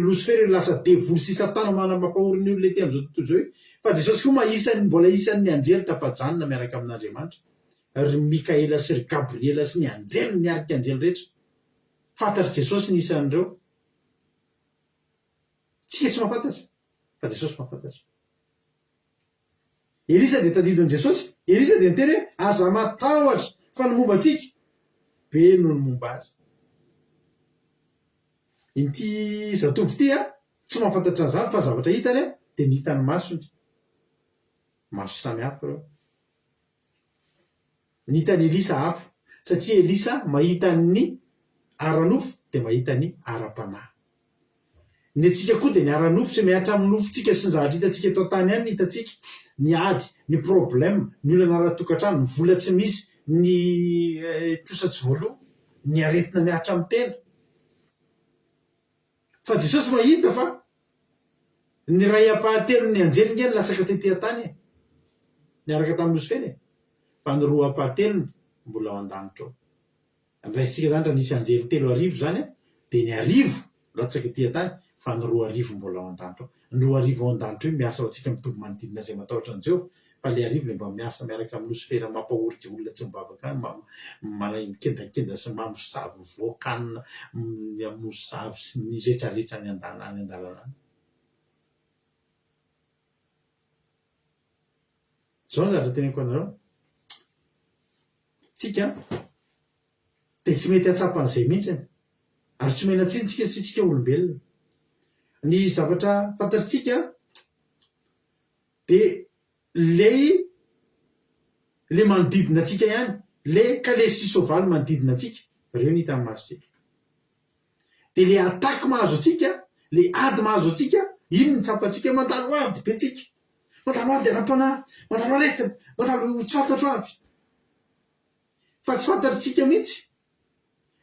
Losifera io lasa devoly sy Satana mampahory ny olona ety amin'izao tontolo izao io. Fa Jesosy koa maha isan'ny mbola isan'ny anjely tafajanona miaraka amin'Andriamanitra. Ry Mikaela sy ry Gabriela sy ny anjeliny ny arkanjely rehetra. Fantatr'i Jesosy ny isan'ireo. Tsika tsy mahafantatra, fa Jesosy mahafantatra. Elisa dia tadidin'i Jesosy. Elisa dia niteny hoe, Aza matahotra, fa ny momba antsika, be noho ny momba azy. Inty zatovo ity tsy mahafantatra an'izany fa ny zavatra hitany dia ny hitan'ny masony. Maso samy hafa ireo. Ny hitan'i Elisa hafa, satria Elisa mahita ny ara-nofo dia mahita ny ara-panahy. Ny antsika koa dia ny ara-nofo izay mihatra amin'ny nofontsika sy ny zavatra hitantsika eto an-tany ihany no hitantsika, ny ady, ny problème, ny olana ara-tokantrano, ny vola tsy misy, ny trosa tsy voaloa, ny aretina mihatra amin'ny tena. Fa Jesosy mahita fa ny iray ampahatelon'ny anjely nge nilatsaka tety an-tany e, niaraka tamin'i Losifera e, fa ny roa ampahatelony mbola ao an-danitra ao. Raisintsika izany raha nisy anjely 3000 izany dia ny arivo latsaka ety an-tany fa ny 2000 mbola ao an-danitra ao. Ny 2000 ao an-danitra io miasa ho antsika mitovy manodidina izay matahotra an'i Jehovah Fa le arivo le mba miasa miaraka am losifera mampahory de olona tsy mivavaka any malay mikendakenda sy mamosavy mivoaka any ny amosavy sy ny retraretra any andalana any andalana any. Zao ny zavatra teneniko anareo, tsika de tsy mety hatsapa an'izay mihitsiny ary tsy omena tsiny tsika satria tsika olombelona. Ny zavatra fantatritsika De lay le manodidina antsika ihany, le kalesy sy soavaly manodidina antsika, reo ny hitan'ny masontsika. De le attaque mahazo antsika, le ady mahazo antsika, iny no tsapantsika hoe mandalo ady be tsika, mandalo ady ara-panahy, mandalo aretina, mandalo tsy fantatro avy. Fa tsy fantatritsika mihitsy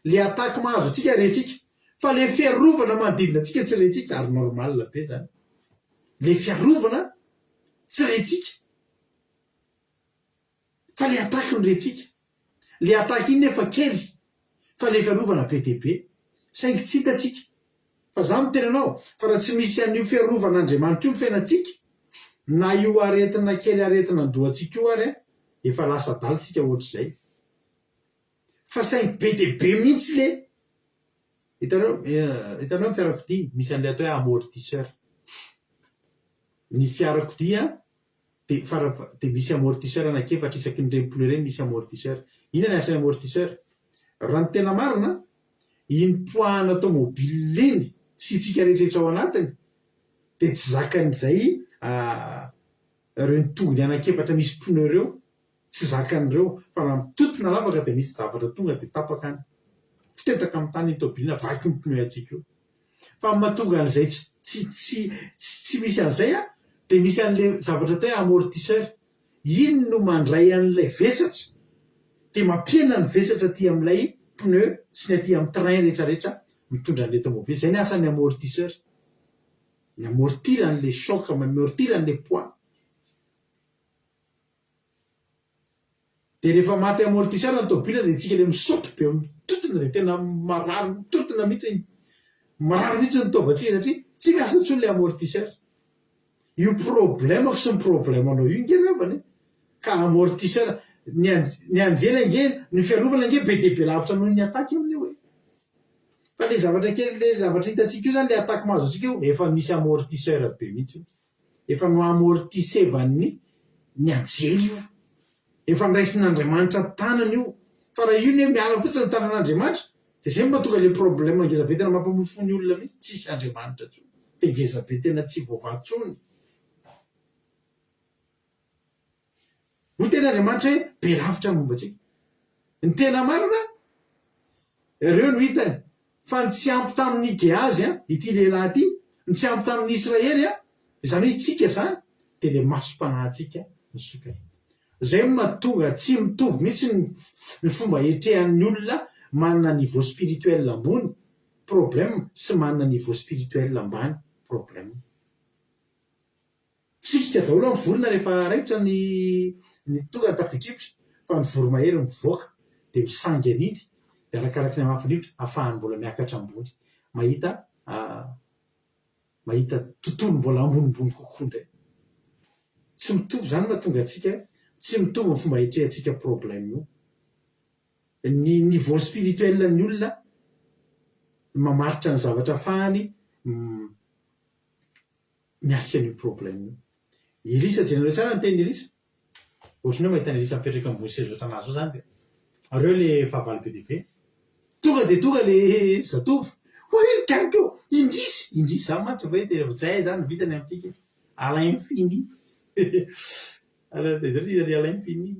Le attaque mahazo antsika rentsika fa le fiarovana manodidina antsika tsy rentsika ary normal be zany. Le fiarovana tsy rentsika fa le attaque no rentsika. Le attaque iny nefa kely fa le fiarovana be dia be saingy tsy hitantsika. Fa za miteny anao fa raha tsy misy an'io fiarovan'Andriamanitra io ny fiainantsika na io aretina kely aretina an-dohantsika io ary efa lasa adala tsika ohatr'izay. Fa saingy be dia be mihitsy le, hitanareo, hitanareo ny fiarakodia misy an'ilay atao hoe amortisseur. Ny fiarakodia dia fara dia misy amortisseur anankiefatra isaky ny ireny pneu ireny misy amortisseur. Inona ny asan'ny amortisseur? Raha ny tena marina, iny poids-na tomobile iny sy isika rehetrarehetra ao anatiny dia tsy zakan'izay ireny tongony anankiefatra misy pneu ireo. Tsy zakan'ireo fa raha mitontona lavaka dia misy zavatra tonga dia tapaka any. Fitetaka amin'ny tany iny tôbila vaky ny pneu antsika io. Fa ny mahatonga an'izay tsy tsy tsy tsy misy an'izay an, dia misy an'ilay zavatra atao hoe amortisseur. Iny no mandray an'ilay vesatra dia mampihena ny vesatra aty amin'ilay pneu sy ny aty amin'ny train rehetra rehetra mitondra an'ilay tômôbila. Izay ny asan'ny amortisseur. Mi-amortir an'ilay choc, mi-amortir an'ilay poids. Dia rehefa maty amortisseur ny tôbila dia tsika le misaute be mitotona dia tena marary mitotona mihitsy marary mihitsy ny taovantsika satria tsy miasa intsony le amortisseur. Io problème-ko sy ny problème-nao io nge angambany e! Ka amortisseur, ny ny anjely ange, ny fiarovana ange be dia be lavitra noho ny attaque amin'io e! Fa le zavatra kely, le zavatra hitantsika io zany, le attaque mahazo antsika io, efa misy amortisseur be mihitsy io. Efa no-amortissevan'ny ny anjely io. Efa nraisin'Andriamanitra tanana io. Fa raha io anie miala fotsiny ny tanan'Andriamanitra dia zay no mahatonga le problème ngeza be tena mampamoy fo ny olona mihitsy, tsisy Andriamanitra tsony, dia ngeza be tena tsy voavaha tsony. Hoy tena Andriamanitra hoe be lavitra ny momba antsika. Ny tena marina, ireo no hitany fa ny tsy ampy tamin'i Gehazy, ity lehilahy ity, ny tsy ampy tamin'ny Israely, izany hoe isika izany, dia ilay masom-panahintsika nisokatra. Izay no mahatonga tsy mitovy mihitsy ny fomba iatrehan'ny olona manana niveau spirituel ambony, problème, sy manana niveau spirituel ambany, problème. Misitrika daholo ny vorona rehefa raikitra ny ny tonga ny tafio-drivotra fa ny voromahery mivoaka dia misangy an'iny dia arakaraky ny hamafin'ny rivotra ahafahany mbola miakatra ambony mahita mahita tontolo mbola ambonimbony kokoa indray. Tsy mitovy izany mahatonga antsika tsy mitovy ny fomba hiatrehantsika problème io. Ny niveau spirituel ny olona mamaritra ny zavatra afahany miatrika an'io problème io. Elisa, jerenareo tsara ny tenin'i Elisa. Ohatran'ny hoe mahita an'i Elisa mipetraka ambony seza ohatran'azy zao zany dia reo le fahavalo be dia be. Tonga dia tonga le zatovo. Hoy ry gaga ô! Indrisy! Indrisy zany mantsy hoe dia zay zany vitany amintsika e. À l'infini. À l'infini.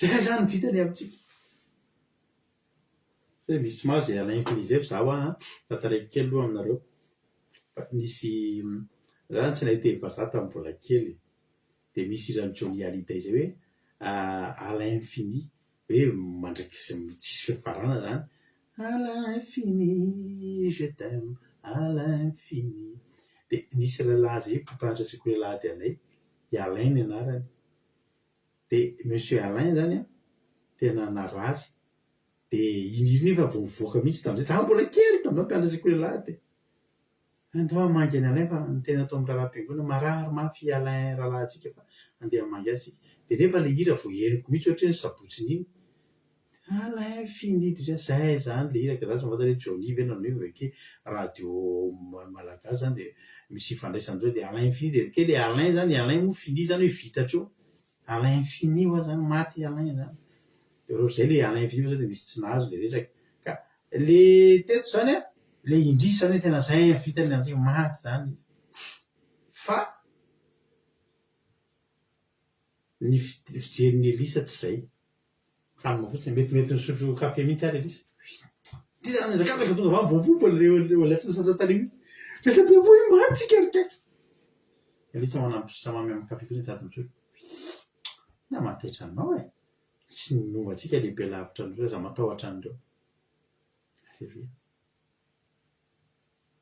Zay zany vitany amintsika. Hoe misy tsy mahazo izay à l'infini izay fa za hoa an, tantaraiko kely aloha aminareo fa nisy, za zany tsy nahay teny vazaha tamin'ny mbola kely e, dia misy hiran'i Johnny Hallyday izay hoe à l'infini hoe mandrakizay tsisy fiafarana zany, à l'infini je t'aime à l'infini, dia nisy lehilahy izay mpampianatra sekoly alahady anay, i Alain ny anarany, Dia Monsieur Alain zany an, tena narary, dia iny hira iny efa vao nivoaka mihitsy tamin'izay, za mbola kely tamin'izay mpianatra sekoly alahady, andao hamangy an'i Alain fa niteny ato amin'ny raharaham-piangonana, marary mafy i Alain rahalahintsika fa andeha hamangy azy isika, dia nefa ilay hira vao henoko mihitsy ohatra hoe ny sabotsy-n'iny, à l'infini déjà, zay zany ilay hira ka za tsy mahafantatra hoe Johnny ve nanao io fa ke radio malagasy zany dia misy ifandraisany zao dia à l'infini dia ke le Alain zany, Alain moa fini zany hoe vita hatreo, à l'infini hoa zany maty i Alain zany, dia ohatr'izay le à l'infini fa sao dia misy tsy nahazo le resaka, ka le teto zany an, le indrisy zany hoe tena zay vita ny andro maty zany izy fa ny fijerin'i Elisa tsy zay. Calme fotsiny, metimety nisotro café mihitsy ary Elisa. Ty zany nihazakazaka tonga avy any voavomba le olona tsy nisasa tarehy mihitsy. Lasa be hoy maty tsika ry kaiky. Elisa manampy siramamy amin'ny café fotsiny sady misotro. Na mahataitra anao e. Tsy ny momba antsika lehibe lavitra an'ireo, aza matahotra an'ireo. Aleloia.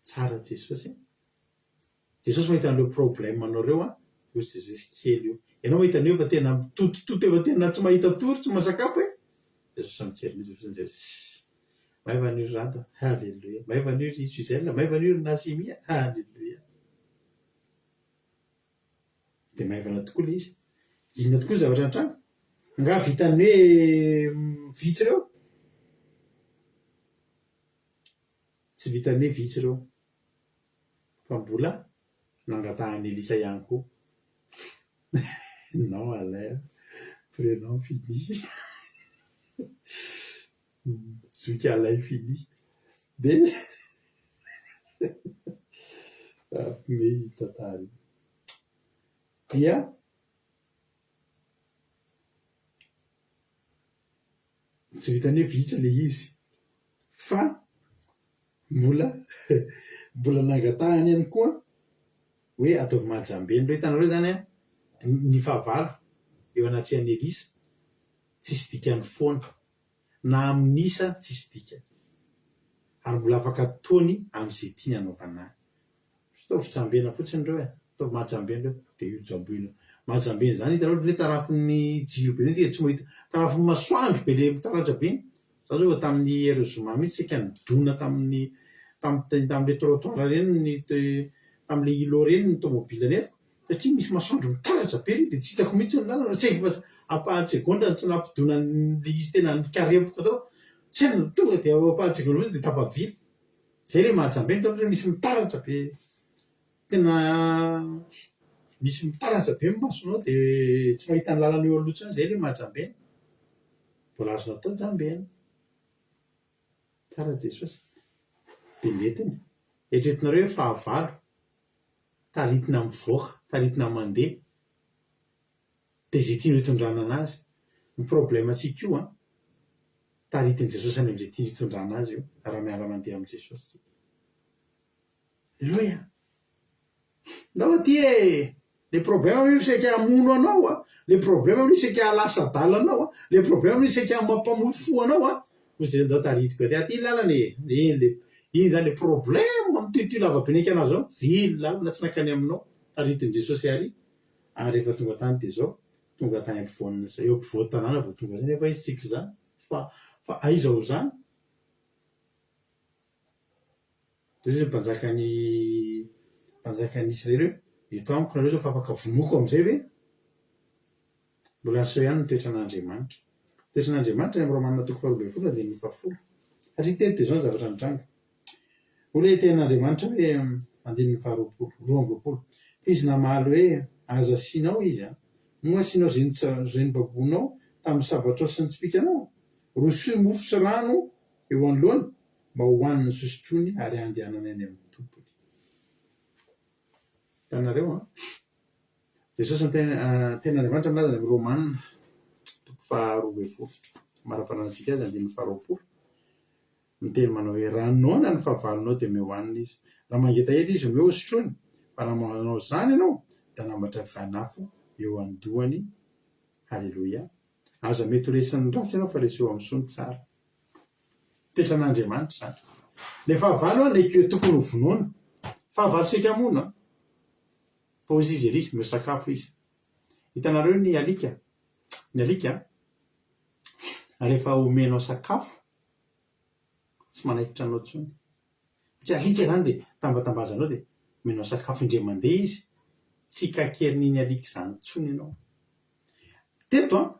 Tsara Jesosy e. Jesosy mahita an'ireo problème anao ireo an, io Jesosy kely io. Ianao mahita an'io efa tena mitotototo efa tena tsy mahita tory, tsy mahasakafo e. Jesosy mijery mihitsy fotsiny mijery, sss. Maivana io ry Rado a, Alléluia. Maivana io ry Gisèle, maivana io ry Nassimia, Alléluia. Dia maivana tokoa ilay izy. Inona tokoa ny zavatra nitranga? Angaha vitan'ny hoe vitsy ireo? Tsy vitan'ny hoe vitsy ireo. Fa mbola nangatahan'i Elisa ihany koa. Non Alain a, prénom fini. Zoky Alain fini. Dia mampiomehy io tantara io. Dia tsy vitan'ny hoe vitsy ilay izy fa Mbola mbola nangatahany ihany koa hoe ataovy mahajambena ireo. Hitanareo izany an, ny fahavalo eo anatrehan'i Elisa tsisy dikany foana, na amin'ny isa tsisy dikany, ary mbola afaka ataony amin'izay tiany hanaovana azy. Ataovy jambena fotsiny ireo e, ataovy mahajambena ireo, dia io jambena. Mahajambena izany hitanao le tarafin'ny jiro be mihitsy tsy mahita, tarafin'ny masoandro be le mitaratra be iny. Za zao efa tamin'ny heure zoma mihitsy saika nidona tamin'ny tamin'ny tamin'le trottoir ireny ny tamin'le îlot ireny ny tomobile nentiko satria misy masoandro mitaratra be ry dia tsy hitako mihitsy ny lalana, saika ampahan-tsegondra no tsy nampidona an'le izy tena nikarepoka tao, tsy haiko tonga dia ampahan-tsegondra fotsiny dia tafavily. Zay le mahajambena hitanao le misy mitaratra be. Tena misy mitaratra be ny masonao dia tsy mahita ny lalana eo aloha intsony, izay ilay mahajambena. Mbola azonao atao jambena. Tsara Jesosy. Dia mety iny. Eritreretinareo hoe fahavalo, taritina mivoaka, taritina mandeha, dia izay tianao hitondrana anazy. Ny problème-ntsika io an, taritin'i Jesosy any amin'izay tiany hitondrana azy io, raha miara-mandeha amin'i Jesosy tsika. Alléluia! Ndao aty e! Le problème io saika hamono anao a, le problème io saika hahalasa adala anao a, le problème io saika mampamoy fo anao a, hoy izy ndao taritiko aty, aty lalana e, iny le, iny zany le problème mitohitohy lava be naika anazy ao, vily lalana tsy nankany aminao, taritin'i Jesosy ary, ary rehefa tonga tany dia zao, tonga tany ampovoan'ny, eo ampovoan-tanàna vao tonga zay nefa izy tsika izany, fa, fa aiza ho zany? Dia hoy izy mpanjakan'i mpanjakan'i Israely hoe, Eto amiko nareo izao fa afaka vonoiko amin'izay ve? Mbola niseho ihany ny toetran'Andriamanitra. Toetran'Andriamanitra any amin'ny Romana toko faharoa ambin'ny folo andininy fahafolo. Satria teto dia izao ny zavatra nitranga. Hoy ilay tenin'Andriamanitra hoe, andininy faharoapolo, 22, Fa izy namaly hoe, Aza asianao izy an! Moa asianao izay nobaboinao tamin'ny sabatrao sy ny tsipìkanao? Rosoy mofo sy rano eo anoloany mba hohaniny sy hosotroiny ary handehanany any amin'ny tompony. Hitanareo an? Jesosy miteny, tenin'Andriamanitra milaza any amin'ny Romana toko faharoa ambin'ny folo, mara-pananantsika azy andininy faharoapolo, miteny manao hoe raha noana ny fahavalonao dia omeo hanina izy, raha mangetaheta izy omeo hosotroiny, fa raha manao izany ianao dia hanambatra vainafo eo an-dohany. Haleloia. Aza mety ho resin'ny ratsy ianao fa reseo amin'ny soa ny tsara. Toetran'Andriamanitra izany. Ilay fahavalo an, ilay tokony ho vonoina. Fahavalo saika hamono an. Fa hoy izy Elisa, omeo sakafo izy. Hitanareo ny alika? Ny alika rehefa omenao sakafo, tsy manaikitra anao intsony. Satria alika izany dia tambatambazanao dia omenao sakafo indray mandeha izy, tsy kakerin'iny alika izany intsony ianao. Teto an,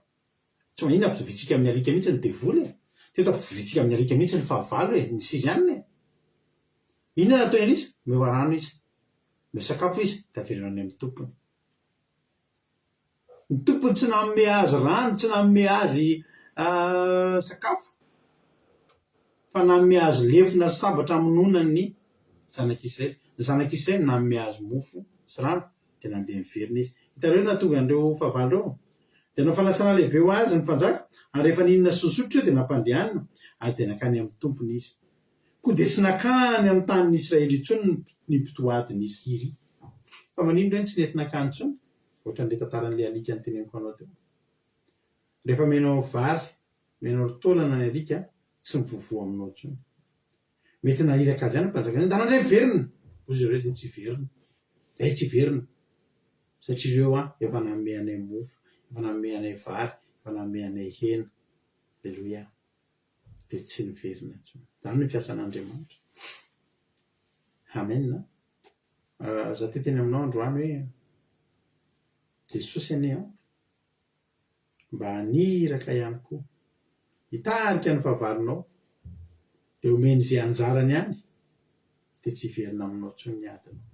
Tsy maninona ampitoviantsika amin'ny alika mihitsy ny devoly e! Teto ampitoviantsika amin'ny alika mihitsy ny fahavalo e, ny Syriana e! Inona no nataon'i Elisa? Omeo rano izy, omeo sakafo izy, dia avereno any amin'ny tompony. Ny tompony tsy nanome azy rano, tsy nanome azy sakafo, fa nanome azy lefona sy sabatra hamonoana ny zanak'Israely. Ny zanak'Israely nanome azy mofo sy rano, dia nandeha niverina izy. Hitanareo ny nahatonga an'ireo fahavalo ireo? Dia nanao fanasana lehibe ho azy ny mpanjaka, ary rehefa nihinana sy nisotro ireo dia nampandehanina, ary dia nankany amin'ny tompony izy. Koa dia tsy nankany amin'ny tanin'i Israely intsony ny mpitohadin'i Syria. Fa maninona ireny tsy nety nankany intsony? Ohatran'ilay tantaran'ilay alika noteneniko anao teo. Rehefa omenao vary, omenao taolana ny alika, tsy mivovoa aminao intsony. Mety naniraka azy ihany ny mpanjaka, ndana indray miverina! Hoy izy ireo, izay tsy hiverina. Izay tsy hiverina. Satria ireo an, efa nanome anay mofo, efa nanome anay vary, efa nanome anay hena. Aleloia. Dia tsy niverina intsony. Izany no fiasan'Andriamanitra. Amen. Za te hiteny aminao androany hoe, Jesosy anie an, mba haniraka ihany koa, hitarika ny fahavalonao, dia omeny izay anjarany any, dia tsy hiverina aminao intsony ny adinao.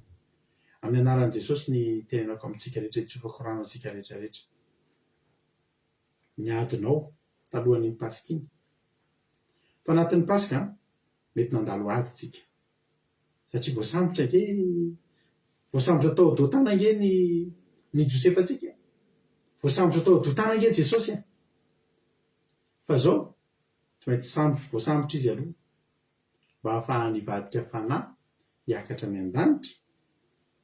Amin'ny anaran'i Jesosy ny itenenako amintsika rehetra, itsofako rano antsika rehetra rehetra. Ny adinao talohan'iny Paska iny. Tao anatin'ny Paska, mety nandalo ady tsika. Satria voasambotra ange, voasambotra tao Dotana ange ny ny Josefantsika e. Voasambotra tao Dotana ange Jesosy e. Fa zao, tsy maintsy sambotra, voasambotra izy aloha mba hahafahany hivadika fanahy hiakatra any an-danitra,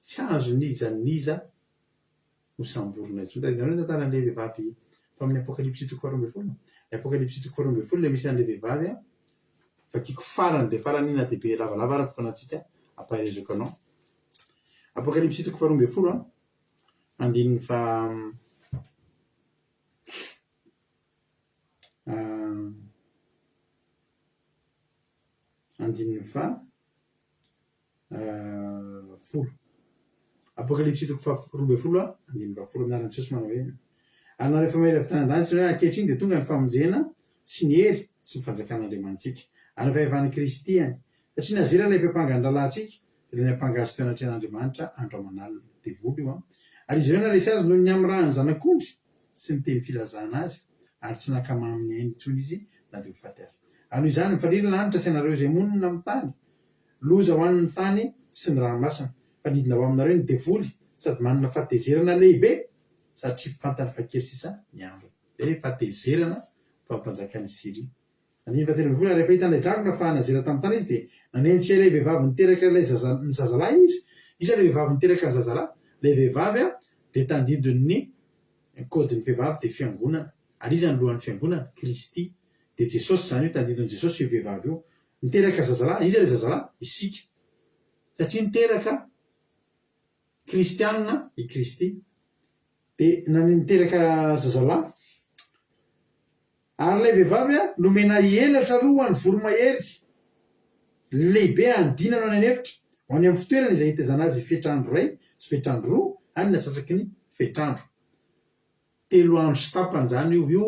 tsy azon'iza n'iza ho samborina intsony. Tadidinareo ny tantaran'ilay vehivavy tao amin'ny Apokalypsy toko faharoa ambin'ny folo? Ny Apokalypsy toko faharoa ambin'ny folo ilay misy an'ilay vehivavy an, vakiko farany dia farany iny na dia be lavalava ary ny fotoanantsika ampaherezako anao. Apokalypsy toko faharoa ambin'ny folo an, Andininy faha andininy faha folo. Apokalypsy toko faha 12 andininy fahafolo amin'ny anaran'i Jesosy manao hoe, Ary nalefa mahery avy tany an-danitra hoe, Ankehitriny dia tonga ny famonjena sy ny hery sy ny fanjakan'Andriamanitsika, ary ny fahefan'i Kristy any, satria nazera ilay mpiampanga ny rahalahintsika, dia ilay niampanga azy teo anatrehan'Andriamanitra andro aman'alina. Devoly io an! Ary izy ireo naresy azy noho ny hamirahan'ny Zanak'ondry sy ny teny filazana azy, ary tsy nankamamy ny ainy intsony izy na dia ho faty aza. Ary noho izany, mifalia ny lanitra sy ianareo izay monina amin'ny tany, Loza ho an'ny tany sy ny ranomasina, fa nidina ho aminareo ny devoly sady manana fahatezerana lehibe, satria fantany fa kely sisa ny androny. Izay hoe fahatezerana tao amin'ny mpanjakan'i Syria. Andininy fahatelo ambin'ny folo, Ary rehefa hitan'ilay dragona fa nazera tamin'ny tany izy, dia nanenjika ilay vehivavy niteraka ilay zaza, ny zazalahy izy. Iza ilay vehivavy niteraka ny zazalahy? Ilay vehivavy dia tandindon'ny kaodin'ny vehivavy dia fiangonana. Ary iza no lohan'ny fiangonana? Kristy. Dia Jesosy izany io, tandindon'i Jesosy io vehivavy io. Niteraka zazalahy, iza ilay zazalahy? Isika. Satria niteraka kristianina i Kristy. Dia niteraka zazalahy. Ary ilay vehivavy nomena elatra roa ho an'ny voromahery lehibe hanidinana any an'efitra, ho any amin'ny fitoerana izay hitaizana azy fetr'andro iray sy fetr'andro roa ary ny atsatsaky ny fetr'andro. Telo andro sy tapany izany io. Io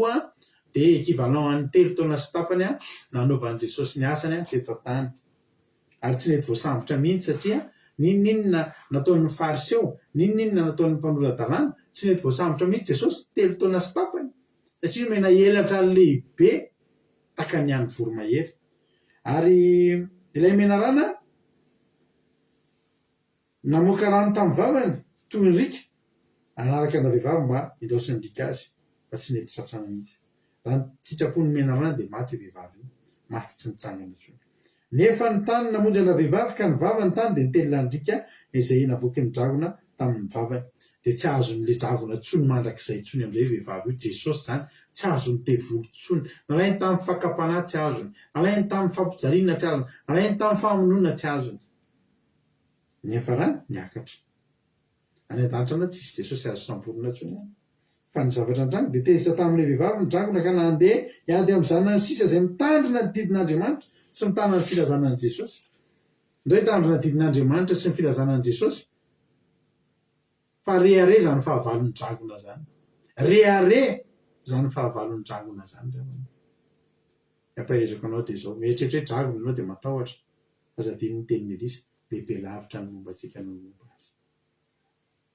dia equivalent an'ny telo taona sy tapany nanaovan'i Jesosy ny asany teto an-tany. Ary tsy nety voasambotra mihitsy satria n'inon'inona nataon'ny Fariseo, n'inon'inona nataon'ny mpanora-dalàna, tsy nety voasambotra mihitsy Jesosy telo taona sy tapany. Satria nomena elatra lehibe tahaka ny an'ny voromahery. Ary ilay menarana Namoaka rano tamin'ny vavany, toy ny riaka, hanaraka an-dravehivavy mba hindaosin'ny riaka azy, fa tsy nety tratrany mihitsy. Raha ny sitrapon'ny menarana dia maty io vehivavy io, maty tsy nitsangana intsony. Nefa ny tany namonjy an-dravehivavy ka ny vavany tany dia nitelina ny riaka izay navoaky ny dragona tamin'ny vavany. Dia tsy azon'ilay dragona intsony mandrakizay intsony amin'izay io vehivavy io, Jesosy izany, tsy azon'ny devoly intsony. Nalainy tamin'ny fakam-panahy tsy azony, nalainy tamin'ny fampijaliana tsy azony, nalainy tamin'ny famonoana tsy azony. Niafarany, niakatra. Any an-danitra any tsisy Jesosy azo samborina intsony any. Fa ny zavatra nitranga dia tezitra tamin'ilay vehivavy ny dragona ka nandeha hiady amin'ny zanany sisa izay mitandrina ny didin'Andriamanitra sy mitana ny filazana an'i Jesosy. Indray hitandrina ny didin'Andriamanitra sy ny filazana an'i Jesosy. Fa rehareha izany fahavalon'ny dragona izany. Rehareha izany fahavalon'ny dragona izany ry havana. Ny ampaherezako anao dia izao, mieritreritra hoe dragona ianao dia matahotra. Aza adino ny tenin'i Elisa, lehibe lavitra ny momba antsika noho ny momba azy.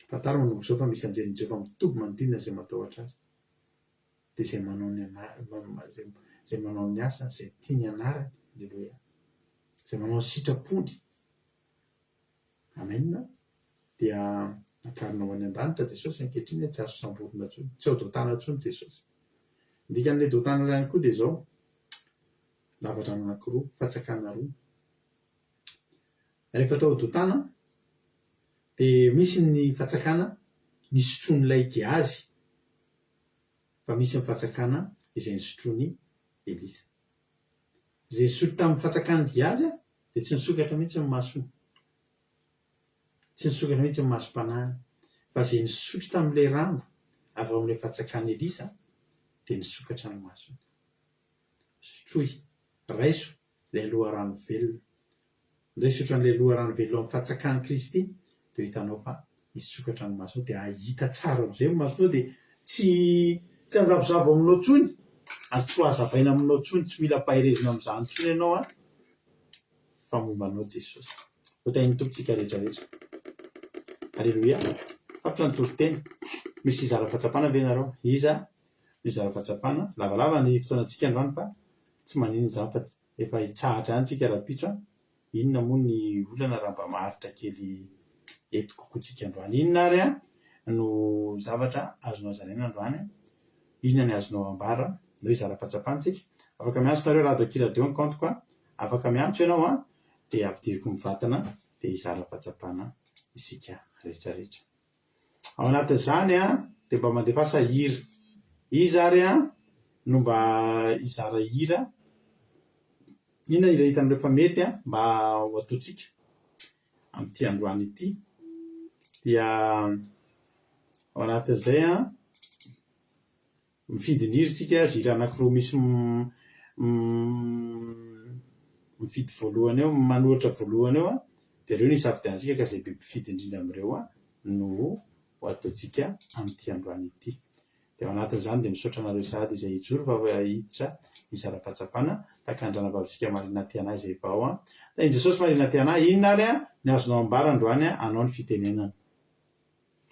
Fantaro manomboka izao fa misy anjelin'i Jehovah mitoby manodidina izay matahotra azy, dia izay manao ny izay manao ny asany, izay tia ny anarany, aleloia, izay manao ny sitrapony. Amen. Dia nakarina ho any an-danitra Jesosy ankehitriny, tsy azo samborina intsony, tsy ao Dotana intsony Jesosy. Ny dikan'ilay Dotana ihany koa dia izao, Lavadrano anankiroa, fatsakana roa. Rehefa tao Dotana dia misy ny fatsakana nisotroin'ilay Gehazy fa misy ny fatsakana izay nisotroin'i Elisa. Izay nisotro tamin'ny fatsakan'i Gehazy dia tsy nisokatra mihitsy ny masony. Tsy nisokatra mihitsy ny masom-panahiny. Fa izay nisotro tamin'ilay rano avy ao amin'ilay fatsakan'i Elisa dia nisokatra ny masony. Sotroy, raiso ilay loharano velona. Ndao hisotro an'ilay loharano velona ao amin'ny fatsakan'i Kristy, dia ho hitanao fa hisokatra ny masonao, dia hahita tsara amin'izay ny masonao, dia tsy tsy hanjavozavo aminao intsony, ary tsy ho hazavaina aminao intsony, tsy mila ampaherezina amin'izany intsony ianao an, fa momba anao Jesosy. Ho tahin'ny Tompo tsika rehetra rehetra. Aleloia. Tapitra ny toriteny. Misy hizara fahatsapana ve ianareo? Iza Mizara fahatsapana. Lavalava ny fotoanantsika androany fa tsy maninona izany fa efa hitsahatra ihany tsika rahampitso an! Inona moa ny olana raha mba maharitra kely eto kokoa tsika androany? Inona ary an no zavatra azonao zaraina androany an? Inona ny azonao ambara? Ndao hizara fahatsapana tsika. Afaka miantso nareo rado aky radio ny kaontiko an! Afaka miantso ianao an! Dia ampidiriko mivantana dia hizara fahatsapana isika rehetra rehetra. Ao anatin'izany dia mba mandefasa hira. Iza ary no mba hizara hira? Inona hira hitanareo fa mety mba ho ataontsika amin'ity androany ity? Dia. Ao anatin'izay an, mifidy ny hira isika, hira anankiroa misy mifidy voalohany eo, manoratra voalohany eo an, dia ireo no hisafidiantsika ka izay be mpifidy indrindra amin'ireo an no ho ataontsika amin'ity androany ity. Dia ao anatin'izany dia misaotra anareo sahady izay hijoro fa hiditra hizara fahatsapana tahaka ny ranabavitsika Marina Tiana izay vao an. Tahin'i Jesosy Marina Tiana, inona ary an ny azonao ambara androany an, anao ny fitenenana.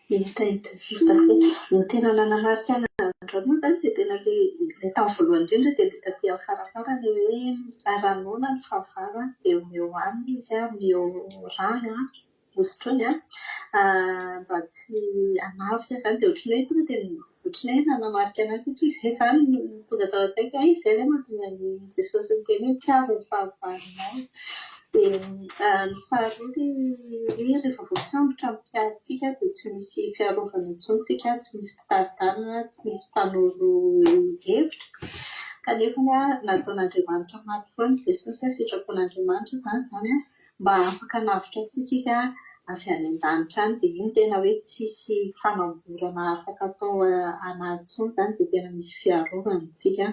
Hita hita Jesosy Pasitera. Ny tena nanamarika ahy androany moa izany dia tena ilay ilay tamin'ny voalohany indrindra dia ilay taty amin'ny farafarany hoe raha noana ny fahavalo dia omeo hanina izy an, omeo rano an, hosotroiny an, mba tsy hanavotra izany dia ohatran'ny hoe tonga dia ohatran'ny hoe nanamarika an'ahy satria izay izany no tonga tao an-tsaiko hoe hay izay ve mahatonga an'i Jesosy niteny hoe tiavo ny fahavalonao. Dia ny faharoa ilay hoe rehefa voasambotra ny mpiarintsika dia tsy misy fiarovana intsony isika, tsy misy mpitari-dalana, tsy misy mpanoro hevitra. Kanefa nataon'Andriamanitra maty foana i Jesosy, sitrapon'Andriamanitra izany izany an. Mba afaka hanavotra antsika Izy avy any an-danitra any dia iny tena hoe tsisy fanamborana afaka atao an'azy intsony izany dia tena misy fiarovana isika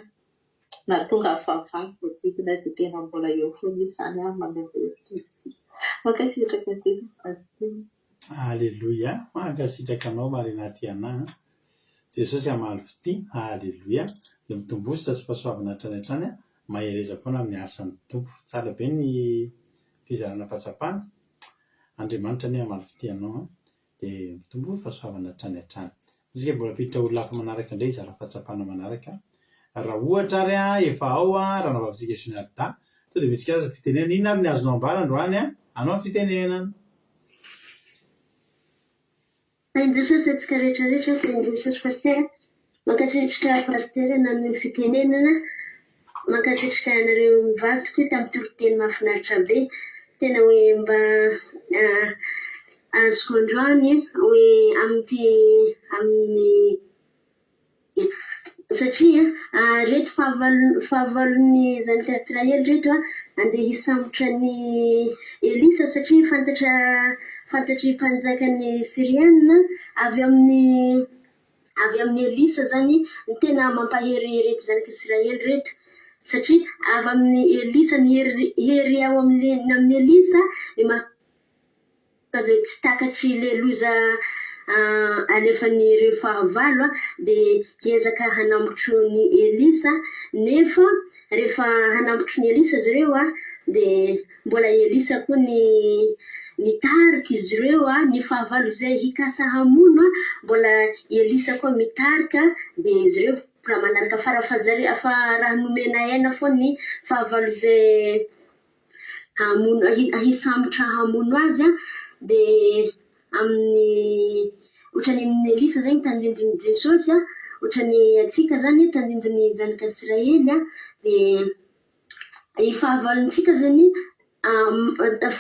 na tonga ny fahavalo voadidina dia tena mbola eo foana Izy izany manoro hevitra antsika. Mankasitraka indrindra Pasitera. Aleloia! Mankasitraka anao Marina Tiana a! Jesosy hamaly fitia, Aleloia! Dia mitombosa sy fahasoavana hatrany hatrany a! Mahereza foana amin'ny asan'ny Tompo. Tsara be ny fizarana fahatsapana. Andriamanitra anie hamaly fitia anao an. Dia mitomboa fahasoavana hatrany hatrany. Isika mbola hampiditra olona hafa manaraka indray hizara fahatsapana manaraka. Raha ohatra ary an, efa ao an, ranabavitsika Junarda, tonga dia omentsika azy ny fitenenana. Inona ary ny azonao ambara androany an? Anao ny fitenenana. Tahin'i Jesosy antsika rehetra rehetra Tahin'i Jesosy Pasitera Mankasitrka Pasitera nanome ny fitenenana Mankasitrka anareo mivady koa tamin'ny toriteny mahafinaritra be Tena hoe mba azoko androany hoe amin'ity amin'ny Satria reto fahavalo fahavalon'ny zanak'i Israely reto andeha hisambotra an'i Elisa satria fantatra fantatry mpanjakan'ny Syriana avy amin'ny avy amin'i Elisa zany ny tena mampahery ireto zanak'i Israely ireto satria avy amin'i Elisa ny hery hery ao amin'ny amin'i Elisa ny maha Fa izay tsy takatry ilay loza alefan'ireo fahavalo dia hiezaka hanambotro ny Elisa, nefa rehefa hanambotro ny Elisa izy ireo dia mbola Elisa koa ny mitarika izy ireo, ny fahavalo izay hikasa hamono mbola Elisa koa mitarika dia izy ireo raha manaraka fara-fahazare fa raha nomena aina foana ny fahavalo izay hamono hisambotra hamono azy an, dia amin'ny ohatran'ny amin'i Elisa zegny tandindon'i Jesosy an, ohatran'ny antsika zany tandindon'ny zanak'i Israely an, dia i fahavalontsika zany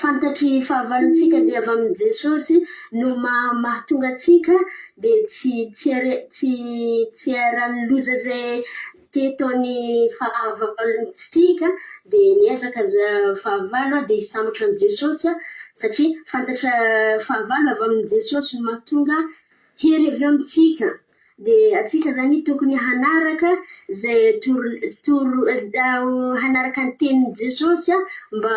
fantatry fahavalontsika dia avy amin'i Jesosy no mahatonga antsika dia tsy tsy tsy tsy iharan'ny loza zay Teto ny fahavalontsika dia niezaka aza fahavalo dia hisambotra an'i Jesosy satria fantatra fahavalo avy amin'i Jesosy no mahatonga hery avy amintsika dia antsika zany tokony hanaraka izay toro toro hanaraka ny tenin'i Jesosy mba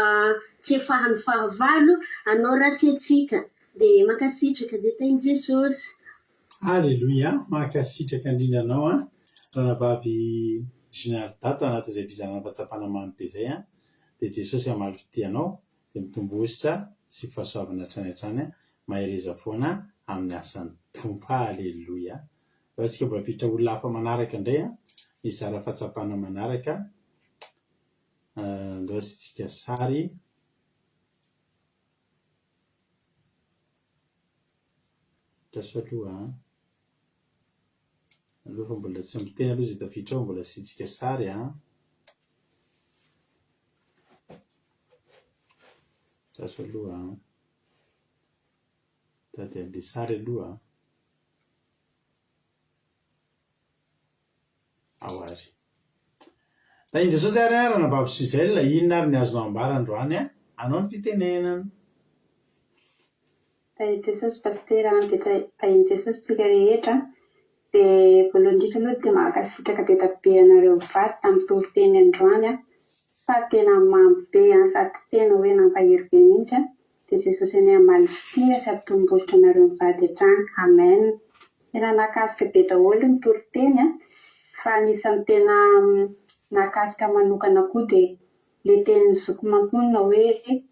tsy afahan'ny fahavalo hanao ratsy antsika dia mankasitraka dia tahin'i Jesosy. Aleloia! Mankasitraka indrindra anao an, ranabavy Ginarda tao anatin'izay fizarana fahatsapana mamy be izay an, dia Jesosy hamaly fitia anao, dia mitombo hosotra sy fahasoavana hatrany hatrany an, mahereza foana amin'ny asan'ny Tompo. Aleloia! Aleo antsika mbola hampiditra olona hafa manaraka indray an, hizara fahatsapana manaraka, andao asiantsika sary. Andraso aloha an. Aloha fa mbola tsy miteny aloha izay tafiditra ao, mbola asiantsika sary an. Andraso aloha an. Mitady an'ilay sary aloha an. Ao ary. Tahin'i Jesosy ary an, Ranabavy Suzelle, inona ary ny azonao ambara androany an? Anao ny fitenenana. Tahin'i Jesosy Pasitera an, dia tahin'i Jesosy tsika rehetra. Dia voalohany indrindra aloha dia mankasitraka be dia be anareo mivady tamin'ny toriteny androany an, fa tena mamy be an, sady tena hoe nampahery be mihitsy an. Dia Jesosy anie hamaly fitia sy hampitombolotra anareo mivady hatrany. Amen. Tena nahakasika be daholo ny toriteny an, fa anisan'ny tena nahakasika manokana koa dia ilay tenin'i zoky Mamponina hoe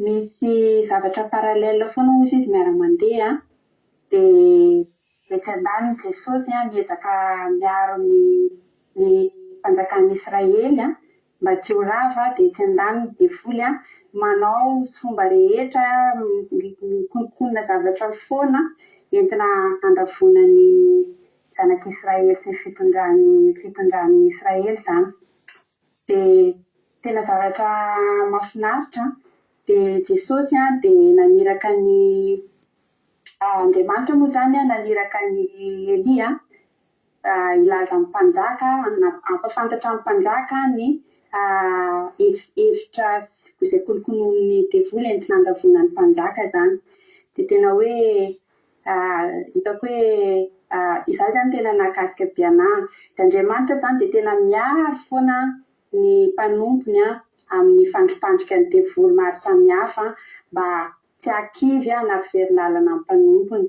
Misy zavatra parallèle foana hozy izy miara-mandeha dia etsy andaniny Jesosy miezaka miaro ny ny fanjakan'ny Israely mba tsy ho rava dia etsy andaniny devoly manao fomba rehetra mikononkonona zavatra foana entina handavoana ny zanak'Israely sy ny fitondran'ny fitondran'ny Israely izany. Dia tena zavatra mahafinaritra an! Dia Jesosy an dia naniraka an'i Andriamanitra moa izany an naniraka an'i Elia hilaza amin'ny mpanjaka, hampahafantatra amin'ny mpanjaka ny hevitra izay konokononin'ny devoly entina handavoana ny mpanjaka izany. Dia tena hoe Hitako hoe izaho izany tena nahakasika be anà. Dia Andriamanitra izany dia tena miaro foana ny mpanompony amin'ny fandripandrika ny devoly maro samihafa mba tsy hahakivy na hampiverin-dalana ny mpanompony.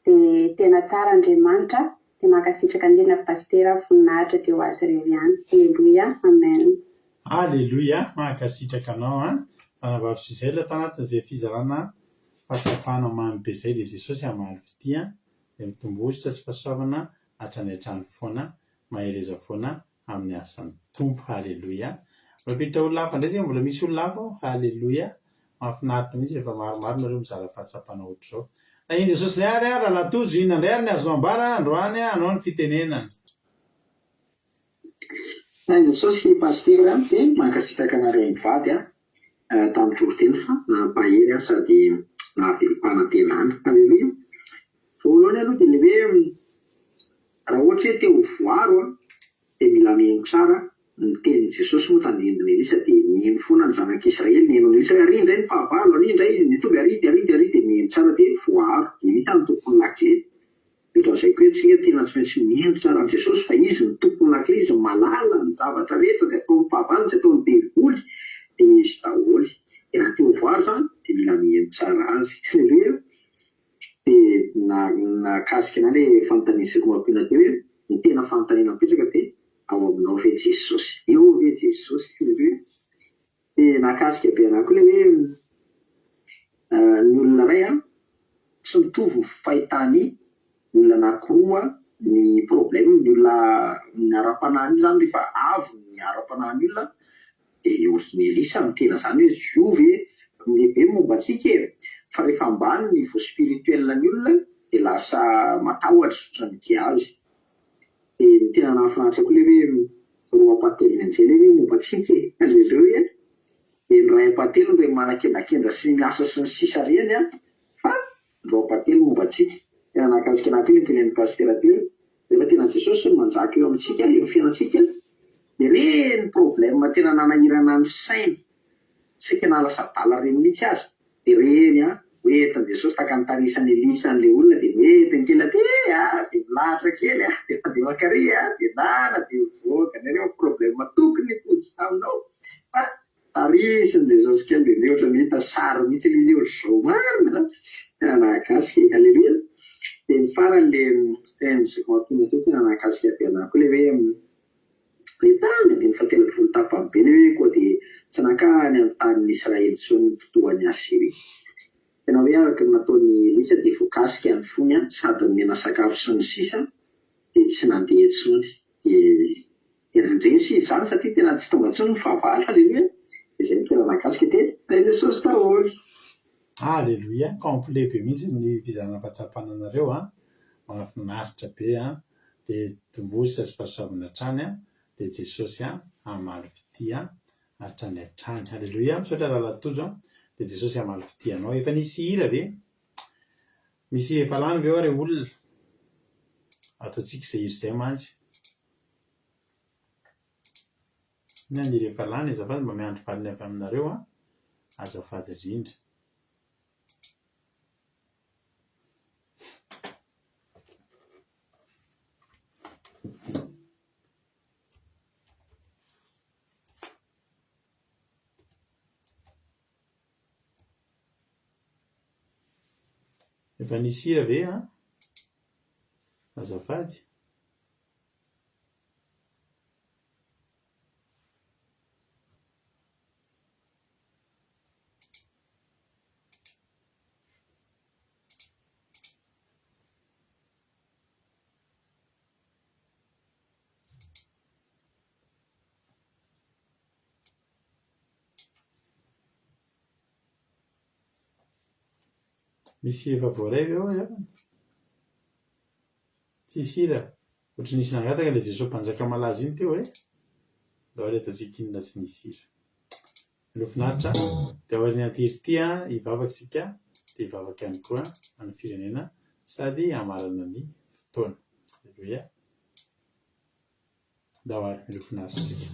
Dia tena tsara Andriamanitra. Dia mankasitraka indrindra Pasitera, voninahitra dia ho Azy irery ihany. Aleloia. Amen. Aleloia, mankasitraka anao an, Ranabavy Gisèle tanatin'izay fizarana Fahatsapana mamy be zay dia Jesosy hamaly fitia dia mitombo hosotra sy fahasoavana hatrany hatrany foana mahereza foana amin'ny asan'ny Tompo haleloia Mampiditra olona hafa indray zay mbola misy olona hafa ao haleloia mahafinaritra mihitsy rehefa maromaro nareo mizara fahatsapana ohatr'izao Tahin'i Jesosy indray ary rahalahy Tojo inona indray ary ny azonao ambara androany anao ny fitenenana. Tahin'i Jesosy Pasitera dia mankasitraka anareo mivady a. tamin'ny toriteny fa nampahery ahy sady nahavelom-panantenana. Aleloia! Voalohany aloha dia ilay hoe raha ohatra hoe te ho voaro dia mila mino tsara ny tenin'i Jesosy moa tandindon'i Elisa dia nino foana ny zanak'Israely nihaino an'i Elisa hoe ary indray ny fahavalo, ary indray izy nitovy, ary dia ary dia ary dia mino tsara dia voaro. Elisa no tompon'ny lakile. Ohatran'izay koa isika tena tsy maintsy mino tsara an'i Jesosy fa Izy no tompon'ny lakile, Izy no mahalala ny zavatra rehetra, izay ataon'ny fahavalo, izay ataon'ny devoly dia Izy daholo. Dia raha te ho voaro izany dia mila mino tsara Azy. Aleloia. Dia nahakasika anah ilay fanontanian'i Zoky Mampiana teo hoe ny tena fanontaniana mipetraka dia ao aminao ve Jesosy? Eo ve Jesosy? Aleloia. Dia nahakasika be anah koa ilay hoe ny olona iray an, tsy mitovy ny fahitany olona anakiroa ny problème ny olona ny ara-panahin'ny olona izany rehefa avo ny ara-panahin'ny olona dia ohatran'ny Elisa no tena izany hoe izy io ve lehibe ny momba antsika e! fa rehefa ambany ny niveau spirituel ny olona dia lasa matahotra ohatran'ny Gehazy. Dia ny tena nahafinaritra koa ilay hoe roa ampahatelon'ny anjely anie momba antsika e! Aleloia! Dia ny iray ampahatelony ireny manakendakenda sy miasa sy ny sisa ireny an, fa ny roa ampahatelony momba antsika. Tena nahakasika anah koa ilay notenenin'i Pasitera teo hoe rehefa tena Jesosy no manjaka eo amintsika, eo amin'ny fiainantsika, dia ireny problème tena nanahirana ny saina, saika nahalasa adala ireny mihitsy aza, Dia ireny an, hoentin'i Jesosy tahaka ny tanisan'i Elisa an'ilay olona dia noentiny kely aty a, dia milahatra kely a, dia mandeha mankary a, dia nana, dia mivoaka indray nefa problème tokony hitojo taminao fa tarisin'i Jesosy kely dia ny ohatran'ny hita sary mihitsy ilay izy ohatr'izao marina zany, tena nahakasika e, aleloia. Dia ny farany ilay tenin'i Zoky Mampionona teo tena nahakasika be anah koa ilay hoe. Ilay tany andininy fahatelopolo tapany be ilay hoe koa dia tsy nankany amin'ny tanin'i Israely intsony ny mpitohan'i Asyria. Tena hoe araka ny nataon'i Elisa dia voakasika ny fony sady nomena sakafo sy ny sisa dia tsy nandeha intsony. Dia dia nandresy izy izany satria tena tsy tonga intsony ny fahavalo. Aleloia! Dia izay no tena nahakasika dia ilay Jesosy daholo. Aleloia! Complet be mihitsy ny fizarana fahatsapana anareo an! Mahafinaritra be an! Dia tombosa sy fahasoavana hatrany an! Dia Jesosy an! Hamaly fitia hatrany hatrany. Aleloia! Misaotra rahalahy Tojo an! Dia Jesosy hamaly fitia anao. Efa nisy hira ve? Misy hira efa lany ve ao re olona? Ataontsika izay hira izay mantsy. Inona ny hira efa lany? Azafady mba miandry valiny avy aminareo an! Azafady indrindra. Efa nisy hira ve an? Azafady. Misy efa voaray ve ao ry havana? Tsisy hira. Ohatry ny nisy nangataka ilay Jesoa Mpanjaka malaza iny teo e! Ndao ary ataontsika inona tsy nisy hira. Aleo finaritra dia aorian'ity hira ity hivavaka isika dia hivavaka ihany koa an'ny firenena sady hamarana ny fotoana. Aleloia. Ndao ary aleo finaritra isika.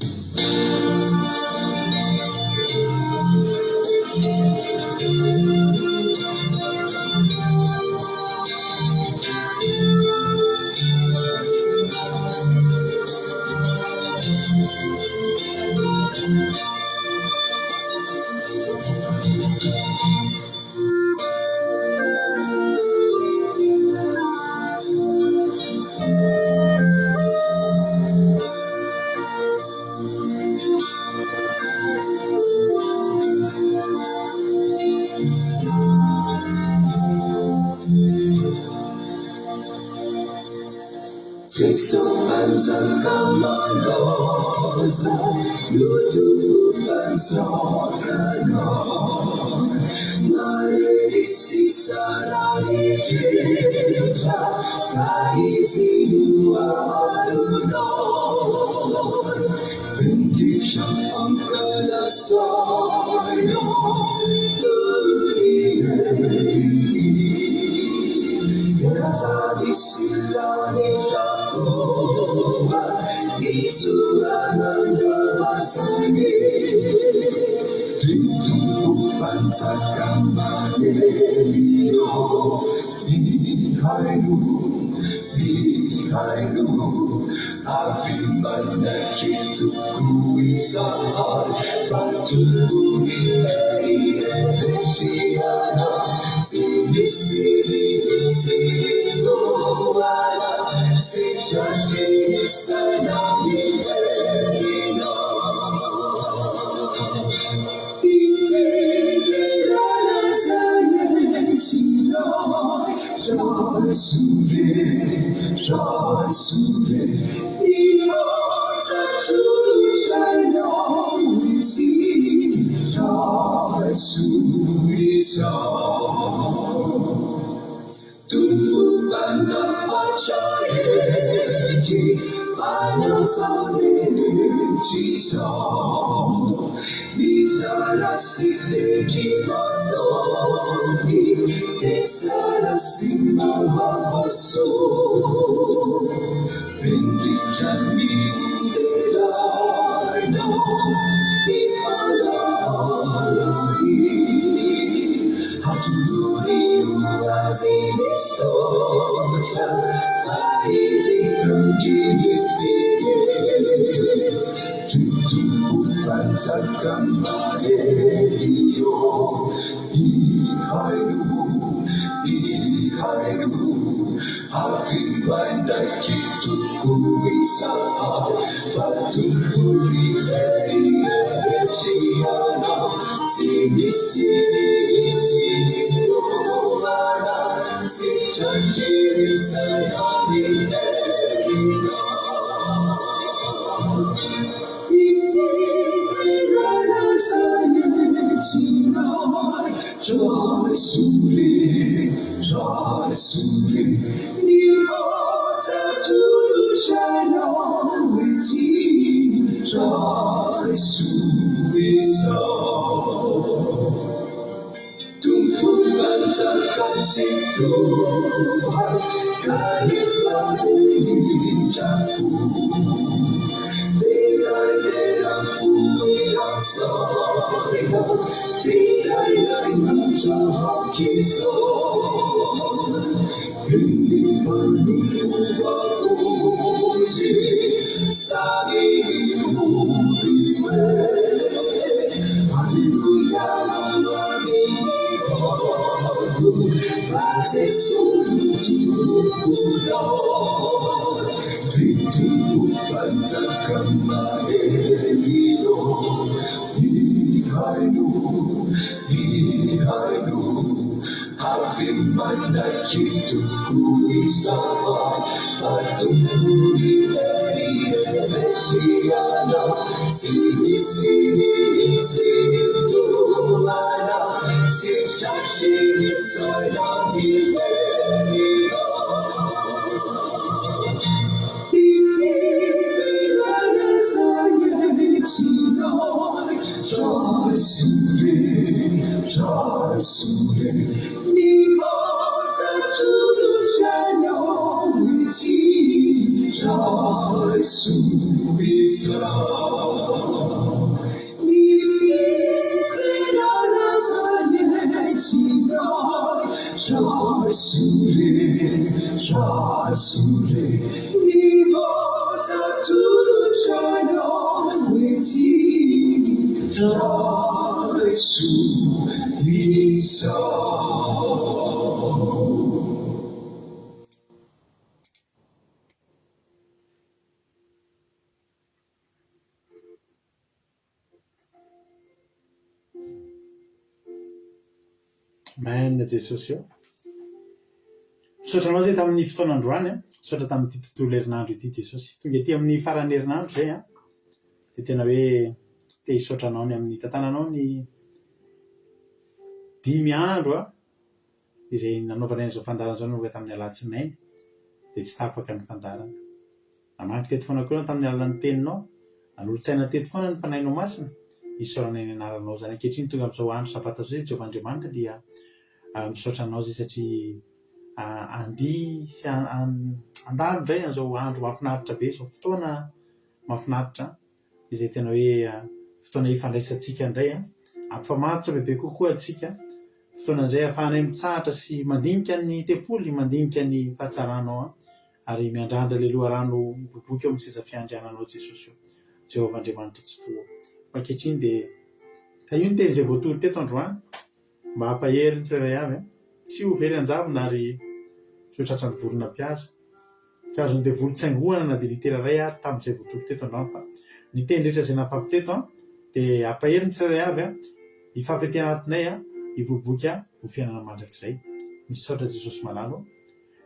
Amen Jesosy ô. Misaotra anao izay tamin'ny fotoana androany a. Misaotra tamin'ity tontolo herinandro ity Jesosy. Tonga ety amin'ny faran'ny herinandro izay a. Dia tena hoe te hisaotra anao ny amin'ny tantananao ny dimy andro a izay nanaovanay an'izao fandaharana izao nanomboka tamin'ny alatsinainy dia tsy tapaka ny fandaharana. Namaky teto foana koa ianao tamin'ny alalan'ny teninao, nanolo-tsaina teto foana ny Fanahinao Masina, isaorana ny anaranao izany. Ankehitriny tonga amin'izao andro sabata izao Jehovah Andriamanitra dia misaotra anao izay satria andihy sy handalo indray an'izao andro mahafinaritra be izao fotoana mahafinaritra izay tena hoe fotoana ifandraisantsika indray an, hampifamatotra bebe kokoa antsika, fotoana indray ahafahanay mitsahatra sy mandinika ny tempoly, mandinika ny fahatsaranao an, ary miandrandra ilay loharano miboiboika eo amin'ny seza fiandriananao Jesosy o, Jehovah Andriamanitra Tsitoha. Fa ankehitriny dia tahio ny teny izay voatory teto androany mba hampahery ny tsirairay avy an, tsy ho very an-javona ary tsy ho tratran'ny vorona mpihaza. Tsy azon'ny devoly tsaingohana na dia litera iray ary tamin'izay voatory teto androany fa ny teny rehetra izay nafafy teto an dia hampahery ny tsirairay avy an, hifafy aty anatinay an, hiboiboika ho fiainana mandrakizay. Misaotra Jesosy malala o.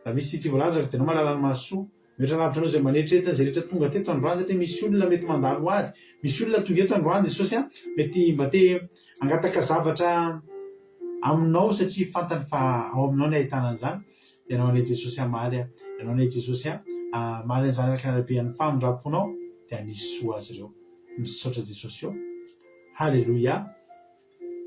Raha misy tsy voalazako dia ianao mahalala ny mahasoa. Mihoatra lavitra noho izay mba neritreretina izay rehetra tonga teto androany satria misy olona mety mandalo ady, misy olona tonga eto androany Jesosy an, mety mba te hangataka zavatra aminao satria fantany fa ao aminao ny ahitana an'izany. Ianao anie Jesosy hamaly a, Ianao anie Jesosy a, hamaly an'izany araka ny halehibehan'ny famindram-ponao dia hanisy soa azy ireo. Misaotra Jesosy ô. Haleloia.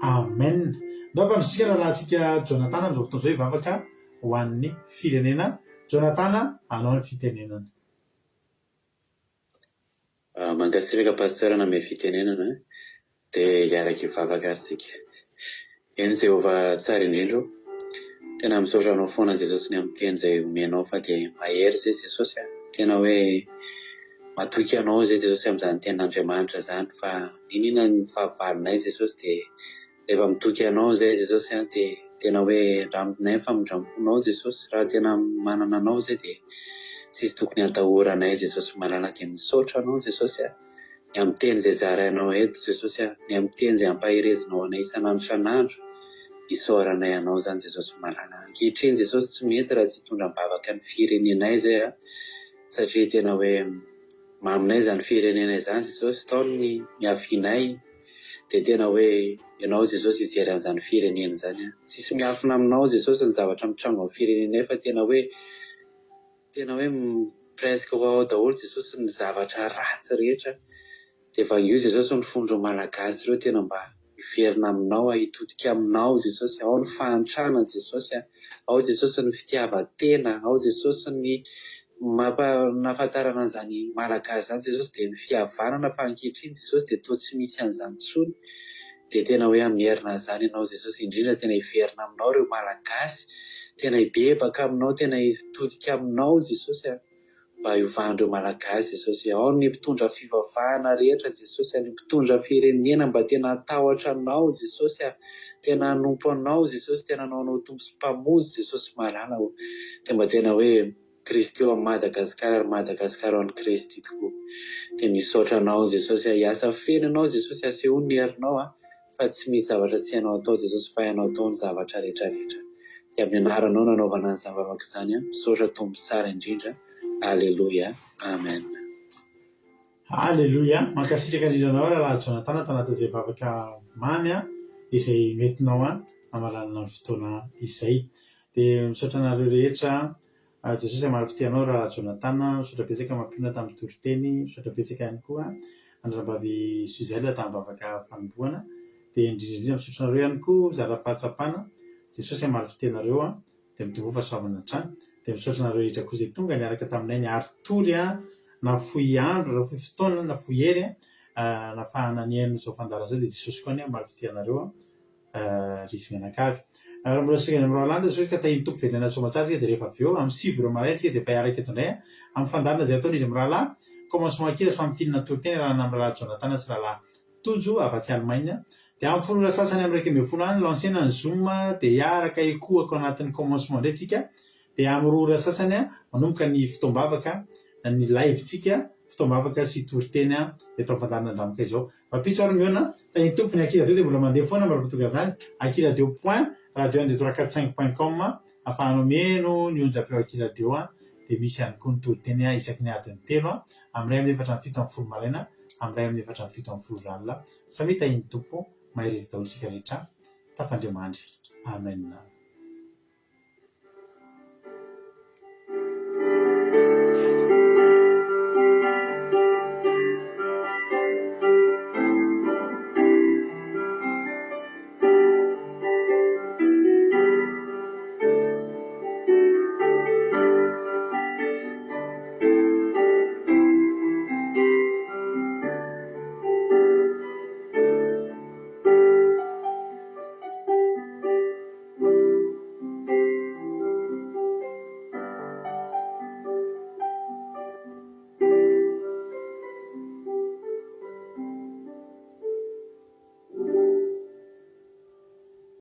Amen. Ndao ampandrosotsika rahalahintsika Jonathan amin'izao fotoana izao hivavaka ho an'ny firenena. Jonathan, anao ny fitenenana. Mankasitraka Pasteur nanome fitenenana dia hiaraka hivavaka ary tsika. Eny Jehovah tsara indrindra o. Tena misaotra anao foana Jesosy ny amin'ny teny izay omenao fa dia mahery izay Jesosy a. Tena hoe matoky anao izay Jesosy amin'izany tenin'Andriamanitra izany fa n'inona ny fahavalonay Jesosy dia Rehefa mitoky Anao izay Jesosy a, dia tena hoe raminay ny famindramponao Jesosy, raha tena manana Anao izay dia tsisy tokony hatahoranay Jesosy malala, dia misaotra Anao Jesosy a, ny amin'ny teny izay zarainao eto Jesosy a, ny amin'ny teny izay ampaherezinao anay isan'andro isan'andro, isaoranay Anao izany Jesosy malala. Ankehitriny Jesosy tsy mety raha tsy hitondra am-bavaka ny firenenay izay a, satria tena hoe maminay izany firenena izany Jesosy, tao ny niavianay, Dia tena hoe ianao Jesosy hijery an'izany firenena izany an. Tsisy miafina aminao Jesosy ny zavatra mitrango amin'ny firenenay fa tena hoe tena hoe presque ho ao daholo Jesosy ny zavatra ratsy rehetra. Dia vangio Jesosy ny fon'ireo Malagasy ireo tena mba hiverina aminao a, hitodika aminao Jesosy. Ao ny fahantrana Jesosy a. Ao Jesosy ny fitiavan-tena, ao Jesosy ny mampa nahafantarana an'izany Malagasy izany Jesosy dia ny fihavanana fa ankehitriny Jesosy dia toa tsy misy an'izany intsony dia tena hoe hamerina an'izany ianao Jesosy indrindra tena hiverina aminao ireo Malagasy tena hibebaka aminao tena hitodika aminao Jesosy a. mba hiovan'ireo Malagasy Jesosy. Ao ny mpitondra fivavahana rehetra Jesosy a, ny mpitondra firenena mba tena hatahotra Anao Jesosy a, tena hanompo Anao Jesosy, tena hanao Anao Tompo sy Mpamonjy Jesosy malala ô. Dia mba tena hoe Kristy eo amin'i Madagasikara ary Madagasikara ao an'i Kristy tokoa. Dia misaotra Anao Jesosy a, hiasa feno Ianao Jesosy, asehoy ny herinao a. fa tsy misy zavatra tsy hainao atao Jesosy fa hainao atao ny zavatra rehetra rehetra dia amin'ny anaranao no anaovana an'izany vavaka izany an, misaotra Tompo tsara indrindra Aleloia Amen. Aleloia! Mankasitraka indrindra anao Rahalahy Jonathan tao anatin'izay vavaka mamy izay nentinao namaranana ny fotoana izay. Dia misaotra anareo rehetra Jesosy hamaly fitia anao Rahalahy Jonathan, misaotra betsaka mampionona tamin'ny toriteny, misaotra betsaka ihany koa an-dRambavy Suzelle tamin'ny vavaka fanombohana, dia indrindra indrindra misaotra anareo ihany koa mizara fahatsapana, Jesosy hamaly fitia anareo an, dia mitomboa fahasoavana hatrany, dia misaotra anareo rehetra koa izay tonga niaraka taminay niari-tory an, nafoy andro, nafoy fotoana, nafoy hery an, nafahana nihaino izao fandaharana izao, dia Jesosy koa anie hamaly fitia anareo an. ry izy mianakavy. Raha mbola saika any amin'ny roa alina ka tahin'ny Tompo velona soamatsara isika dia rehefa avy eo amin'ny 9 ora maraina isika dia efa hiaraka eto indray amin'ny fandaharana izay ataon'izy mirahalahy commencement kely sy famintinana toriteny iarahana amin'ny rahalahy Jonathan sy rahalahy Tojo avy atsy Allemagne dia amin'ny folo ora sasany amin'ny 11 any lancena ny zoom dia hiaraka hikohaka ao anatin'ny commencement indray tsika dia amin'ny roa ora sasany manomboka ny fotoam-bavaka ny live-tsika fotoam-bavaka sy toriteny eto amin'ny fandaharana Andramaka izao Rahampitso ary mihaona, tahin'ny Tompo ny Aky Radio dia mbola mandeha foana mandra-pahatonga an'izany, Aky Radio point radio un deux trois quatre cinq point com ahafahanao mihaino ny onjam-peo Aky Radio dia misy ihany koa ny toriteny isaky ny adiny telo amin'ny iray amin'ny efatra amin'ny 17 maraina amin'ny iray amin'ny efatra amin'ny 17 ora alina. Samia tahin'ny Tompo, mahereza daholo isika rehetra, tafandriamandry. Amen.